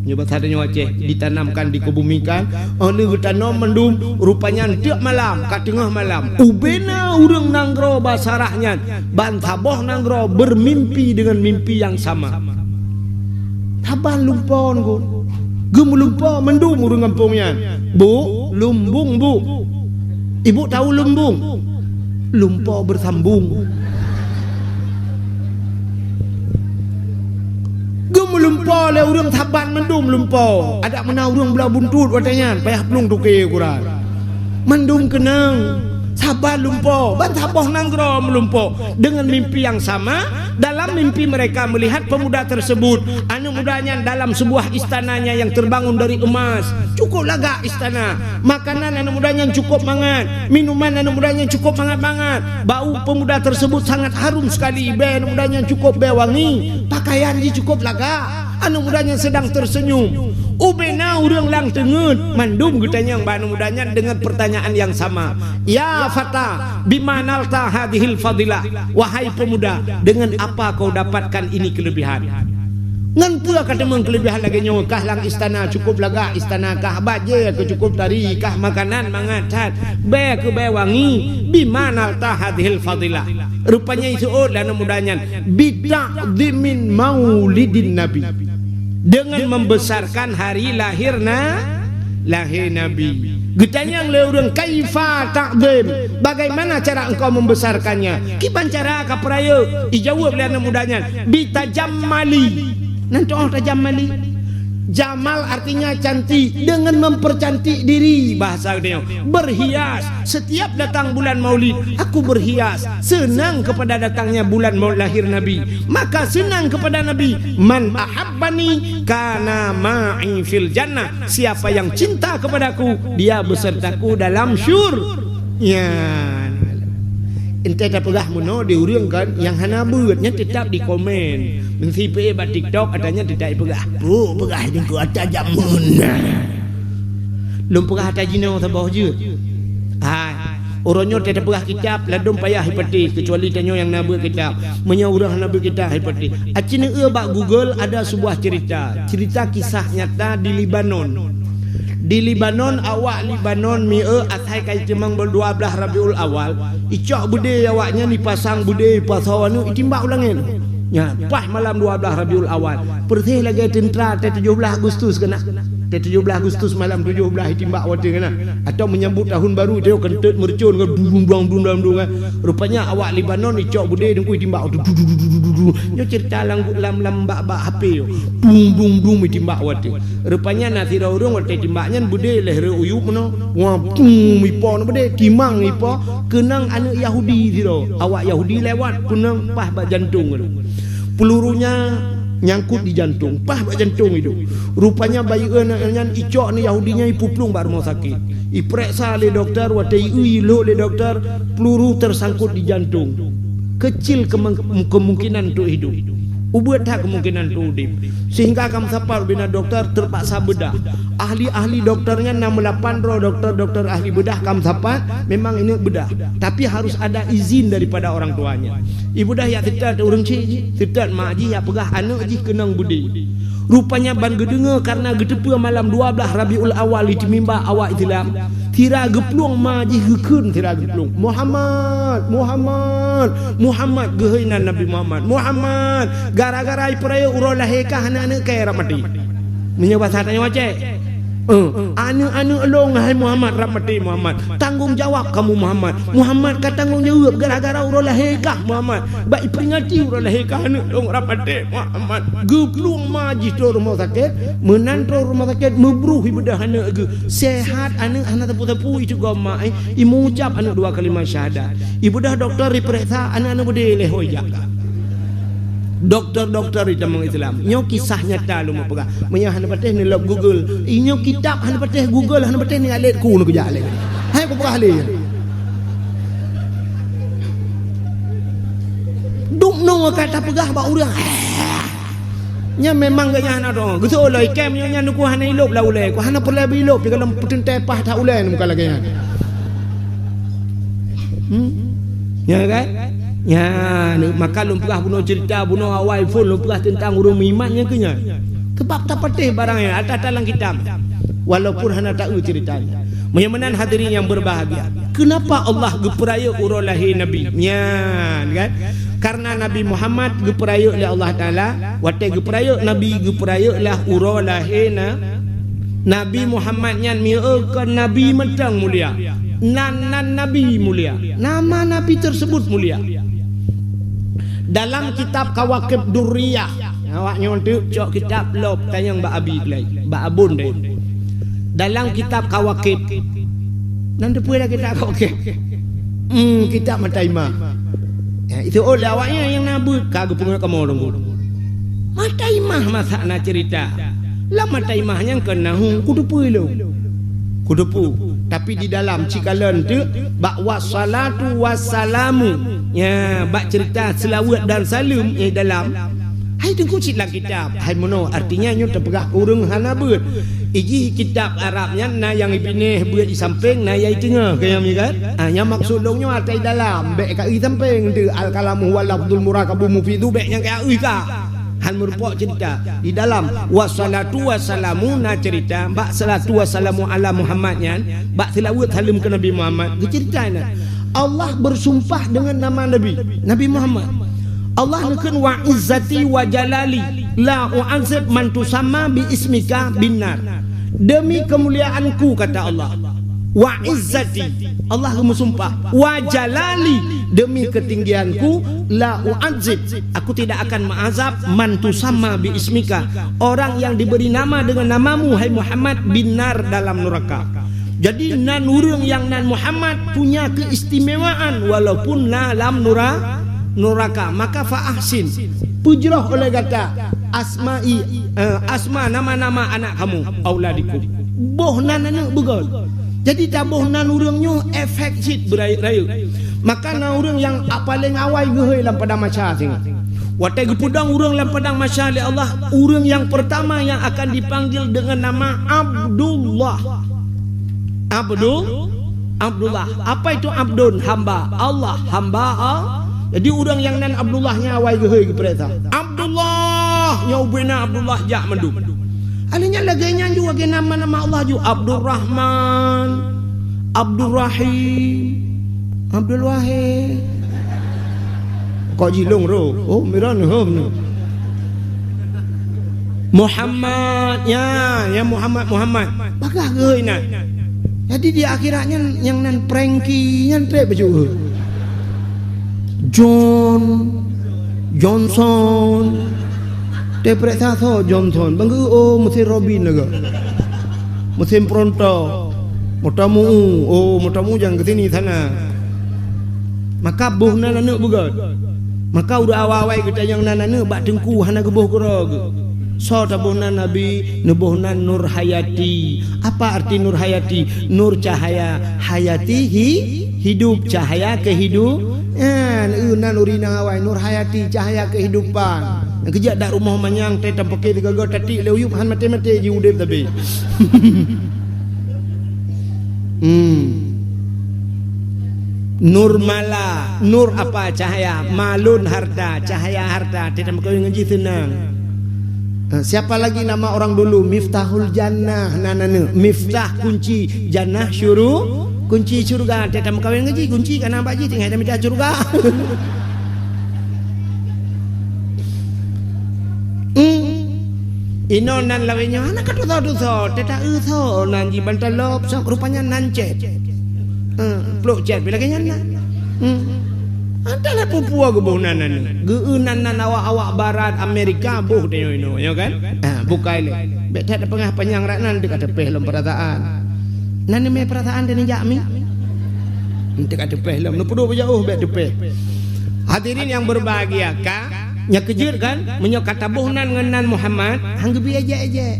Nyoe basa tanyoe Aceh, ditanamkan, dikebumikan. Ah lheueh geutanom mandum, rupanya tiep malam, ka teungoh malam, ubena ureuëng nanggroe Basarah nyan, ban saboh nanggroe bermimpi dengan mimpi yang sama. Saban lumpo ngon. Geumeulumpo mandum ureuëng gampông nyan. "Bu, lumbung, Bu." Ibu tahu lumbung? Lumpo beusambung. Geumeulumpo lé ureuëng saban mandum lumpo. Adak meunan ureuëng blah buntut watée nyan, payah plueng tuke ukuran. Mandum keunong, saban lumpo, ban saboh nanggroe meulumpo. Dengan mimpi yang sama, dalam mimpi mereka melihat pemuda tersebut, aneuk muda nyan dalam sebuah istananya yang terbangun dari emas. Cukup lagak istana. Makanan aneuk muda nyan cukup mangat. Minuman aneuk muda nyan cukup mangat-mangat. Bau pemuda tersebut sangat harum sekali. Bée aneuk muda nyan cukup bée wangi. Pakaian jih cukup lagak. Aneuk muda nyan sedang tersenyum. Ubena ureuëng lam teungeut, mandum geutanyong bak aneuk muda nyan dengan pertanyaan yang sama. "Ya fata, bima nalta hadhil fadilah?" Wahai pemuda, dengan apa kau dapatkan ini kelebihan? Ngon peue ka teumeung kelebihan lagée nyoe? Kah lam istana cukup lagak, istana kah bajée keu cukup tari, kah makanan mangat that, bée keu bée wangi. "Bima nalta hadhil fadilah?" Rupanya iseuôt lé aneuk muda nyan, "Bita'dhimin maulidin Nabi." Dengan membesarkan hari lahir na-, lahir Nabi. Geutanyong lé ureuëng, "Kaifa ta'dhim?" Bagaimana cara engkau membesarkannya? Kiban cara ka peurayeuk? Ijaweueb lé aneuk muda nyan, "Bitajammali." Nan tu'oh tajammali? Jamal artinya cantik, dengan mempercantik diri, bahasa geutanyoe. Berhias. Setiap datang bulan Maulid, aku berhias, senang kepada datangnya bulan mau-, lahir Nabi. Maka senang kepada Nabi, "Man ahabbani kana ma'i fil jannah." Siapa yang cinta kepadaku, dia besertaku dalam syur-, nyan. Entée tapeugah meunoe di ureuëng kan, nyang hana beuet, nyan tetap dikomen. Meunsi peuék bak TikTok, ata nyan tetap ipeugah. Peue peugah nyan keu ata jameun na. Lôn peugah ata jinoe saboh jeuet. Hai. Uroe nyoe teupeugah kitab, ladom payah ipatéh, keucuali tanyoe nyang na beuet kitab. Meunyoe ureuëng hana beuet kitab, ipatéh. Aci neueu bak Google ada sebuah cerita. Cerita kisah nyata di Lebanon. Di Lebanon, awak Lebanon mieu asai ka itimang buleuen dua blaih Rabiul Awal, icok beudé awaknyan, ipasang beudé, ipasoe aneuëk, itimbak u langét. Nyan, paih malam dua blaih Rabiul Awal. Persis lagée teuntara teuh tujoh blaih Agustus keunan. Teuh tujoh blaih Agustus malam tujoh blaih itimbak watée keunan. Atau menyambut tahun baru, teuh keuneuk meureucon ngon dung, dung, dung, dung, dung, kan. Rupanya awak Lebanon icok beudé deungku itimbak watée. Du, du, du, du, du, du, du. Nyoe cerita lam, lam, lam bak, bak H P yo. Dung, dung, dung itimbak watée. Rupanya na sidroe ureuëng watée timbak nyan beudé lhée reu uyueb meunoe. Wah, pum, ipo na beudé, timang ipo, keunong aneuëk Yahudi sidroe. Awak Yahudi lewat, keunong paih bak jantong nyan. Peluru nyan nyangkut di jantong, paih bak jantong idong. Rupanya bayeue aneuëk nyan icok aneuëk Yahudi nyan ipeuplueng bak rumoh sakét. Ipeuriksa lé dokto, watée ieu ilhok lé dokto, peluru tersangkut di jantong. Kecil kemeng-, kemungkinan untuk hidup. Ubit that kemungkinan untuk udeb. Sehingga ka meusapat ubena dokto terpaksa bedah. Ahli-ahli dokto nyan na meulapan droe dokto-dokto ahli bedah ka meusapat, memang ini bedah. Tapi harus ada izin daripada orang tuanya. Ibedah yak seutôt ureuëng cit jih, seutôt mak jih yak peugah aneuëk jih keunong beudé. Rupanya ban geudeungoe karena geuteupeue malam dua blaih Rabiul Awal itimimba awak Islam. Sira geuplueng ma jih geukheun sira geuplueng, "Muhammad, Muhammad, Muhammad," geuhôi nan Nabi Muhammad. "Muhammad, gara-gara ipeurayeuk uroe lahé kah aneuëk-aneuëk kah rab maté." Meunyoe basa tanyoe Aceh, eh, "Aneuëk-aneuëk lôn hai Muhammad rab maté Muhammad. Tanggong jawab kamu Muhammad. Muhammad ka tanggong jawab gara-gara uroe lahé kah Muhammad. Bak iperingati uroe lahé kah aneuëk lôn rab maté Muhammad." Geuplueng ma jih trok rumoh sakét, meunan trok rumoh sakét meubruh ibedah aneuëk geuh. Sehat aneuëk hana teupeu-teupeu itu goma, eh, imucap aneuëk dua kalimah syahadat. Ibedah dokto ipeuriksa aneuëk-aneuëk beudé lhée hôi jaga. Dokto-dokto di tamong Islam. Nyoe kisah nyata lôn peugah. Meunyoe hana patéh neulop Google. Inyoe kitab hana patéh Google, hana patéh ni alet ku neukujak lé. Hai kupeugah lé. Dum nyoe ka tapeugah bak ureuëng. Nyan memang geuh nyan hana dong. Geuseuôt lom ikem nyoe nyan nuku hana ilop lam ulée. Ku hana peureulée beu ilop, pi kalon peuteuntée paih that ulée ni bukan lagée nyan. Hmm? Nya kan? Nya, ni, maka lôn peugah bunoe cerita, bunoe awai phon lôn peugah teuntang ureuëng meuiman nyang keu nyan. Sebab tapatéh barang nyan, ata-ata lam kitab. Walaupun hana taeu cerita nyan. Meunyoe meunan hadirin yang berbahagia. Kenapa Allah geupeurayeuk uroe lahé Nabi? Nyan kan? Karena Nabi Muhammad geupeurayeuk lé Allah Taala, watée geupeurayeuk Nabi, geupeurayeuklah uroe lahé na-, Nabi Muhammad nyan mieu kon Nabi mantong mulia. Nan, nan Nabi mulia. Nama Nabi tersebut mulia. Dalam kitab Kawakib Durriyah, awak nyoe teuk cok kitab lop tanyong bak Abi Glai, bak Abon deh. Dalam kitab Kawakib, nan teupeue lah kitab Kawakib. Hmm, kitab Mata Imah. Ya, itu oh lé awak nyan nyang na beuet ka geupeungeut kamoe lôn. Mata Imah masa na cerita. Lam Mata Imah nyang keunahu kuteupeue lôn. Kuteupeue. Tapi di dalam cikalon teuk bak wassalatu wassalamu. Ya, bak cerita seulaweuet dan saleuem di dalam. Hai teungku cit lam kitab. Hai meunoe, artinya nyoe teupeugah ureuëng hana beuet. Ijih kitab Arab nyan na nyang ibinéh beuet di sampéng, na nyang iteungoh, keu nyang mi kan? Ah, nyang maksud lôn nyoe atai dalam, bék ka i sampéng tu, al-kalamu huwa lafzul murakabu mufidu, bék nyang ka i ka. Hal meurupok cerita. Di dalam, wassalatu wassalamu na cerita, bak salatu wassalamu ala Muhammad nyan, bak seulaweuet saleuem keu Nabi Muhammad, geucerita nyan. Allah bersumpah dengan nama Nabi, Nabi Muhammad. Allah neukheun, "Wa izzati wa jalali la u'adzib man tusamma bi ismika binnar." Demi kemuliaanku, kata Allah. "Wa izzati," Allah geumeusumpah, "wa jalali," demi ketinggianku, "la u'adzib," aku tidak akan mengazab, "man tusamma bi ismika," orang yang diberi nama dengan namamu, hai Muhammad, binnar, dalam neraka. Jadi, nan ureuëng nyang nan Muhammad punya keistimewaan walaupun na lam nura-, nuraka. Maka fa ahsin, peujroh oleh gata asma'i, eh, asma nama-nama anak kamu, auladikum. Boh nan aneuëk beugol. Jadi, taboh nan ureuëng nyoe efek cit beurayeuk-rayeuk. Maka na ureuëng nyang a-, paleng awai geuhôi lam padang mahsyar singoh. Watée geupeudong ureuëng lam padang mahsyar lé Allah, ureuëng nyang pertama nyang akan dipanggil dengan nama Abdullah. Abdul, Abdullah. Apa itu Abdun? Hamba. Allah, hamba Allah. Jadi ureuëng nyang nan Abdullah nyan awai geuhôi geupeuriksa. Abdullah, nyoe ubena Abdullah jak mandum. Akhirnya lagée nyan ju lagée nama-nama Allah ju, Abdurrahman, Abdurrahim, Abdul Wahid. Kok jilong roh? Oh, miran hom ni. Muhammad, ya, ya Muhammad, Muhammad. Bagah geuh inan. Jadi di akhirat nyan nyang nan Frankie nyan treb bacut. John, Johnson. Teupeuriksa soe Johnson. Bang geuh, oh, meusén Robin lagak. Meusén Pronto. Moto Mu, oh, moto Mu jangan ke sini sana. Maka boh nan aneuëk beugét. Maka udah awai-awai geutanyong nan aneuëk bak teungku hana geuboh keudroe geuh. Soe taboh nan Nabi, neuboh nan Nur Hayati. Apa arti Nur Hayati? Nur cahaya, hayati hi-, hidup, cahaya kehidup. Nyan, eu nan uri na awai, Nur Hayati, cahaya kehidupan. Nyang keujak dak rumoh manyang, teuh tampeuke sigoe-goe tatik lé uyueb han maté-maté ji udeb sabe. Hmm. Nur mala, nur apa cahaya, malun harta, cahaya harta, teuh tameukawén ngon jih seunang. Ha, siapa lagi nama orang dulu? Miftahul Jannah, nan aneuëk. Miftah kunci, Jannah syuru-, kunci syurga. Teuh tameukawén ngon jih, kunci ka na bak jih, tinggai tamita syurga. Hmm. Inoe nan lawét nyoe hana ka tusoe-tusoe, teuh ta-eu soe nan jih ban talop, sob rupanya nan cét. Hmm, plôk cét pih lagée nyan na. Hmm. Entah lah peue-peue geuboh nan, nan. Geu-eu nan, nan awak-awak barat Amerika boh tanyoe inoe, nyoe kan? Ah, bukai lé. Bék that peungah panyang rat nan teuka teupéh lom peurasaan. Nan neumé peurasaan teuh neujak mi. Teuka teupéh lom, neupeuduek beujaôh bék teupéh. Hadirin yang berbahagia, ka Nyang keujeuet kan, meunyoe ka taboh nan ngon nan Muhammad, han geubi ejek-ejek.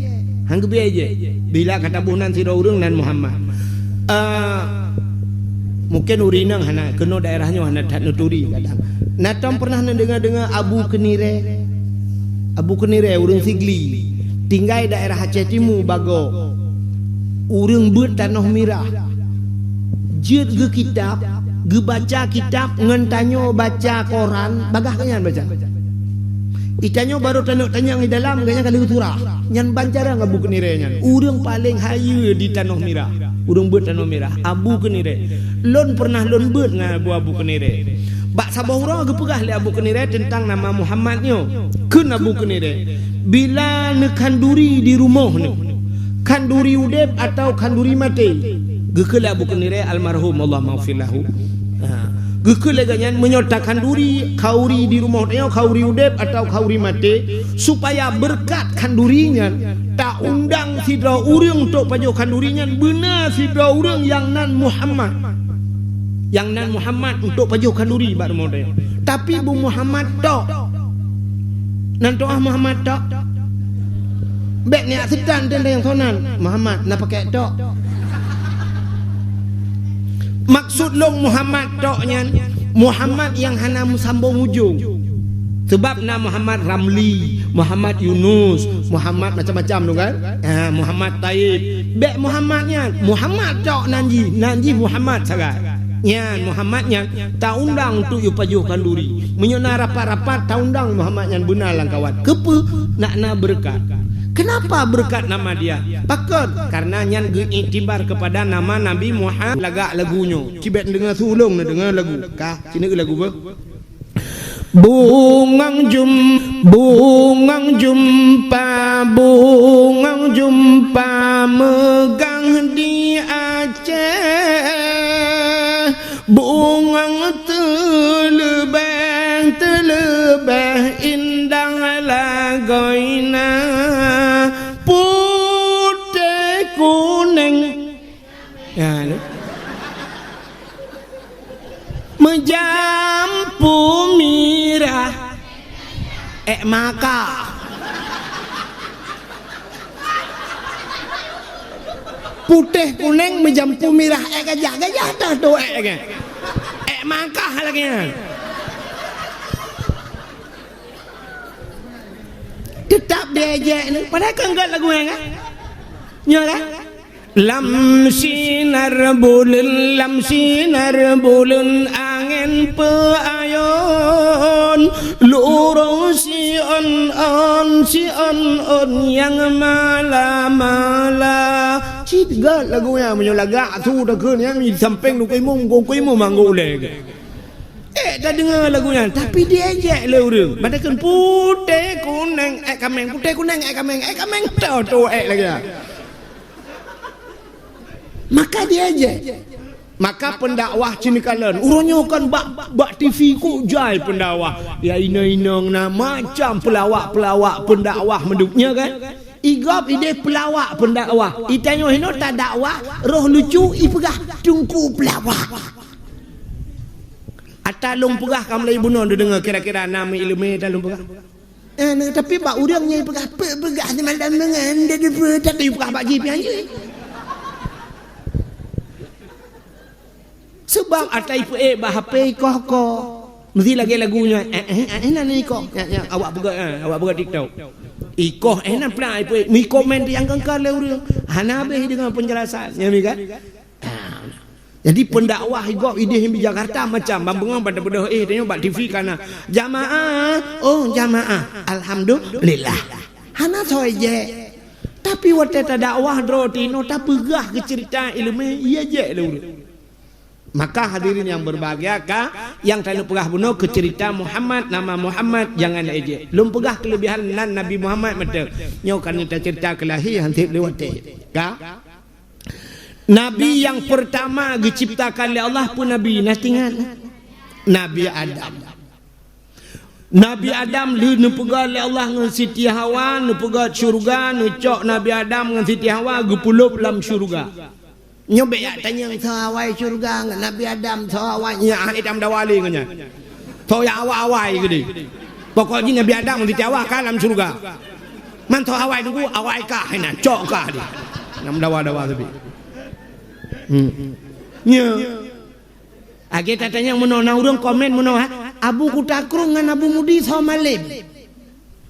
Han geubi ejek. Bila ka taboh nan sidroe ureuëng nan Muhammad. Eh, mungken ureuëng inong hana, keunoe daerah nyoe hana that neuturi kadang. Na tom pernah neudeungoe-deungoe Abu Keunirée? Abu Keunirée ureuëng Sigli, tinggai daerah Aceh Timu, Bago. Ureuëng beuet tanoh mirah. Jeuet geukitab, geubaca kitab ngon tanyoe baca koran, bagah nyan baca. Itanyoe barô taneuk tanyong di dalam, gobnyan ka lheueh surah. Nyan ban cara ngon Abu Keunirée nyan. Ureuëng paleng hayeue di tanoh mirah. Ureuëng beuet tanoh mirah. Abu Keunirée. Lôn pernah lôn beuet ngon Abu, Abu Keunirée. Bak saboh uroe geupeugah lé Abu Keunirée teuntang nama Muhammad nyoe. Kheun Abu Keunirée, "Bila neukhanduri di rumoh neuh, khanduri udeb atawa khanduri maté?" Geukheun lé Abu Keunirée almarhum, Allahumma ghfir lahu. Ha. Geukheun lé gobnyan, meunyoe takhanduri khauri di rumoh tanyoe, khauri udeb atawa khauri maté, supaya beureukat khanduri nyan taundang sidroe ureuëng untuk pajoh khanduri nyan, beuna sidroe ureuëng nyang nan Muhammad. Nyang nan Muhammad untuk pajoh khanduri bak rumoh tanyoe. Tapi bu Muhammad tok. Nan tuah Muhammad tok. Bék neujak seutan teuntang nyang sonan. Muhammad na pakai tok. Maksud lôn Muhammad tok nyan, Muhammad nyang hana meusambong ujong. Sebab na Muhammad Ramli, Muhammad Yunus, Muhammad macam-macam tu kan? Ha, Muhammad Taib. Bék Muhammad nyan, Muhammad tok nan jih, nan jih Muhammad sagai. Nyan Muhammad nyan taundang untuk yue pajoh khanduri. Meunyoe na rapat-rapat taundang Muhammad nyan beuna lam kawan. Keupeue? Nak na beureukat. Kenapa beureukat nama dia? Pakon? Karena nyan geuiktibar kepada nama Nabi Muhammad. Lagak lagu nyoe. Cibet deungoe su ulông na deungoe lagu. Ka, sinoe lagu beuh. Bungong jum-, bungong jumpa, bungong jumpa meugah di Aceh. Bungong teuleubeh, teuleubeh indah lagoina, putéh kuneng. Ya, ni. Meujampu mirah. Ék maka. Putéh kuneng meujampu mirah ék gajah. Gajah dah tu ék lagée. Ék maka lagée nyan. Teutap diejek ni. Padahai kan gét lagu nyan kan? Nyoe kan? Lam sinar buleuen, lam sinar buleuen angén peuayon, lurông siôn-ôn, siôn-ôn nyang mala-mala. Cit gét lagu nyan, meunyoe lagak su takheun nyan, di sampéng Teungku Imum, Teungku Imum anggô ulèe. Eh, tadeungoe lagu nyan, tapi diejek lé ureueng. Padahai kan putéh kunéng èk kaméng, putéh kunéng èk kaméng, èk kaméng to-to èk lagèe nyan. Maka diejek. Maka pendakwah cit neukalon. Uroe nyoe kan bak, bak T V kok jai pendakwah. Ya inong-inong na macam pelawak-pelawak pendakwah meudeuh nyan kan. Igop ideh pelawak pendakwah. Itanyoe hinoe tadakwah, roh lucu ipeugah teungku pelawak. Ata lôn peugah ka mulai bunoe neudeungoe kira-kira na meu ileumèe ata lôn peugah. Eh, nah, tapi bak ureueng nyang peugah, "Peue peugah seumalam deungon, dia, dia, dia," tapi peugah bak jih pian jih. Sebab ata ipeuék bak H P ikoh-koh. Meusti lagèe lagu nyan, eh, eh, eh, eh, nan ikoh. Nyan, nyan, awak peugah, eh, awak peugah TikTok. Ikoh, eh, nan peue ipeuék, meukomen nyang keungkot lé ureueng. Hana habéh deungon penjelasan. Nyan mi kan? Ah, jadi pendakwah igop ideh di Jakarta macam ban beungoh ban teupeudeuh, eh, tanyoe bak T V kana, "Jamaah, oh jamaah, alhamdulillah." Hana soe ejek. Tapi watèe tadakwah droe tinoe tapeugah keu ceurita ileumèe, iya jek lé ureueng. Maka hadirin yang berbahagia, ka nyang taneuk peugah bunoe keu ceurita Muhammad, nama Muhammad, jangan ejek. Lôn peugah keulebihan nan Nabi Muhammad mantong. Nyoe ka neuta ceurita keu lahé, han sép lé watèe. Ka? Nabi nyang peurtama geuciptakan lé Allah peue nabi? Na teuingat? Nabi Adam. Nabi Adam lheueh neupeugöt lé Allah ngon Siti Hawa, neupeugöt syeuruga, neucok Nabi Adam ngon Siti Hawa geupeulop lam syeuruga. Nyoe bèk jak tanyong soe awai syeuruga ngon Nabi Adam, soe awai nyan, eh, tam dawa lé ngon nyan. Soe nyang awai-awai keudéh. Pokok jih Nabi Adam ngon Siti Hawa ka lam syeuruga. Man soe awai teungku, awai kah inan, cok kah di. Nyang dawa-dawa sabe. Hmm. Nyoe. Lagèe tatanyong meunoe, na ureueng komen meunoe, ha? Abu Kuta Krueng ngon Abu Mudi soe malém?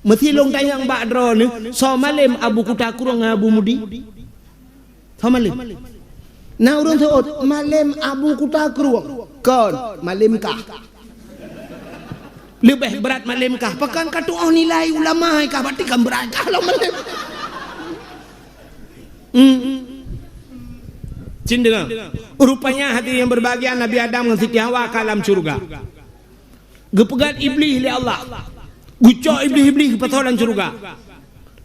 Meusi lôn tanyong bak droeneuh, soe malém Abu Kuta Krueng ngon Abu Mudi? Soe malém? Na ureueng seuôt, malém Abu Kuta Krueng. Kon, malém kah. Leubeh brat malém kah. Pakon ka tu'oh nilai ulama kah, berarti kan brat kah lom malém. Hmm. Cit deungoe. Rupanya hadirin yang berbahagia, Nabi Adam ngon Siti Hawa ka lam syeuruga. Geupeugöt Iblih lé Allah. Geucok Iblih-Iblih geupasoe lam syeuruga.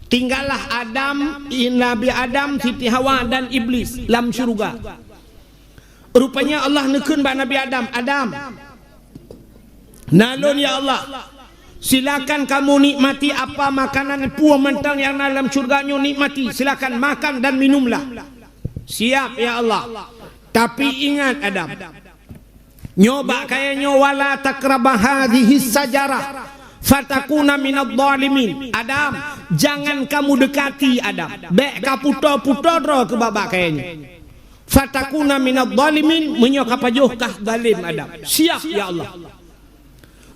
Tinggallah Adam, i-, Nabi Adam, Siti Hawa dan Iblis lam syeuruga. Rupanya Allah neukheun bak Nabi Adam, "Adam, na lôn ya Allah. Silakan kamu nikmati apa makanan peue mantong nyang na lam syeuruga nyoe, nikmati. Silakan makan dan minumlah." "Siap ya Allah. Tapi ingat Adam, nyoe bak kayèe nyoe, wala taqraba hadhihi syajarah fatakuna minadh dhalimin." Adam, jangan kamu dekati Adam. Bèk ka puto-puto droe keu bak-bak kayèe nyoe. Fatakuna minadh dhalimin, meunyoe ka pajoh kah zalim Adam. Siap ya Allah.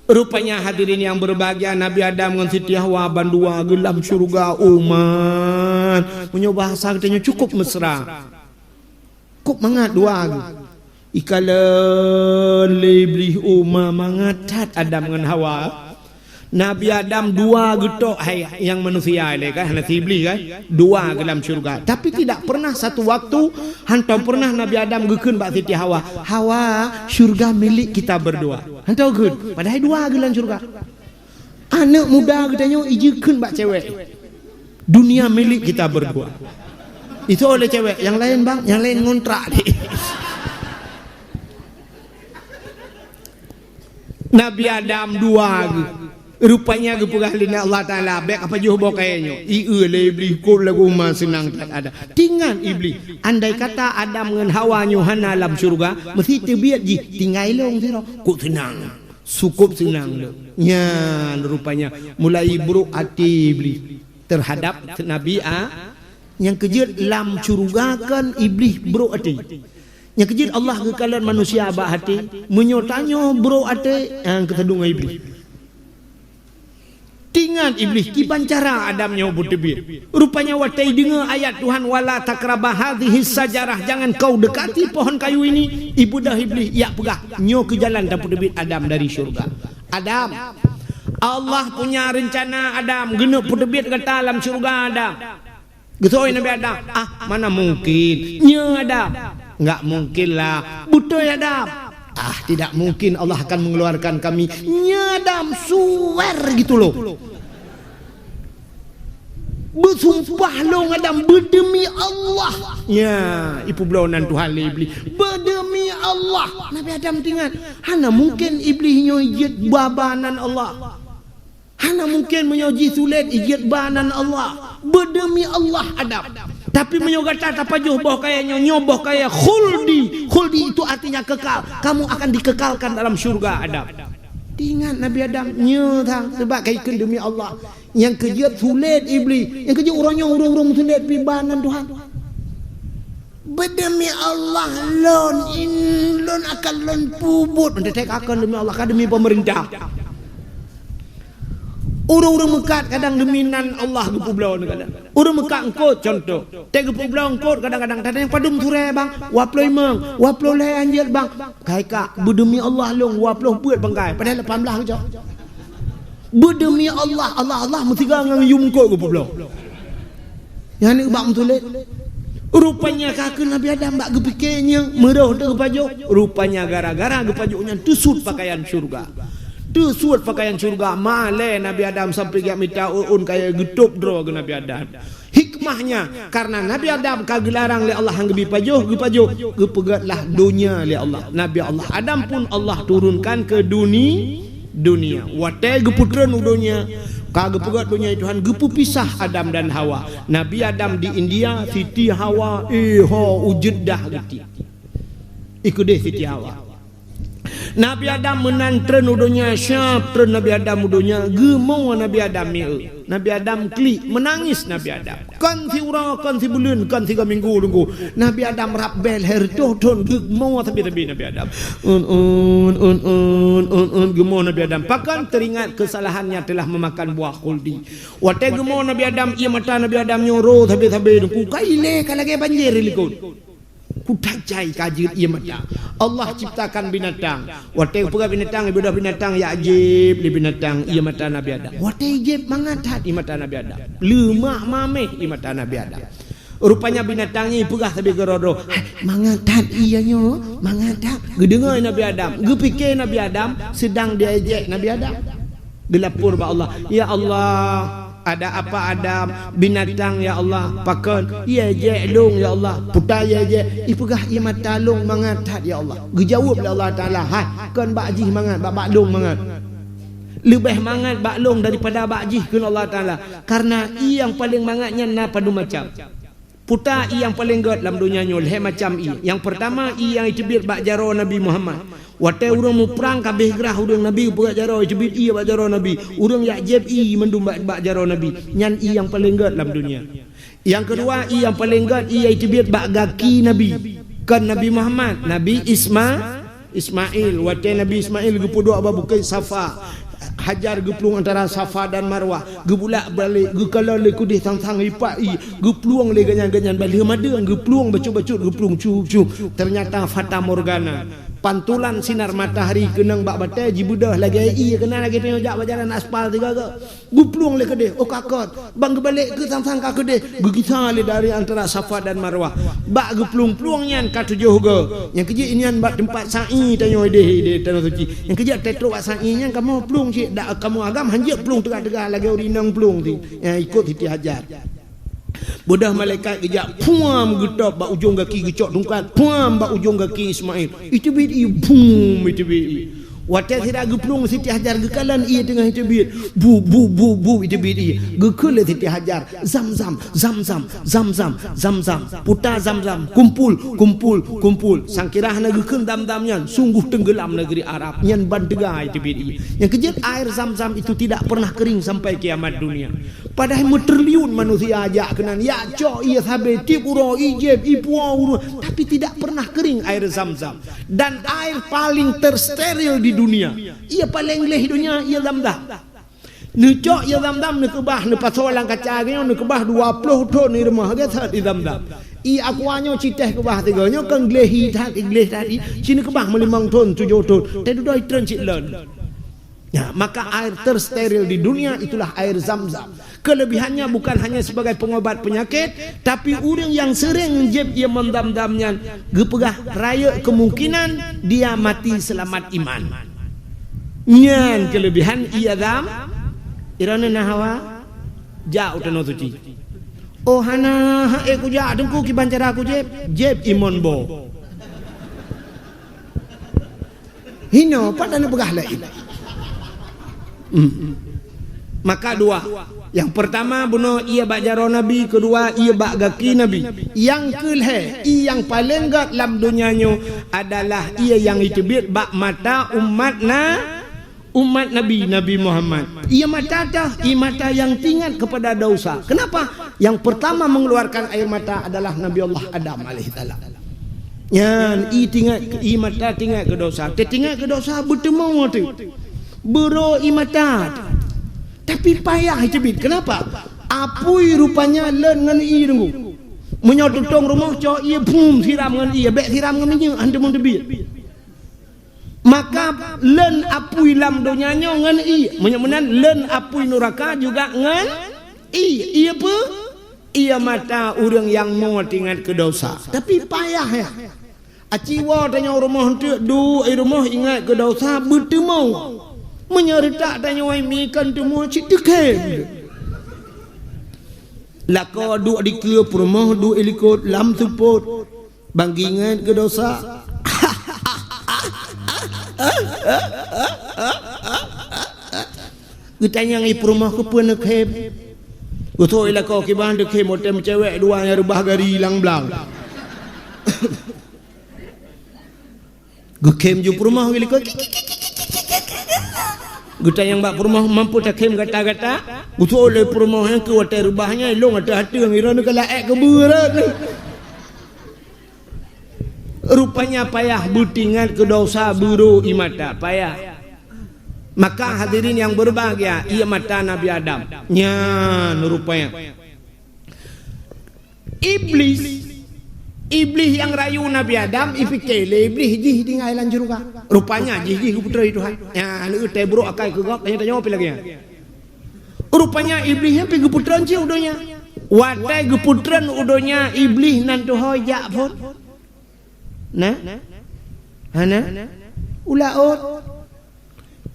Rupanya hadirin yang berbahagia, Nabi Adam ngon Siti Hawa bandua geuh lam syeuruga, umat. Meunyoe bahasa geutanyoe cukup mesra. Kok mangat dua geuh. Ikalon lé Iblih uma mangat that Adam ngon Hawa. Nabi Adam dua geutok hai nyang manusia ilèe kan, hana si Iblih kan? Dua geuh lam syeuruga. Tapi tidak pernah satu waktu, hantom pernah Nabi Adam geukheun bak Siti Hawa, "Hawa, syeuruga milik kita berdua." Hantom geukheun, padahai dua geuh lam syeuruga. Aneuk muda geutanyoe ijikheun bak cewek. "Dunia milik kita berdua." Itu oleh cewek, "Yang lain, Bang, yang lain ngontrak deh." Nabi Adam dua geuh. Rupanya geupeugah lé Allah Taala, "Bèk ka pajoh boh kayèe nyoe." Ieu lé Iblih, "Kok lagu ma seunang that ada." Tingat Iblih, andai kata Adam ngon Hawa nyoe hana lam syeuruga, meusti teubiet jih tinggai lôn sidroe. Kok seunang. Sukop seunang lôn. Nyan rupanya mulai brok até Iblih terhadap Nabi A-, nyang keujeuet lam syeuruga kan Iblih brok até. Nyang keujeuet Allah geukalon manusia bak até, meunyoe tanyoe brok até, nyang keutadong Iblih. Tingat Iblih kiban cara Adam nyoe beuteubiet. Rupanya watée deungoe ayat Tuhan, "Wala taqraba hadhihi syajarah," jangan kau dekati pohon kayu ini, ibeudôh Iblih ijak peugah, nyoe keu jalan tapeuteubiet Adam dari syurga. Adam, Allah punya rencana Adam, geuneuk peuteubiet gata lam syurga Adam. Geusoi Nabi Adam, "Ah, mana mungkin? Nyoe Adam." "Enggak mungkin lah." "Beutôi Adam." "Ah, tidak mungkin Allah akan mengeluarkan kami." "Nyoe Adam, suwer gitu loh. Beusumpah lôn Adam, beudemi Allah." Nya, ipeubloe nan Tuhan lé Iblih. "Beudemi Allah." Nabi Adam teuingat, hana mungkin Iblih nyoe jeuet ba-ba nan Allah. Hana mungkin meunyoe jisulet ijeuet ba nan Allah. Beudemi Allah Adam. Tapi meunyoe gata tapajoh boh kayée nyoe, nyoe boh kayée khuldi. Khuldi itu artinya kekal. Kamu akan dikekalkan dalam syurga Adam. Teuingat Nabi Adam, nyoe sang, sebab ka ikheun demi Allah. Nyang keu jeuet sulet Iblih. Nyang keu jeuet uroe nyoe ureuëng-ureuëng meusulet pih ba nan Tuhan. Beudemi Allah lôn, in-, lôn akan lôn peubuet. Teutek akan demi Allah, ka demi pemerintah. Ureuëng-ureuëng meukat kadang demi nan Allah geupeubloe kadang. Ureuëng meukat eungkôt contoh. Teuh geupeubloe eungkôt kadang-kadang, tadeng padum surée bang, dua ploh limong, dua ploh lhée anjeut bang. Kai ka, beudemi Allah lôn, dua ploh peuet bangkai, padahai lapan blah geucok. Beudemi Allah, Allah, Allah meusiga ngon yum eungkôt geupeubloe. Nyan bak meutulet. Rupanya ka keu Nabi Adam bak geupike nyang meurôh teuh geupajoh. Rupanya gara-gara geupajoh nyan teusut pakaian syurga. Teusut pakaian syurga, malée Nabi Adam sampai geujak mita ôn-ôn kayée geutôb droe keu Nabi Adam. Hikmahnya, karena Nabi Adam ka geularang lé Allah han geubi pajoh, geupajoh, geupeugét lah donya lé Allah. Nabi Allah Adam pun Allah turunkan ke duni-, dunia. Watée geupeutreun u donya, ka geupeugét donya Tuhan, geupeupisah Adam dan Hawa. Nabi Adam di India, Siti Hawa, eh, ho, u Jeddah geuti. Ikeudeh Siti Hawa. Nabi Adam meunan treun u donya, siab treun Nabi Adam u donya, geumoe Nabi Adam mieu. Nabi Adam klik, meunangis Nabi Adam. Kon siuroe, kon sibuleuen, kon sigoe minggu teungku. Nabi Adam rab bée lhée reutôh thon geumoe sabe-sabe Nabi Adam. Un, un, un, un, un, un, geumoe Nabi Adam. Pakon? Teuingat kesalahannya telah memakan buah khuldi. Watée geumoe Nabi Adam, ié mata Nabi Adam nyoe roh sabe-sabe teungku. Ka ilée ka lagée banjir likot. Kutajai ka jeuet ié mata. Allah ciptakan binatang. Watée geupeugah binatang, ibeudôh binatang, yak jieb lé binatang ié mata Nabi Adam. Watée jieb, mangat that ié mata Nabi Adam. Leumak mameh ié mata Nabi Adam. Rupanya binatang nyan ipeugah sabe keudroe-droe, "Hai, mangat that ié nyoe, mangat that." Geudeungoe Nabi Adam, geupike Nabi Adam, seudang diejek Nabi Adam. Geulapor bak Allah, "Ya Allah, ada apa Adam, binatang ya Allah, pakon, ié jek lôn ya Allah, puta ié jek, ipeugah ié mata lôn mangat that ya Allah." Geujaweueb lé Allah Taala, "Hai, kon bak jih mangat, bak, bak lôn mangat. Leubeh mangat bak lôn daripada bak jih," kheun Allah Taala. Karena ié nyang paleng mangat nyan na padum macam. Puta ié nyang paleng gét lam donya nyoe lhée macam ié. Nyang peurtama ié nyang iteubiet bak jaroe Nabi Muhammad. Watée ureuëng muprang ka abéh grah ureuëng Nabi, geupeugét jaroe, iteubiet ié bak jaroe Nabi. Ureuëng yak jieb ié mandum bak, bak jaroe Nabi. Nyan ié nyang paleng gét lam donya. Nyang keudua ié nyang paleng gét ié iteubiet bak gaki Nabi. Kon Nabi Muhammad, Nabi Isma-, Ismail, watée Nabi Ismail geupeuduek bak Bukét Safa, Hajar geuplueng antara Safa dan Marwah, geubulak balek, geukalon lé keudeh sang-sang ipak ié, geuplueng lé gobnyan-gobnyan bak lheueh madeueng, geuplueng bacut-bacut, geuplueng cu-cu. Ternyata fata morgana, pantulan sinar matahari keunong bak batée jibeudôh lagée ié, keunan lagée tanyoe jak bak jalan aspal tiga-tiga. Geuplueng lé keudeh, oh ka kot. Ban geubalek keu sang-sang ka keudeh, geugisa lé dari antara Safa dan Marwah. Bak geuplueng-plueng nyan ka tujoh goe. Nyang keu jeuet nyan bak teumpat sa'i tanyoe ideh, ideh Tanah Suci. Nyang keu jeuet trok bak sa'i nyan kamoe plueng cit, dak kamoe agam hanjeuet plueng teuga-teuga lagée ureuëng inong plueng ti. Nyang ikot Siti Hajar. Beudôh malaikat geujak puam geutôb bak ujong gaki, geucok tungkat puam bak ujong gaki Ismail. Iteubiet ié, bum, iteubiet ié. Watée sira geuplueng Siti Hajar geukalon ié teungoh iteubiet. Bu, bu, bu, bu, iteubiet ié. Geukheun lé Siti Hajar, "Zam-zam, zam-zam, zam-zam, zam-zam. Puta zam-zam, kumpul, kumpul, kumpul." Sangkira hana geukheun zam-zam nyan, sungguh tenggelam negeri Arab. Nyan ban teuga iteubiet ié. Nyang keu jeuet air zam-zam itu tidak pernah kering sampai kiamat dunia. Padahai meutriliun manusia jak keunan, yak cok ié sabe tieb uroe, ijieb, ipuwoe uroe, tapi tidak pernah kering air zam-zam. Dan air paling tersteril di dunia. Ié paleng gleh donya, ié zam-zam. Neucok ié Zamzam, neukeubah, neupasoe lam kaca geuh nyoe, neukeubah dua ploh thon i rumoh geuh that ié Zamzam. Ié Aqua nyoe ci teh keubah sigoe nyoe, kon gleh hi that, gleh that, ci neukeubah meulimong thon, tujoh thon. Teududoe treun cit lon. Ya, maka air tersteril di dunia itulah air Zamzam. Kelebihannya bukan hanya sebagai pengobat penyakit, tapi ureuëng nyang sering jieb ié meunan Zamzam nyan geupeugah rayeuk kemungkinan dia mati selamat iman. Nyan kelebihan ié Zam-, i droeneuh na hawa? Jak u Tanoh Suci. Oh hana, ha, eh, kujak Teungku, kiban cara kujieb? Jieb imon bo. Hino, pat hana peugah laén. Hmm. Maka dua. Yang pertama, bunoe ié bak jaroe Nabi, kedua, ié bak gaki Nabi. Yang keulhée, ié nyang paleng gét lam donya nyoe adalah ié nyang jiteubiet bak mata umat na-, umat Nabi, Nabi Muhammad. Ié mata tah, ié mata nyang teuingat kepada dosa. Kenapa? Yang pertama mengeluarkan air mata adalah Nabi Allah Adam alaihissalam. Nyan, ié teuingat, ié mata teuingat keu dosa. Teuingat keu dosa, beuteumoe teuh. Beurô ié mata teuh. Tapi payah jiteubiet. Kenapa? Apui rupanya lon ngon ié Teungku. Meunyoe tutong rumoh cok ié, bum, siram ngon ié, bék siram ngon minyeuk, hana teumong teubiet. Maka lon apui lam donya nyoe ngon ié. Meunyoe meunan, lon apui nuraka juga ngon ié. Ié peue? Ié mata ureuëng nyang mo teuingat keu dosa. Tapi payah ya. Aci woe tanyoe rumoh eunteuk, duek i rumoh ingat keu dosa, beuteumoe. Meunyoe reutak tanyoe mi kon teumoe cit teukhém. Lakoe duek dikeue peurumoh, duek i likot lam seupôt. Ban geuingat keu dosa. Geutanyong i peurumoh keupeue neukhém. Geutôk i lakoe kiban teukhém, watée meucewek dua nyang reubah gari lam blang. Geukhém ju peurumoh geulikot. Geutanyong bak peurumoh, "Mampu takhém gata-gata?" Geutôk lé peurumoh nyan keu watée reubah nyan, ilong ateueh ateueng, iron ka laék keubeue rot. Rupanya payah beuteuingat keu dosa, beurô ié mata, payah. Maka hadirin yang berbahagia, ié mata Nabi Adam. Nyan rupanya. Iblih, Iblih nyang rayu Nabi Adam, ipike lé Iblih jih tinggai lam syeuruga. Rupanya jih, jih geupeutreun Tuhan. Nyan, leueh teubrok akai keu gob, tanyoe-tanyoe pi lagée nyan. Rupanya Iblih nyan pi geupeutreun cit u donya. Watée geupeutreun u donya, Iblih nan tuho jak phon? Na? Hana? U laôt.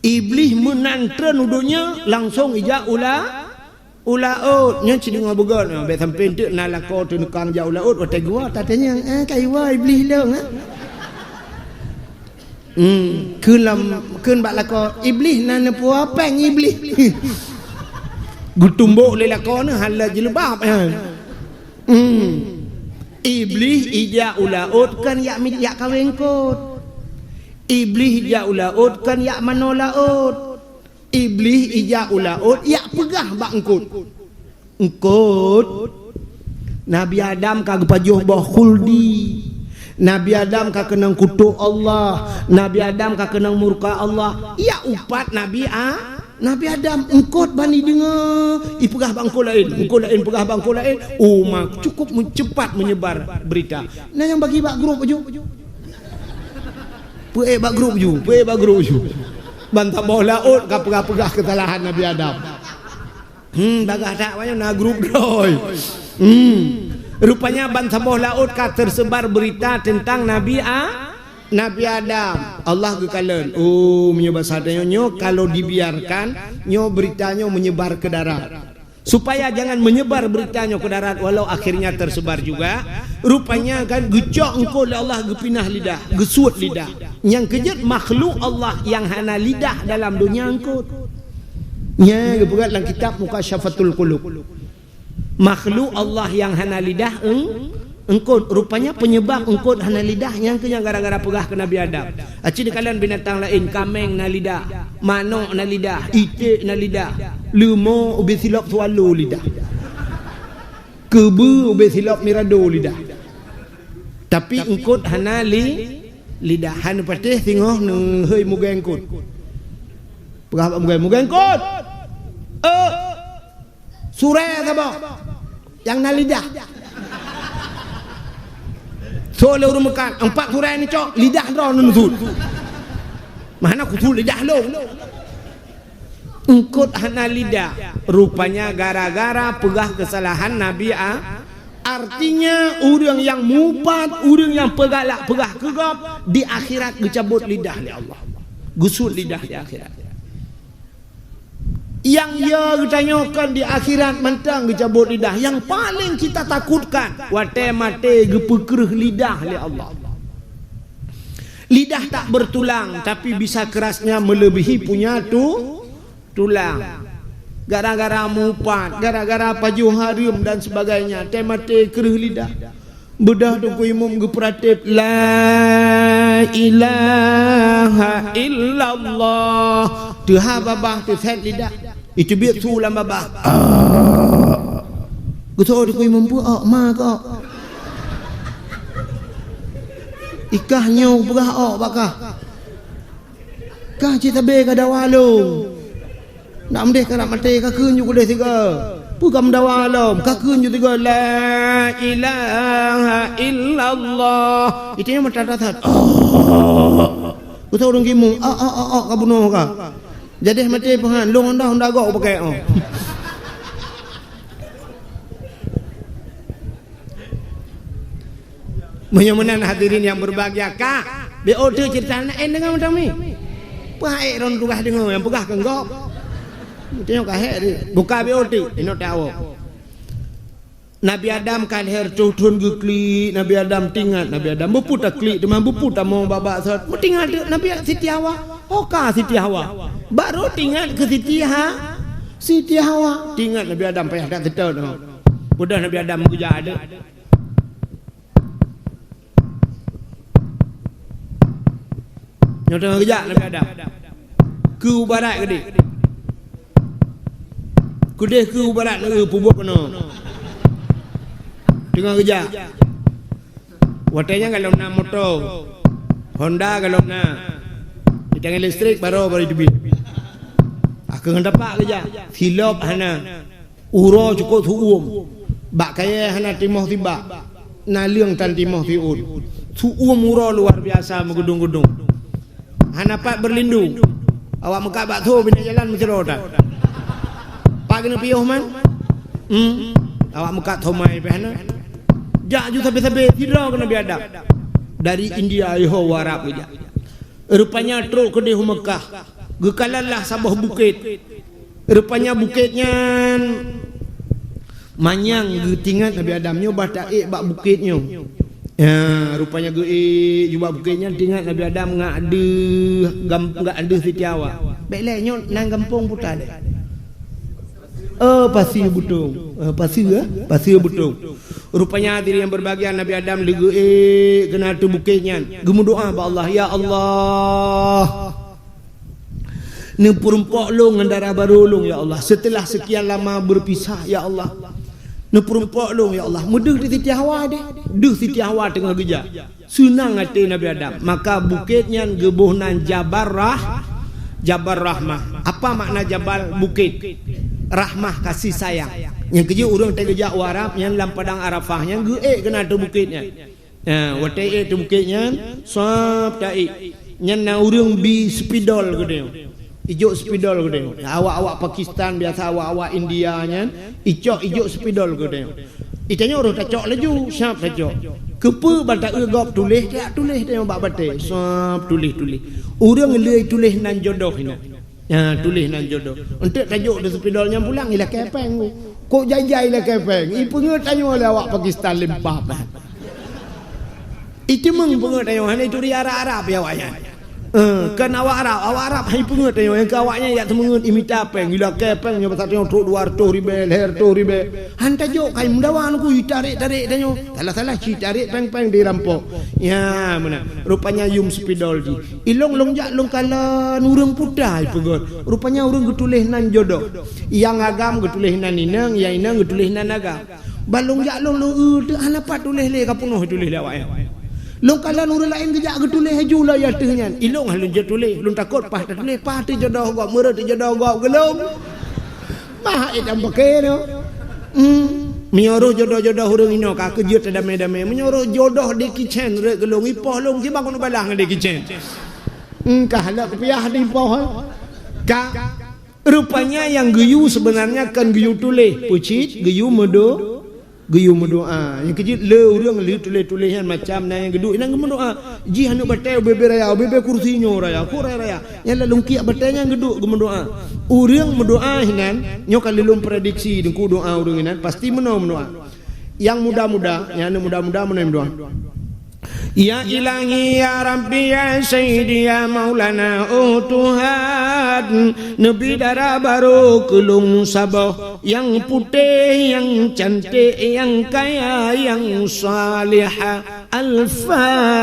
Iblih meunan treun u donya, langsong ijak u la-, u laôt. Nyan ci deungoe beugét, bék sampoe teuk na lakoe teuneukang jak u laôt, watée geuwoe tatanyong, "Ah, ka iwoe Iblih lôn, ah?" Hmm, kheun lam, kheun bak lakoe, "Iblih na neupeue péng Iblih." Geutumbok lé lakoe nyan, hana jileubab, ah. Hmm. Iblih ijak u laôt kon yak mit-, yak kawé eungkôt. Iblih ijak u laôt kon yak manoe laôt. Iblih ijak u laôt yak peugah bak eungkôt. Eungkôt, Nabi Adam ka geupajoh boh khuldi. Nabi Adam ka keunong kutok Allah. Nabi Adam ka keunong murka Allah. Yak upat Nabi A-, Nabi Adam, eungkôt ban ideungoe, ipeugah bak eungkôt laén, eungkôt laén peugah bak eungkôt laén, oh ma, cukup meuceupat meunyebar beurita. Na nyang bagi bak grup ju. Peuék bak grup ju, peuék bak grup ju. Ban saboh laôt ka peugah-peugah keusalahan Nabi Adam. Hmm, bagah that, wayang na grup droe. Hmm. Rupanya ban saboh laôt ka teuseubar beurita teuntang Nabi A-, Nabi Adam, Allah geukalon, "Oh, meunyoe basa tanyoe nyoe, kalau dibiarkan, nyoe beurita nyoe meunyebar keu darat. Supaya jangan meunyebar beurita nyoe keu darat, walau akhirnya teuseubar juga." Rupanya kan geucok eungkôt lé Allah, geupinah lidah, geusuet lidah. Nyang keujeuet makhluk Allah nyang hana lidah dalam donya eungkôt. Nyan geupeugah lam kitab Mukasyafatul Qulub. Makhluk Allah nyang hana lidah eung-, eungkôt. Rupanya penyebab eungkôt hana lidah nyan keuh nyang gara-gara peugah keu Nabi Adam. Aci dikalon binatang laén, kaméng na lidah, manok na lidah, iték na lidah, leumo ubé silop swallow lidah. Keubeue ubé silop mirado lidah. Tapi eungkôt hana li-, lidah. Han patéh singoh neuhôi mugée eungkôt. Peugah bak mugée, "Mugée eungkôt!" Eh, surée saboh nyang na lidah. Soe lé ureuëng meukat, empat surée neucok, lidah droe neusut. Meuhana kusut lidah lôn. Eungkot hana lidah. Rupanya gara-gara peugah keusalahan Nabi A. Artinya, ureuëng nyang mupat, ureuëng nyang peugalak peugah keu gob, di akhirat geucabot lidah lé Allah. Geusut lidah di akhirat. Nyang ya geutanyoe kon di akhirat mantong geucabot lidah. Nyang paléng kita takutkan, watée maté geupeukreuh lidah lé Allah. Lidah tak bertulang, tapi bisa kerasnya melebihi punya tu, tulang. Gara-gara mupat, gara-gara pajoh hareuem dan sebagainya, watée maté kreuh lidah. Beudôh Teungku Imum geupeuratéb, "La ilaha illallah." Teuhah babah teusét lidah. Iteubiet su lam babah. Ah. Geusoe Teungku Imum peue, "Ôk, ma keu ôk." Ikah nyoe peugah ôk bak kah. Kah cit sabe ka dawa lom. Nak meudeh ka nak maté, ka kheun ju keudeh sigoe. Peue ka meudawa lom, ka kheun ju sigoe, "La ilaha illallah." Itu nyang meutatah that. Oh. Beutôi ureuëng gimu, "Ah, ah, ah, ah," ka bunoe ka. Jadeh maté peuhan, lôn honda, honda gok pakai, oh. Meunyoe meunan hadirin nyang berbahagia, ka, B O T cerita na en deungoe mantong mi. Peue hek ron tugaih deungoe nyang peugah keu gob. Tanyoe ka hek di. Buka B O T, inok tawoe. Nabi Adam ka lahé tuh thon geuklik, Nabi Adam tingat, Nabi Adam beupeu taklik teuma beupeu tamong babak sot. Meutingat Nabi Siti Hawa. Oh ka Siti Hawa. Baru tingat keu Siti Ha, Siti Hawa. Tingat Nabi Adam payah dak seutôt. Udah Nabi Adam meugeujak deh. Nyoe teungoh geujak Nabi Adam. Keu u barat keudeh. Keudeh keu u barat nanggroe peubuet keunoe. Teungoh geujak. Watée nyan golom na moto. Honda golom na. Di tangai listrik baru, baru teubiet. Akhé ngon tapak geujak. Silop hana. Uroe cukôp su-uem. Bak kayée hana timoh sibak. Naleueng tan timoh siôn. Su-uem uroe luar biasa meugeudong-geudong. Hana pat beurlindong. Awak meukat bakso bina jalan meusidroe tan. Pat keuneuk piôh man? Hmm. Awak meukat thomai pih hana. Jak ju sabe-sabe sidroe keu Nabi Adam. Dari India yoh u Arab geujak. Rupanya trok keudeh u Meukah. Geukalon lah saboh bukét. Rupanya bukét nyan manyang geutingat Nabi Adam nyoe bah taék bak bukét nyoe. Ya, rupanya geuék ju bak bukét nyan tingat Nabi Adam ngat deuh gam-, ngat deuh Siti Hawa. Bék lé nyoe nan gampông puta lé. Oh, Pasir Butong. Oh, Pasir, eh? Pasir Butong. Rupanya hadirin yang berbahagia, Nabi Adam lé geuék keunan ateueh bukét nyan. Geumeudoá bak Allah, "Ya Allah, neupeurumpok lôn ngon dara barô lôn, ya Allah. Setelah sekian lama berpisah, ya Allah. Neupeurumpok lôn, ya Allah." Meudeuh di Siti Hawa deh. Deuh Siti Hawa teungoh geujak. Seunang até Nabi Adam. Maka bukét nyan geuboh nan Jabal Rah-, Jabal Rahmah. Apa makna jabal? Bukét. Rahmah, kasih sayang. Nyang keujeuet ureuëng teugeujak u Arab nyan lam padang Arafah nyan geuék keunan ateueh bukét nyan. Ha, watée ék ateueh bukét nyan, sab taék. Nyan na ureuëng bi spidol geutanyoe. Ijok spidol geutanyoe. Awak-awak Pakistan biasa, awak-awak India nyan, icok ijok spidol geutanyoe. Itanyoe roh tacok laju, sab tacok. Keupeue ban taeu gob tuléh, tajak tuléh tanyoe bak batée. Sab tuléh-tuléh. Ureuëng lé tuléh nan jodoh inan. Ya, tuléh nan jodoh. Enteuk tajok di spidol nyan pulang, ilakée péng. Kok jai-jai ilakée péng? Ipeungeut tanyoe lé awak Pakistan lempah. Iteumeung peungeut tanyoe, hana ituri Arab-Arab ya awak nyan. Eh, kan awak Arab, awak Arab hai peungeut tanyoe, nyang keu awak nyan yak teumeungeut imita péng, ilakée péng nyoe pasal tanyoe trok dua reutôh ribée, lhée reutôh ribée. Han tajok kai meudawa nuku itarek-tarek tanyoe. Salah-salah ci tarek péng-péng dirampok. Ya, meunan. Rupanya yum spidol jih. Ilong lôn jak lôn kalon ureuëng puta ipeugöt. Rupanya ureuëng geutuléh nan jodoh. Nyang agam geutuléh nan inong, nyang inong geutuléh nan agam. Ban lôn jak lôn, lôn eu teuk hana pat tuléh lé ka peunoh tuléh lé awak nyan. Lôn kalon ureuëng laén geujak geutuléh laju lom ateueh nyan. Ilong lôn jeuet tuléh, lôn takot paih tatuléh, paih teujodoh gob, meureuet teujodoh gob geulom. Bah, eh, dan pakai tu. Hmm. Meunyoe roh jodoh-jodoh ureueng inoe ka keujeuet damé-damé. Meunyoe roh jodoh Jackie Chan rot keu lôn, ipoh lôn kiban keuneuk balah ngon Jackie Chan. Hmm, ka halak kupiah di ipoh, eh. Ka, rupanya nyang geuyue sebenarnya kon geuyue tuléh. Peucit, geuyue meudo-, geuyue meudoa. Nyang keujeuet le ureueng le tuléh-tuléh nyan macam na nyang geuduek inan geumeudoa. Jih aneuk batée ubé-bé raya, ubé-bé kursi nyoe raya, kok raya-raya. Nyan lam lungkiek batée nyan geuduek geumeudoa. Ureueng meudoa hinan, nyoe ka lôn prediksi deungku doa ureueng hinan, pasti meunoe meudoa. Nyang muda-muda, nyang aneuk muda-muda meunoe meudoa. Ya Ilahi, ya Rabbi, ya Sayyidi, ya Maulana, oh Tuhan, neubi dara barô keu lôn saboh, nyang putéh, nyang cantik, nyang kaya, nyang salihah. Al-Fatihah.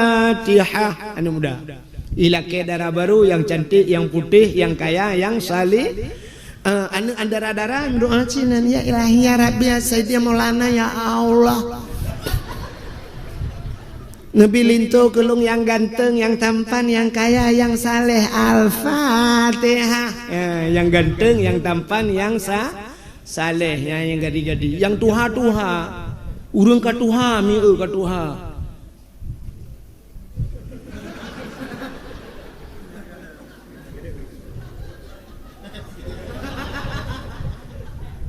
Aneuk muda. Ilakée dara barô nyang cantik, nyang putéh, nyang kaya, nyang saleh. Ah, aneuk dara-dara meudoa cit nyan, "Ya Ilahi, ya Rabbi, ya Sayyidi, ya Maulana, ya Allah. Neubi linto keu lôn nyang ganteng, nyang tampan, nyang kaya, nyang saleh." Al-Fatihah. Ya, nyang ganteng, nyang tampan, nyang sa-, saleh, nyang, nyang gadi-gadi, nyang tuha-tuha. Ureueng ka tuha, mieu ka tuha.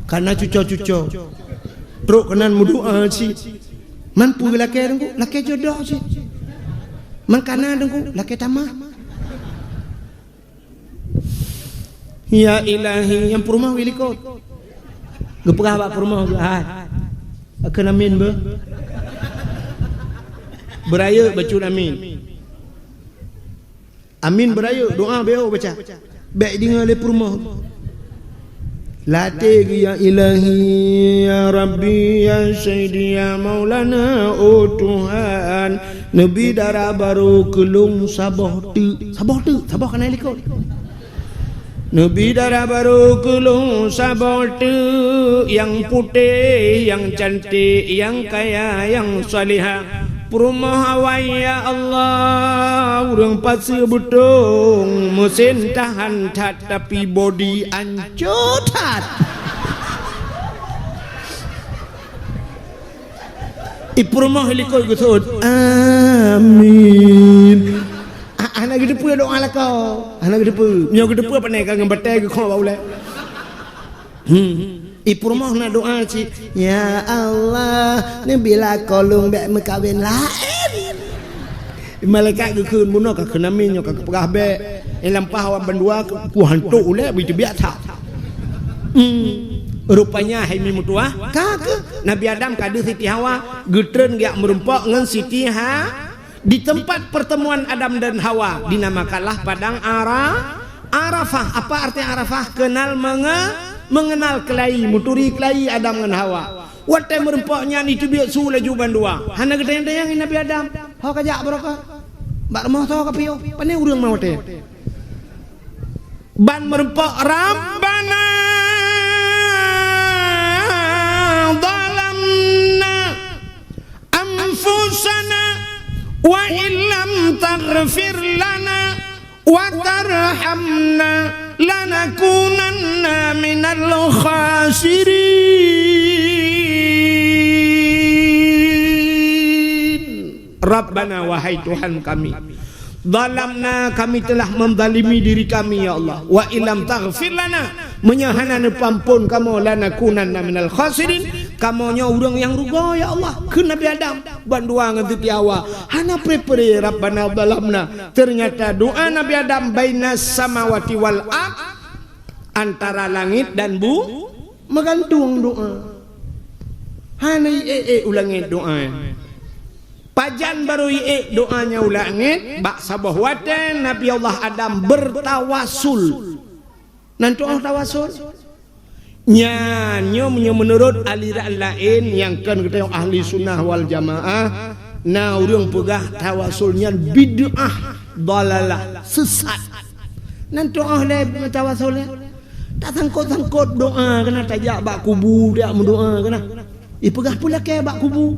Kana cuco-cuco. Trok keunan meudoa cit. Man peue lakée teungku? Lakée jodoh cit. Man kana teungku? Lakée tamah. Ya Ilahi, nyang peurumoh geulikot. Geupeugah bak peurumoh geuh, "Hai, akeun amin beuh." Beurayeuk bacut amin. Amin beurayeuk, doa beu baca. Bék deungoe lé peurumoh. Latée geuh, "Ya Ilahi, ya Rabbi, ya Sayyidi, ya Maulana, oh Tuhan, neubi dara barô keu lôn saboh teuk." Saboh teuk, saboh kana likot. Neubi dara barô keu lôn saboh teuk, nyang putéh, nyang cantik, nyang kaya, nyang salihah. Peurumoh awai, ya Allah, ureueng paseue beutông, meusen tahan that, tapi bodi ancô that. Ipeurumoh likot geuseuôt, "Amin." Ah, hana geuteupeue doa lakoe. Hana geuteupeue. Meunyoe geuteupeue, pane ka ngon batée geukhoe bak ulée. Hmm. Ipeurumoh na doa cit, "Ya Allah, neubi lakoe lôn bék meukawen laén." Malaikat geukheun, "Bunoe ka kheun amin, nyoe ka geupeugah bék." Eh, lampah awak bandua ku hantok ulée, beu teubiet that. Hmm. Rupanya hai mi meutuah, ka keuh Nabi Adam ka deuh Siti Hawa, geutreun geujak meurumpok ngon Siti Ha-, Di tempat pertemuan Adam dan Hawa dinamakanlah Padang Ara-, Arafah. Apa arti Arafah? Kenal menge-, mengenal kelahi, meuturi kelahi Adam ngon Hawa. Watée meurumpok nyan, iteubiet su laju bandua. Hana geutanyong-tanyong Nabi Adam, "Ho ka jak barokah? Bak rumoh soe ka piôh? Pane ureueng ma watée?" Ban meurumpok, "Rabbana zalamna anfusana wa illam taghfir lana wa tarhamna lanakunanna minal khasirin." Rabbana, wahai Tuhan kami, zalamna, kami telah menzalimi diri kami, ya Allah. Wa illam taghfir lana, meunyoe hana neupeuampon kamoe, lanakunanna minal khasirin, kamoe nyoe ureueng nyang rugoe, ya Allah. Kheun Nabi Adam, bandua ngon Siti Hawa, hana pre-pre, Rabbana zalamna. Ternyata doa Nabi Adam bainas samawati wal ard, antara langit dan bu-, meugantung doa. Hana iék-ék u langét doa. Pajan barô iék doa nyan u langét, bak saboh watée Nabi Allah Adam bertawasul. Nan tu'oh tawasul? Nyan nyoe meunyoe meunurot aliran laén nyang kon geutanyoe ahli sunnah wal jamaah, na ureueng peugah tawasul nyan bid'ah, dalalah, sesat. Nan tu'oh lé tawasul lé? Tasangkot-sangkot doa keunan, tajak bak kubu, tajak meudoa keunan. Ipeugah peue lakée bak kubu.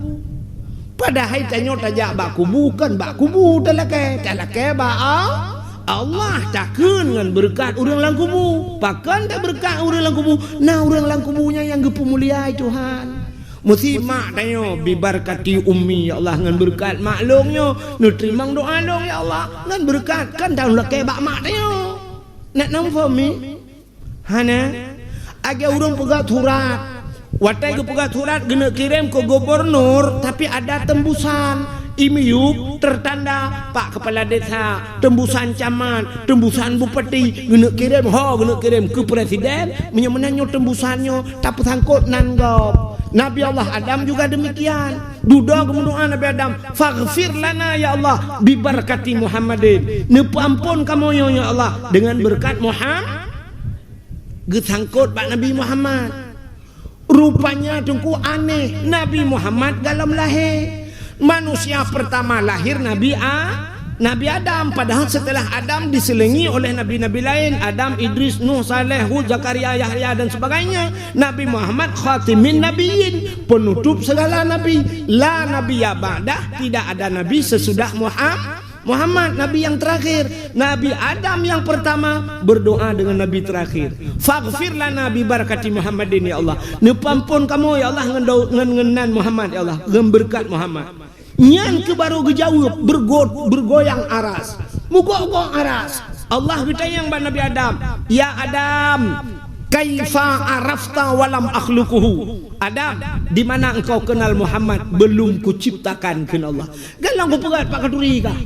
Padahai tanyoe tajak bak kubu, kon bak kubu talakée, talakée bak A-, Allah takheun ngon beureukat ureuëng lam kubu. Pakon tabeureukat ureuëng lam kubu? Na ureuëng lam kubu nyan nyang geupeumulia Tuhan. Meusi mak tanyoe, "Bibarkati ummi, ya Allah, ngon beureukat mak lôn nyoe, neuteurimong doa lôn, ya Allah, ngon beureukat." Kan taun lakée bak mak tanyoe. Nak nam fahmi? Hana? Lagée ureuëng peugah surat. Watée geupeugah surat, geuneuk kirém keu gubernur, tapi ada tembusan. I miyueb tertanda Pak Kepala Desa, tembusan camat, tembusan bupati, geuneuk kirém, ho, geuneuk kirém keu presiden. Meunyoe meunan nyoe tembusan nyoe tapeusangkot nan gob. Nabi Allah Adam juga demikian. Dudoe geumeudoa Nabi Adam, "Faghfir lana ya Allah, bibarkati Muhammadin." Neupeuampon kamoe nyoe ya Allah, dengan beureukat Muham-, geusangkot bak Nabi Muhammad. Rupanya teungku aneh, Nabi Muhammad golom lahé. Manusia pertama lahir Nabi A-, Nabi Adam. Padahal setelah Adam diselingi oleh nabi-nabi lain, Adam, Idris, Nuh, Saleh, Hud, Zakaria, Yahya dan sebagainya. Nabi Muhammad khatimin nabiyyin, penutup segala nabi. La nabiyya ba'dah, tidak ada nabi sesudah Muham-, Muhammad, nabi yang terakhir. Nabi Adam yang pertama berdoa dengan nabi terakhir. "Faghfir lana bi barakati Muhammadin, ya Allah." Neupeuampon kamoe, ya Allah, ngon dau-, ngon, ngon nan Muhammad, ya Allah, ngon beureukat Muhammad. Nyan keuh baru geujaweueb, bergo-, bergoyang aras. Mugok-gok aras. Allah geutanyong bak Nabi Adam, "Ya Adam, kaifa arafta walam akhluquhu?" "Adam, di mana engkau kenal Muhammad belum kuciptakan?" kheun Allah. Galak geupeugah bak khanuri kah?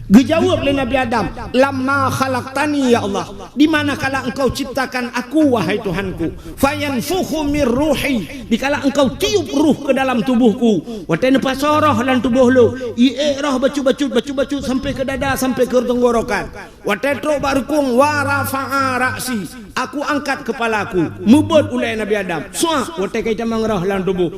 Geujaweueb lé Nabi Adam, "Lamma khalaqtani, ya Allah." "Di mana kala engkau ciptakan aku, wahai Tuhanku?" "Fayanfukhu mir ruhi." "Dikala engkau tiup ruh ke dalam tubuhku." Watée neupasoe roh lam tuboh lôn, iék roh bacut-bacut, bacut-bacut sampai ke dada, sampai ke tenggorokan. Watée trok bak reukong, "Wa rafa'a ra'si." "Aku angkat kepalaku." Meubeuet ulée Nabi Adam. Suah, watée ka itamong roh lam tuboh.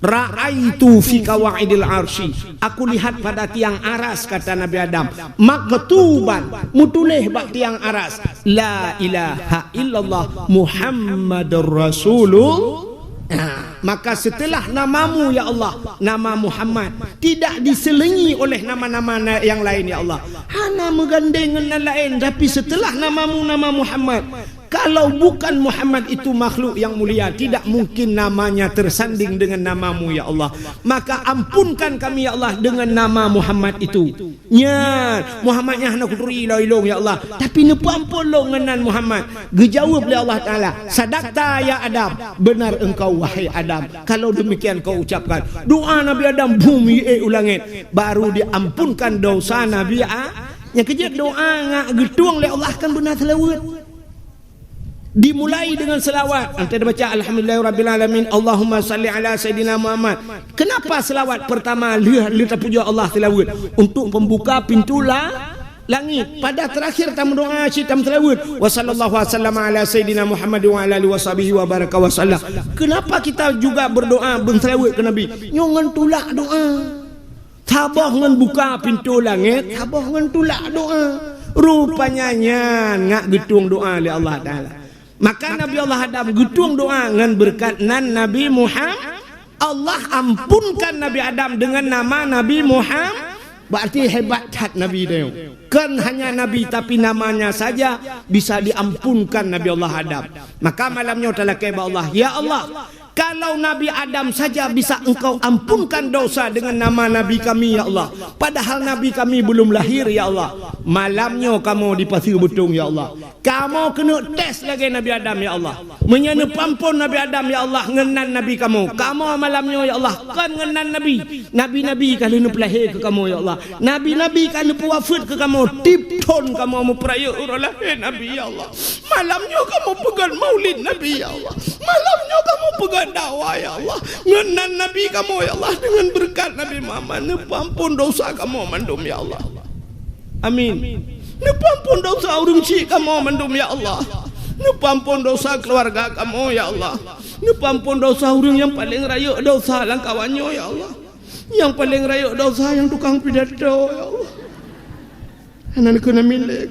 "Ra'aitu fi qawaidil arsy." "Aku lihat pada tiang aras," kata Nabi Adam. "Maktuban," meutuléh bak tiang aras, "La ilaha illallah Muhammadur Rasulullah." Nah, maka setelah namamu, ya Allah, nama Muhammad, tidak diselingi oleh nama-nama na-, yang lain, ya Allah. Hana meugandeng ngon nan laén, tapi setelah namamu, nama Muhammad, kalau bukan Muhammad itu makhluk yang mulia, tidak mungkin namanya tersanding dengan namamu, ya Allah. Maka ampunkan kami, ya Allah, dengan nama Muhammad itu. Nyan, Muhammad nyan hana kuturi ilong-ilong, ya Allah. Tapi neupeuampon lôn ngon nan Muhammad. Geujaweueb lé Allah Taala, "Sadaqta ya Adam, benar engkau wahai Adam. Kalau demikian kau ucapkan." Doa Nabi Adam, bum, iék u langét. Baru diampunkan dosa Nabi A-, nyang keujeuet doa ngat geutueng lé Allah kan beuna seulaweuet. Dimulai dengan selawat. Anta baca, "Alhamdulillahirabbil alamin, Allahumma salli ala Sayyidina Muhammad." Kenapa selawat pertama lheueh, lheueh tapujoe Allah selawat? Untuk pembuka pintu la-, langit. Pada terakhir tameudoa cit tameuselawat, "Wa sallallahu wasallam ala Sayyidina Muhammad wa ala alihi wa sahbihi wa baraka wa sallam." Kenapa kita juga berdoa, berselawat ke Nabi? Nyoe ngon tulak doa. Saboh ngon buka pintoe langét, saboh ngon tulak doa. Rupanya nyan ngat geutueng doa lé Allah Taala. Maka Nabi Allah Adam geutueng doa ngon beureukat nan Nabi Muhammad. Allah ampunkan Nabi Adam dengan nama Nabi Muhammad. Berarti hebat that Nabi nyoe. Kon hanya Nabi, tapi namanya saja bisa diampunkan Nabi Allah Adam. Maka malam nyoe talakée bak Allah, "Ya Allah, kalau Nabi Adam saja bisa Engkau ampunkan dosa dengan nama Nabi kami, ya Allah. Padahal Nabi kami belum lahir, ya Allah. Malam nyoe kamoe dipaseue beutong, ya Allah. Kamoe keuneuk tes lagée Nabi Adam, ya Allah. Meunyoe neupeuampon Nabi Adam, ya Allah, ngon nan Nabi kamoe, kamoe malam nyoe, ya Allah, kon ngon nan Nabi. Nabi-nabi ka lheueh neupeulahé keu kamoe, ya Allah. Nabi-nabi ka neupeuwafeuet keu kamoe, tieb thon kamoe meupeurayeuk uroe lahé Nabi, ya Allah. Malam nyoe kamoe peugét maulid Nabi, ya Allah. Malam nyoe kamoe peugét dakwah, ya Allah. Ngon nan Nabi kamoe, ya Allah, deungon beureukat Nabi Muhammad, neupeuampon dosa kamoe mandum, ya Allah. Amin. Neupeuampon dosa ureuëng syik kamoe mandum, ya Allah. Neupeuampon dosa keuluwarga kamoe, ya Allah. Neupeuampon dosa ureuëng nyang paleng rayeuk dosa lam kawan nyoe, ya Allah. Nyang paleng rayeuk dosa nyang tukang pidato, ya Allah. Hana keuneuk milék.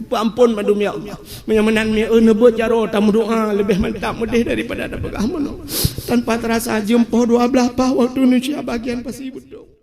Peuampon mandum, ya Allah. Meunyoe meunan mi-, eu, neubeuet jaroe tameudoa leubeh mantap meudeh daripada tapeugah meunoe. Tanpa terasa jeuem poh dua blaih paih waktu Indonesia bagian pasi beutôi.